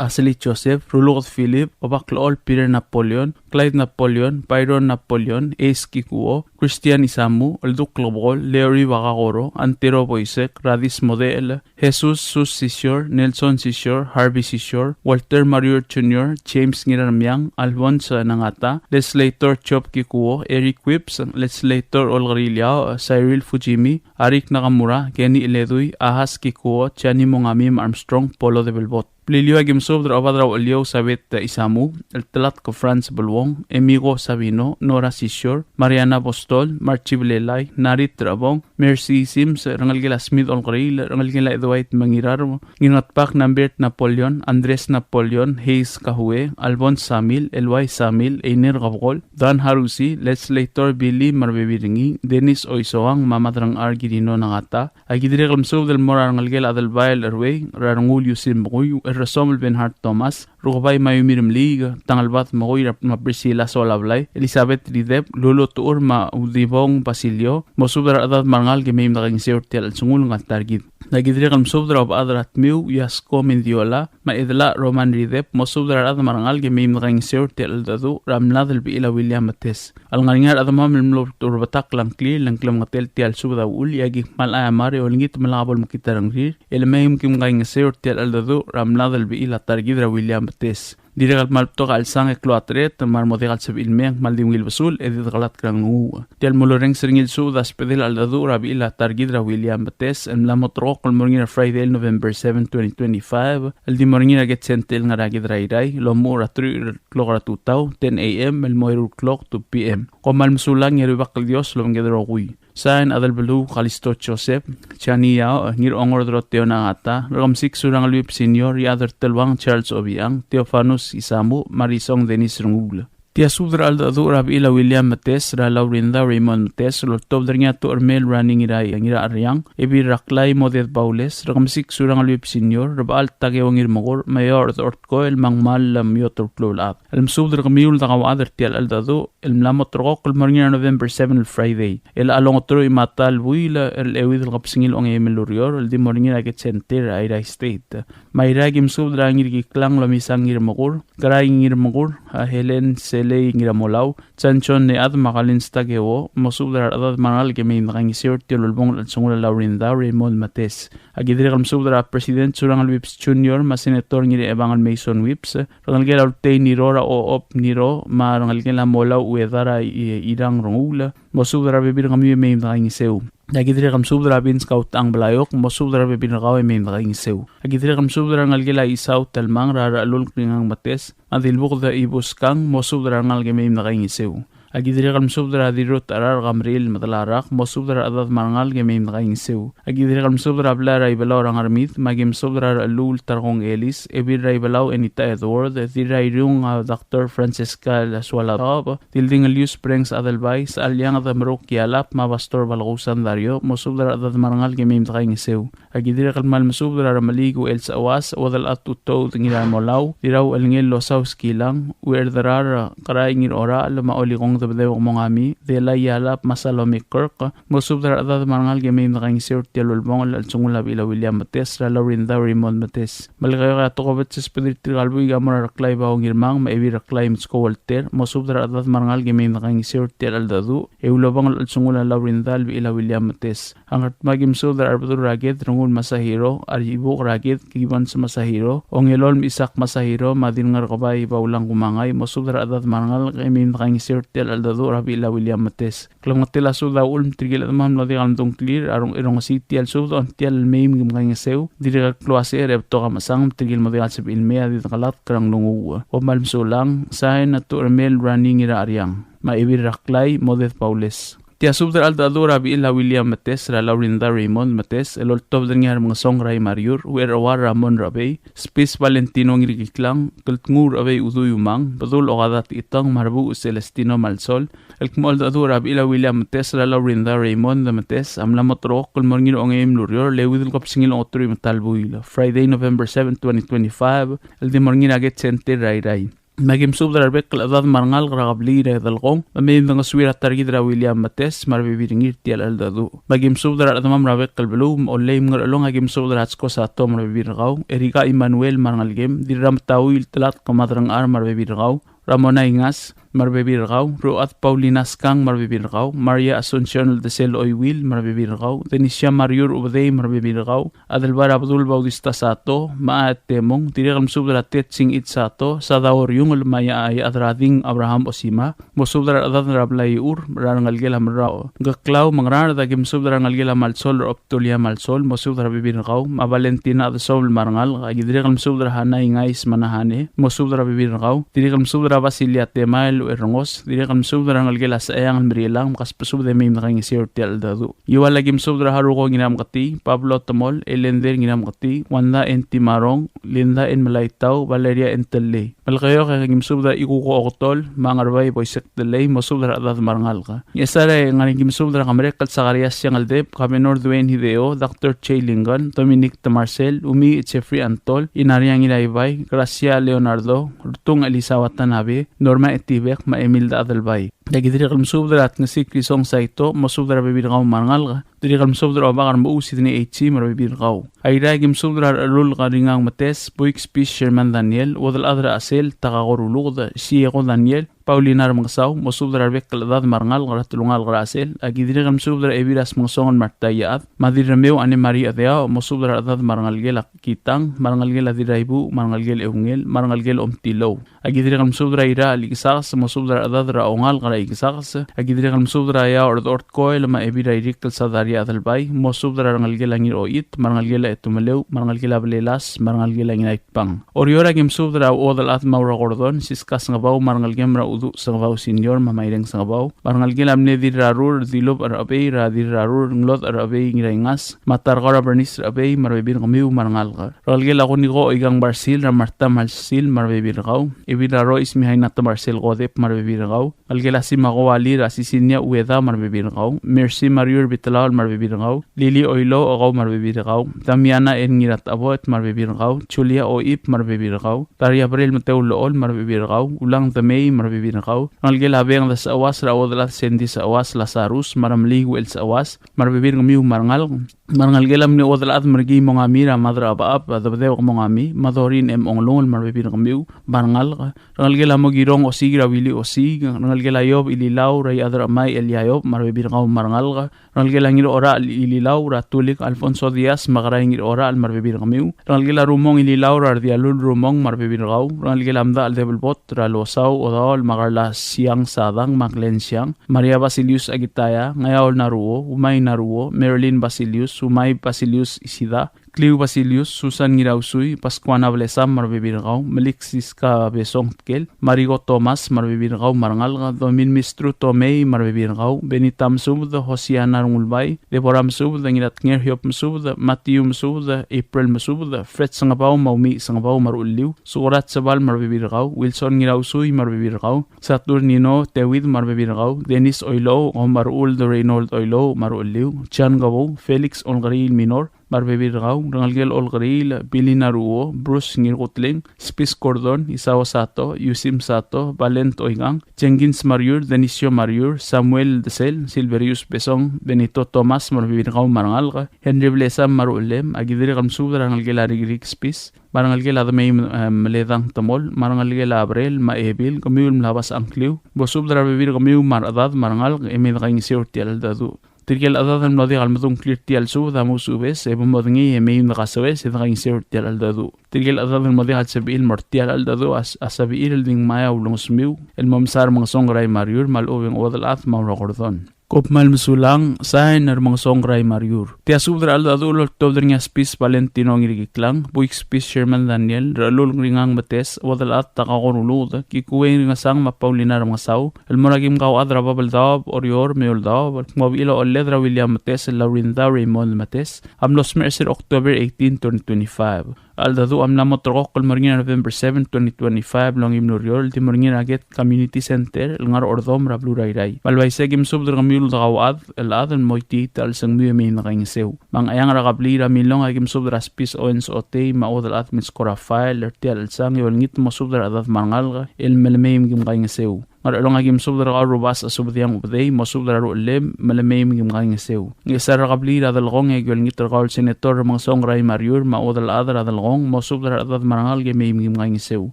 Ashley Joseph, Ruluked Philip, Obaklechol Peter Napoleon, Clyde Napoleon, Byron Napoleon, Ace Kikuo, Christian Isamu, Olduk Klebekol, Leori Bakakoro, Antero Boisek, Radis Model, Jesus Sus Sisior, Nelson Sisior, Harvey Sisior, Walter Mariur Junior, James Ngirarmiang, Alphonse Nangata, Legislator Job Kikuo, Eric Whipps, Legislator Olkeriil Yao, Cyril Fujimi, Arik Nakamura, Kenny Iledui, Ahas Kikuo, Jani Mongami me a Armstrong Polo Debelbot. Beliliou a ki mesubed er a Obad er a Ucheliou Sabeth Isamu, Eltelatk Franz Beluong, Emigo Sabino, Nora Sisior, Mariana Apostol, Marchi Belelai, Narit Rabong, Mercy Sims, rengelekel a Smith Olkeriil, rengelekel a Edwait Mengirarm, Ngirngatpak Nambert Napoleon, Andres Napoleon, Hayes Kahue, Albon Samil, Elwai Samil, Einer Kebekol, Dan Harusi, Legislator Billy me a rebebil er ngii, Dennis Oisoang, me a Madrang Argirino Nangata. Aki dirrek el mesubed el mo er a rengelekel a Adelbai el Erwei, er a Rengul Yusim Bekui, el Resomel Benhart Thomas, Rukebai Mayumi Remeliik, Tangelbad Mekui, me a Priscilla Solablai, Elizabeth Ridep, Lulu Tuur me a Udibong Basilio, mosubed er a rechedad me a rengalek e mei me dekaingeseu er tia el chelsengul ngar ta er kid. Aki dirrek el mesubed er a Obechad er a Tmiu, Yasko Mendiola, me a Edela Roman Ridep, mosubed er a rechedad me a rengalek e mei me dekaingeseu er tia el cheldecheduch er a mlad el bechil a William Metes. A lengar er ngii a rechedemam el mlo ultuil er a betakl a ngklir el ngklemketel tia el subed a uchul, e aki kmal aiamar e olengit me lak bo lemekngit a rengrir, e le mei me kim kaingeseu er tia el cheldecheduch er a mlad el bechil a ta er kid er a William Metes. Dirrek el kmal betok a chelsang e klou a teret me a re mo diak el sebechir el mei, ng kmal di ungil besul e di dekelatk er a nglunguuch. Tia el mo lorrenges er ngii el subed a sbedel a cheldecheduch er a bechil a ta er kid er a William Metes el mla mo ulterekokl el mo er ngii er a Friday el November seven, twenty twenty-five, el di mo er ngii er a Ked Center el ngar er a kid er a Irrai, el omuchel er a teruich el klok er a tutau, ten A M, el mo eru el klok, two P M. Kom kmal mesulang e a Rubak el Dios lobengked el rokui. Sain, Adelbeluu Kalisto Joseph, Jani Yao, Ngirongor Doroteo Nangata, Rekemesik Surangel Whipps Senior, Iechad er Teluang Charles Obichang, Theofanus Isamu, me a Risong Dennis Renguul. Tia subed er a cheldecheduch er a bechil a William Metes, er a Laurinda Raymond Metes, el oltobed er ngii a Tuchermel Running Ngirai, Ngirachereang, Ebil Reklai Moded Baules, Rekemesik Surangel Whipps Senior, Rebechall Takeo Ngirmekur, me a Eocherd Ortkoel, me a Ngmal Lemiot el klou el chad. El mesubed er kemiu el dekauchad er tia el cheldecheduch, el mla mo ulterekokl el mo er ngii er a November seven el Friday. El a longeteruich me a ta el buil er a euid el kebesengil a ongeim el ureor, el di mo er ngii er a Ked Center er a Airai State. Me a Irrai aki mesubed er a Ngirkiklang Lomisang Ngirmekur, Kerai Ngirmekur, a Helen Selei Ngiramolau, Johnson Nead me a Kalin Stakeo, mosubed er a rechedad me a rengalek e mei me dekaingeseu er tia el ulebongel el chelsengul a Laurinda Raymond Metes. Aki dirrek el mesubed er a President Surangel Whipps Junior me a Senator Ngirchebangel Mason Whipps, rengelekel a Ultei Niro er a Ochob Niro, me a rengelekel a Molau Ueda er a I-, Irang Renguul, mosubed er a rebebil er kemiu e mei me dekaingeseu. Aki dirrek el mesubed er a Vince Kautechang Blaiok, mosubed er a rebebil er kau e mei me dekaingeseu. Aki dirrek el mesubed er a rengelekel a Isau Telmang er a Rechelulk Ringang Metes, me a Dilbuked Ibuskang, mosubed er a rengalek e mei me dekaingeseu. Aki dirrek el mesubed er a Dirrut Arar Kamril Medalarak, mosubed er a rechedad me a rengalek e mei me dekaingeseu. Aki dirrek el mesubed er a blai er a Ibelau er a Ngermid, me aki mesubed er a Rechelluul Tarkong Elis, Ebil er a Ibelau Enita Edward, Dirrairiung a Doctor Francesca Sualadaob, Dilding Elius Prengs Adelbai, Saliang Demeruk Kialap, me a Pastor Balkousan Dario, mosubed er a rechedad me a rengalek e mei me dekaingeseu. Aki dirrek el kmal mesubed er a Remeliik Uchel Seuas, Uodelchad Utoud Ngiramolau, Dirrau Elngel Losau Skilang, Uerderar Kerai Ngirorachel, me a Olikong Debedebek Mongami, Delai Ialap, me a Salome Kirk, mosubed er a rechedad me a rengalek e mei me dekaingeseu er tia el ulebongel el chelsengul a bechil a William Metes, er a Laurinda Raymond Metes. Melekeok e a tokubets el sbedir tirka el buik a mo er a Reklai Bao Ngirmang, me a Ebil Reklai Mitsko Walter, mosubed er a rechedad me a rengalek e mei me dekaingeseu er tia el cheldecheduch, e ulebongel el chelsengul a Laurinda el bechil a William Metes. A Ngardmau aki mesubed er a Rebedul er a Ked Rengul Masahiro, a Ribuk er a Ked Gibbons Masahiro, Ongelolem Isaac Masahiro, me a Dirngerkebai Baulang Kumangai, mosubed er a rechedad me a rengalek e mei me dekaingeseu er tia el cheldecheduch er a bechil a William Metes. Klemengetel a subed a uchul me tirke el chedemam el mlo diak el medung a ngklir a rongesii tia el subed, ong tia el mei me kim kaingeseu, dirrek el klou a secher e betok a mechesang, me tirke el mo diak el sebechir el mei a di dekelatk er a nglunguuch. Kom kmal mesulang, sain a Tuchermel Running Ngirachereang, me a Ebil Reklai Moded Baules. Tia subed er a cheldecheduch er a bechil a William Metes, er a Laurinda Raymond Metes, el oltobed er ngii a Remengesong er a Imariur, Uchereuar Ramon Rechebei, Spis Valentino Ngirkiklang, Keltnguul Rechebei Udui Umang, Bedul Okada Techitong, me a Rebuuch Celestino Malsol, el kmo cheldecheduch er a bechil a William Metes, er a Laurinda Raymond Metes, a mla mo ulterekokl el mo er ngii er a ongeim el ureor, el euid el kebesengil a ongeteruich me a ta el buil, Friday, November seven, twenty twenty-five, el di mo er ngii er a Ked Center er a Irrai. Me aki mesubed er a rebek el chedad me a rengalek er a kebliil er a Delkong, me mei me dengesuir a ta er kid er a William Metes, me a rebebil er ngii er tia el cheldecheduch. Me aki mesubed er a rechedemam er a bek el beluu, me Ollei me Ngerchelong, aki mesubed er a Hatsko Sato me a rebebil er kau, Erika Emmanuel me a rengelekem, Dirrametaui el Telatk me a Derengchar me a rebebil er kau, Ramona Ingas me a rebebil er kau, Ruchad Paulina Skang me a rebebil er kau, Maria Asuncion el Desel Oiwil me a rebebil er kau, Denisia Mariur Ubedei me a rebebil er kau, Adelbai er a Bedul Bautista Sato, me a Temong, dirrek el mesubed er a Tet Singich Sato, Sadao Riungel me a Iechad er a Ding Abraham Osima, mosubed er a rechedad er a blai er a Ur, er a rengelekel a Merrao Ngkeklau me a Ngaraard, aki mesubed er a rengelekel a Malsol er a Obdulia Malsol, mosubed er a rebebil er kau, me a Valentina Chedesol me a rengalek, aki dirrek el mesubed er a Hana Ingais me a Nahane, mosubed er a rebebil er kau, dirrek el mesubed er a Basilia Temael, Errengos, dirrek el mesubed er a rengelekel a Secheang el Merilang, me kasbesubed e mei me dekaingeseu er tia el cheldecheduch. Ngiwal a ki mesubed er a Haruko Ngiramketii, Pablo Temol, Elender Ngiramketii, Wanda N. Timarong, Linda N. Melaitau, Valeria N. Tellei. Melekeok e ki mesubed er a Ikuko Oketol, me a Ngerbai Boisek Tellei, mosubed er a rechedad me a rengalek. Ngchesar e ng ngar er ngii a ki mesubed er a Kemerekl Sakarias Siangeldeb, Governor Duane Hideo, Doctor Jay Lincoln, Dominic Temarsel, Umi Jeffrey Antol, Inaria Ngiraibai, Gracia Leonardo, Rtung Elisa Watanabe, Norma Etibek, me a Emilda Adelbai. E a ki dirrek el mesubed er a Tngesik Risong Saito, mosubed er a rebebil er kau me a rengalek. Dirrek el mesubed er a Obak er a Mechuu Sidney H. me a rebebil er kau. Airai, e ki mesubed er a Rechelulk Ringang Metes, Buik Spis Sherman Daniel, Uodelchad er a Chesel Takako Ruluked, Sieko Daniel, Paulina Remengesau, mosubed er a rebek el chedad me a rengalek er a telungalek er a Chesel. A ki dirrek el mesubed er a Ebil er a Smengesong el Marta Iechad, me a Dirremeu Anne Marie Chedeaoch, mosubed er a rechedad me a rengelekel a Kitang, me a rengelekel a Dirraibuch, me a rengelekel a Eungel, me a rengelekel a Omtilou. A ki dirrek el mesubed er a Irachel Ikesakes, mosubed er a rechedad er a ongalek er a Ikesakes. A ki dirrek el mesubed er a Eaoch er a Dechor Tkoel, me a Ebil er a Irikl Sadaria Adelbai, mosubed er a rengelekel a Ngirochit, me a rengelekel a Etumeleu, me a rengelekel a Belelas, me a rengelekel a Ngiraitbang. Oreor, a ki mesubed er a Uodelchad Maura Gordon, Siska Sengebau, me a rengelekem er a Uduch Sengebau Senior, me a Maireng Sengebau, me a rengelekel a mle Dirrarur, Dilubech er a Chebei, er a Dirrarur, Nglodech er a Chebei, Ngiraingas, me a Tarkau er a Bernice er a Chebei, me a rebebil er kemiu me a rengalek. Rengelekel a Kuniko Oikang Barsil, er a Marta Marsil, me a rebebil er kau. Ebil er a Rois Mihaina Temarsel Kodep, me a rebebil er kau. Ngelekel a Simako Wali, er a Sisinia Ueda, me a rebebil er kau. Mercy Mariur Bitelaol, me a rebebil er kau. Lili Oilouch, kau me a rebebil er kau. Damiana N. Ngiratecheboet, me a rebebil er kau. Julia Oip, me a rebebil er kau. Daria Brel Meteu Lechol, me a rebebil er kau. Ulang Demei, me a rebebil er kau. Rengelekel a Beng Desecheuas, er a Uodelchad Sandy Secheuas, Lazarus, me a Remeliik Uchel Secheuas, me a rebebil er kemiu me a rengalek. Me a rengelekel a mle Uodelchad Merkii Mongami, er a Mad er a Chebechab, a Debedebek Mongami, me a Dorin M. Ongelungel, me a rebebil er kemiu me a rengalek. Rengelekel a Mokirong Osiik, er a Willy Osiik. Rengelekel a Iob Ililau, er a Iechad er a Chemai Elia Iob, me a rebebil er kau me a rengalek. Rengelekel a Ngirorachel Ililau, er a Tulik Alfonso Diaz, me a Kerai Ngirorachel, me a rebebil er kemiu. Rengelekel a Rumong Ililau, er a Redialul Rumong, me a rebebil er kau. Rengelekel a Mdachel Debelbot, er a Losau Odaol, me a Karla Siang Sadang, me a Glenn Siang. Maria Basilius Akitaya, Ngeaol Naruo, Umai Naruo, Marilyn Basilius, Umai Basilius Isida, Kliu Basilius, Susan Ngirausui, Pascuana Blesam, me a rebebil er kau, Melik Siska Besong Tkel, Mariko Thomas, me a rebebil er kau me a rengalek, Domin Mistru Tomei, me a rebebil er kau, Benita Mesubed, Hosiana Rengulbai, Deborah Mesubed, Ngiratnger Hiob Mesubed, Matthew Mesubed, April Mesubed, Fred Sengebau, me a Umi Sengebau, me a ruchelliu, Sukerat Sebal, me a rebebil er kau, Wilson Ngirausui, me a rebebil er kau, Saturnino Tewid, me a rebebil er kau, Dennis Oilouch, kau me a ruchellem, Reynold Oilouch, me a ruchelliu, John Kebou, Felix Olkeriil Minor, me a rebebil er kau, rengelekel Olkeriil, Billy Naruo, Bruce Ngirkutling, Spis Gordon, Isao Sato, Yusim Sato, Valent Oikang, Jenkins Mariur, Denisio Mariur, Samuel Desel, Silverius Besong, Benito Thomas, me a rebebil er kau me a rengalek, Henry Blesam, me a ruchellem. A ki dirrek el mesubed er a rengelekel a Rikrik Spis, me a rengelekel a Demei, eh, Meledang Temol, me a rengelekel a Abrel, me a Ebil, kemiu el mla obes a ngkliu, bo subed er a rebebil er kemiu me a rechedad me a rengalek, e mei me dekaingeseu er tia el cheldecheduch. Tirke el chedad el mlo diak el medung a ngklir er tia el subed a mo ousubes, e bo modengei e mei me dekasoes e dekaingeseu er tia el cheldecheduch. Tirke el chedad el mo diak el sebechir el mo er tia el cheldecheduch a s-, a sebechir el di ngmai a ulengesemiu el mo mesa er a Mengesong Kerai Mariur, me a lechub e ng Uodelchad Maura Gordon. Kom kmal mesulang, sain er a Mengesong Kerai Mariur. Tia subed er a cheldecheduch el oltobed er ngii a Spis Valentino Ngirkiklang, Buik Spis Sherman Daniel, Rechelulk Ringang Metes, Uodelchad Takako Ruluked, Kikuei Ringesang me a Paulina Remengesau, el mo er a kim kauchad er a Babeldaob, Oreor me a Eouldaob, el kmo a bechil a ochelled er a William Metes el Laurinda Raymond Metes, a mlo smecher er sel October eighteen, twenty twenty-five. A cheldecheduch a mla mo ulterekokl el mo er ngii er a November seven, twenty twenty-five, el ongeim el ureor, el di mo er ngii er a Gate Community Center, el ngar er a Ordomel er a beluu er a Irrai. Me a le uaisei e ki mesubed er kemiu el dekauchad el chad el mo itiit a chelsengmiu e mei me dekaingeseu. Me a Ngcheangel er a kebliil er a Milong a ki mesubed er a Spis Owens Otei me a Uodelchad Mitsko Rafael er tia el chelsang e olengit mo subed er a rechedad me a rengalek el me le mei me kim kaingeseu. Ngerchelong a ki mesubed er kau el Rubasech Subediang Ubedei, mo subed er a ruchellem, me le mei me kim kaingeseu. Ngchesar er a kebliil er a Delkong e ki olengit er kau el Senator Mengesong Kerai Mariur me a Uodelchad er a Delkong, mo subed er a rechedad me a rengalek e mei me kim kaingeseu.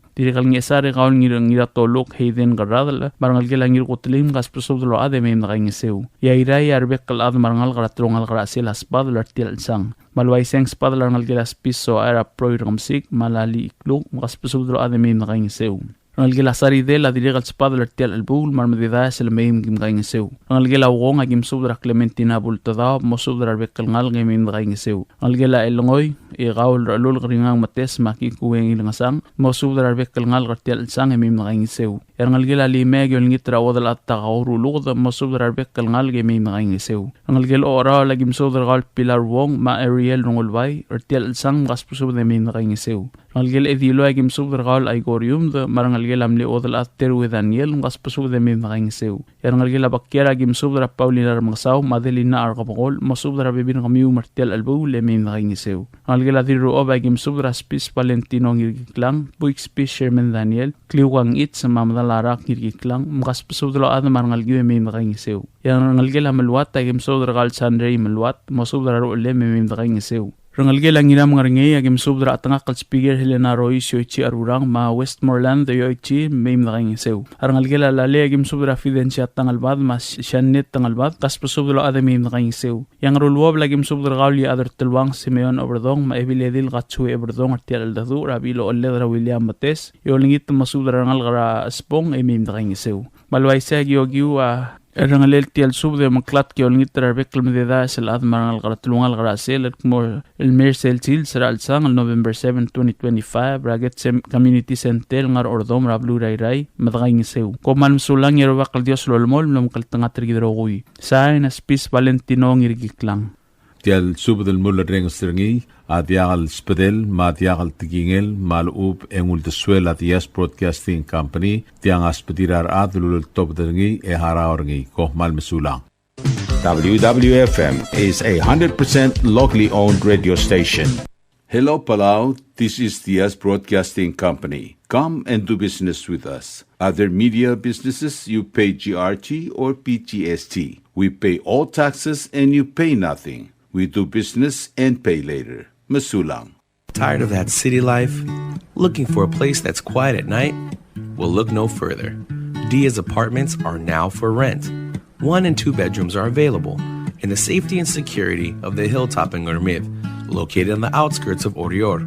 Dirrek el Ngchesar e kau el Ngir-, Ngiratoluk Hayden Kerradel, me a rengelekel a Ngirkutling, kasbesubed el ochad e mei me dekaingeseu. E a Irrai a rebek el chad me a rengalek er a telungalek er a Chesel a sbadel er tia el chelsang. Me a le uaisei e ng sbadel a rengelekel a Spis Soaer er a Broir Kemesik, me a Lali Ikluk, me kasbesubed el ochad e mei me dekaingeseu. Rengelekel a Saridel a dirrek el sbadel er tia el chelebuul me a remededaes el mei me kim kaingeseu. Rengelekel a Uong a kim subed er a Clementina Bultedaob, mosubed er a rebek el ngalek e mei me dekaingeseu. Rengelekel a Elengoi, e kau el Rechelulk Ringang Metes me a Kikueng Ilengesang, mosubed er a rebek el ngalek er tia el chelsang e mei me dekaingeseu. E a rengelekel a Limei a ki olengit er a Uodelchad Takao Ruluked, mosubed er a rebek el ngalek e mei me dekaingeseu. Rengelekel Ocheraol a kim subed er kau el Pilar Wong me a Ariel Rengulbai er tia el chelsang, mkasbesubed e mei me dekaingeseu. Rengelekel Ediloi a kim subed er kau el Aiko Riumd me a rengelekel a mle Uodelchad Terue Daniel, mkasbesubed e mei me dekaingeseu. E a rengelekel a Bakiar a kim subed er a Paulina Remengesau me a Adelina Arkebekol, mosubed er a rebebil er kemiu me er tia el chelebuul e mei me dekaingeseu. Rengelekel a Dirruob a kim subed er a Spis Valentino Ngirkiklang, Buik Spis Sherman Daniel, Kliukang Its me a Medalarak Ngirkiklang, mkasbesubed el ochad me a rengelekiu e mei me dekaingeseu. E a rengelekel a Meluat a kim subed er kau el Sandrei Meluat, mosubed er a ruchelem e mei me dekaingeseu. Rengelekel a Ngiramngerngei a kim subed er a chetengakl el speaker Helena Royce Yoichi Arurang me a Westmoreland Yoichi, mei me dekaingeseu. A rengelekel a Lalei a kim subed er a Fidencia Tangelbad me a Shannet Tangelbad, kasbesubed el ochad e mei me dekaingeseu. E a Ngeruluobel a kim subed er kau el Iechad er Teluang Simeon Oberdong me a Ebiledil Katsue Oberdong er tia el cheldecheduch er a bechil ochelled er a William Metes, e olengit el mesubed er a rengalek er a Chesbong e mei me dekaingeseu. Me a le uaisei a ki okiu a rrengelel tia el subed e omeklatk e olengit er a rebek el mededaes el chad me a rengalek er a telungalek er a sel el kmo el mei er sel sils er a chelsang el November seven, twenty twenty-five, er a Ked Sem-, Community Center el ngar er a Ordomel er a beluu er a Irrai, me dekaingeseu. Kom kmal mesulang e a Rubak el Dios a lolemolem el omekngeltengat er kid el rokui. Sign, a Spis Valentino Ngirkiklang. Tia el subed el mulerrenges er ngii a diak el sbedel me a diak el tekingel me a lechub e ng uldesuel a Diaz Broadcasting Company, tiang a sbedir a rechad el uleltobed er ngii e harau er ngii. Kom kmal mesulang. W W F M is a hundred percent locally owned radio station. Hello, Palau. This is Diaz Broadcasting Company. Come and do business with us. Other media businesses, you pay G R T or P G S T. We pay all taxes and you pay nothing. We do business and pay later. Mesulang. Tired of that city life? Looking for a place that's quiet at night? Well, look no further. Diaz Apartments are now for rent. One and two bedrooms are available in the safety and security of the hilltop in Ngermid, located on the outskirts of Oreor.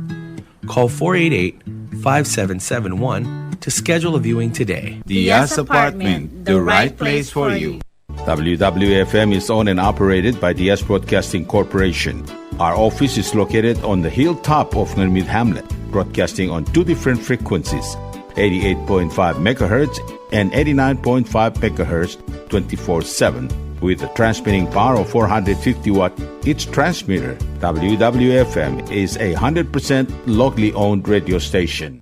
Call four eight eight, five seven seven one to schedule a viewing today. Diaz Apartment, the right place for you. W W F M is owned and operated by Diaz Broadcasting Corporation. Our office is located on the hilltop of Ngermid Hamlet, broadcasting on two different frequencies, eighty-eight point five megahertz and eighty-nine point five megahertz, twenty-four seven, with a transmitting power of four hundred fifty watt each transmitter. W W F M is a hundred percent locally owned radio station.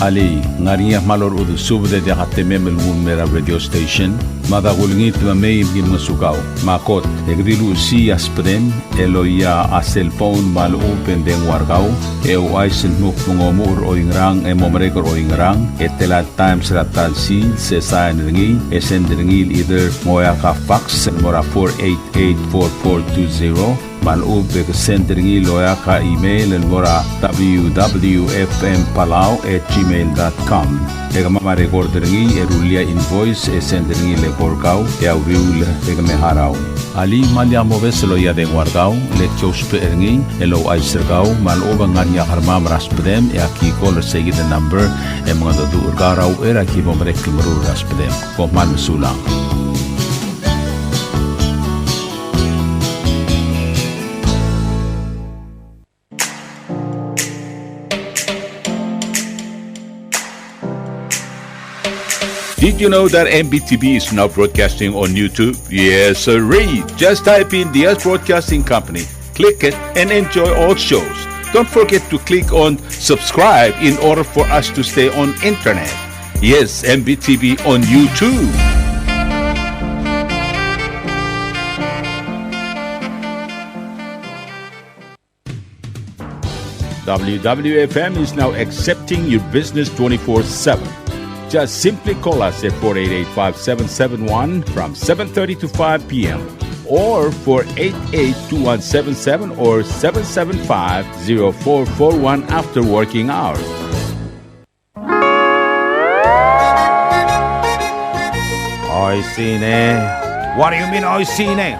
Alii, ng ngar er ngii a kmal orechudel subed e diak a temem el nguu el mei er a radio station? Mada kulengit me mei me ki ngosukau. Me a kot, e ke di luchesii a sbedem el loia a cellphone me a lechub e ng dengua er kau, e ouchais el dmu kmo ng omuchel er oingerang e mo merek er oingerang, e tela el times er a ta el sils, e sain er ngii, e send er ngii el either ng oeak a fax el mo er a four eight eight four four two zero, me a lechub e ke send er ngii el oeak a email el mo er a W W F M Palau at gmail dot com. E kemam a record er ngii e rullii a invoice e send er ngii el eko er kau e a uriul e ke me harau. Alii, me lak mobes el loia a dengua er kau, le ki ousbech er ngii el ouchais er kau me a lechub e ng ngar er ngii a kermam er a sbedem e aki call er seikid el number e mengedecheduch er kau er a uchei er a ki bo merek el meruul er a sbedem. Kom kmal mesulang. Did you know that M B T V is now broadcasting on YouTube? Yes, sirree. Just type in Diaz Broadcasting Company, click it, and enjoy all shows. Don't forget to click on subscribe in order for us to stay on internet. Yes, M B T V on YouTube. W W F M is now accepting your business twenty-four seven. Just simply call us at four eight eight, five seven seven one from seven thirty to five p m or four eight eight, two one seven seven or seven seven five, zero four four one after working hours. Oishii ne. What do you mean, oishii ne?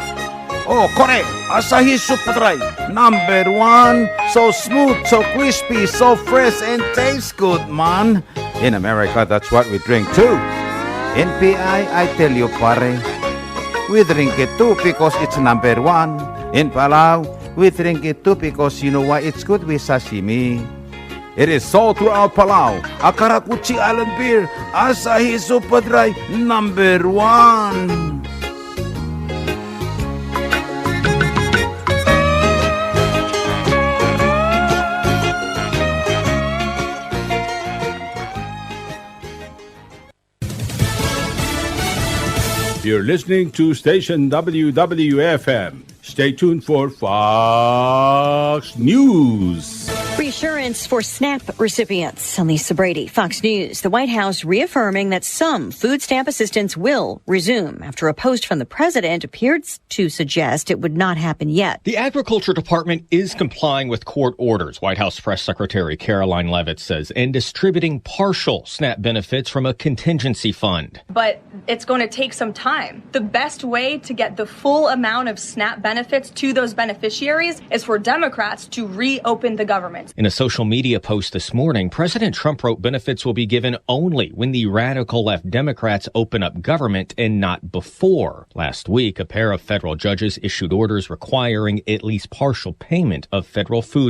Oh, kore, Asahi Super Dry, number one. So smooth, so crispy, so fresh, and tastes good, man. In America, that's what we drink too. In P I, I tell you, pare, we drink it too because it's number one. In Palau, we drink it too because you know why? It's good with sashimi. It is sold throughout Palau. A karakuchi island beer, Asahi Super Dry, number one. You're listening to station W W F M. Stay tuned for Fox News. Reassurance for SNAP recipients. I'm Lisa Brady, Fox News. The White House reaffirming that some food stamp assistance will resume after a post from the president appeared to suggest it would not happen yet. The Agriculture Department is complying with court orders, White House Press Secretary Karoline Leavitt says, and distributing partial SNAP benefits from a contingency fund. But it's going to take some time. The best way to get the full amount of SNAP benefits to those beneficiaries is for Democrats to reopen the government. In a social media post this morning, President Trump wrote benefits will be given only when the radical left Democrats open up government and not before. Last week, a pair of federal judges issued orders requiring at least partial payment of federal food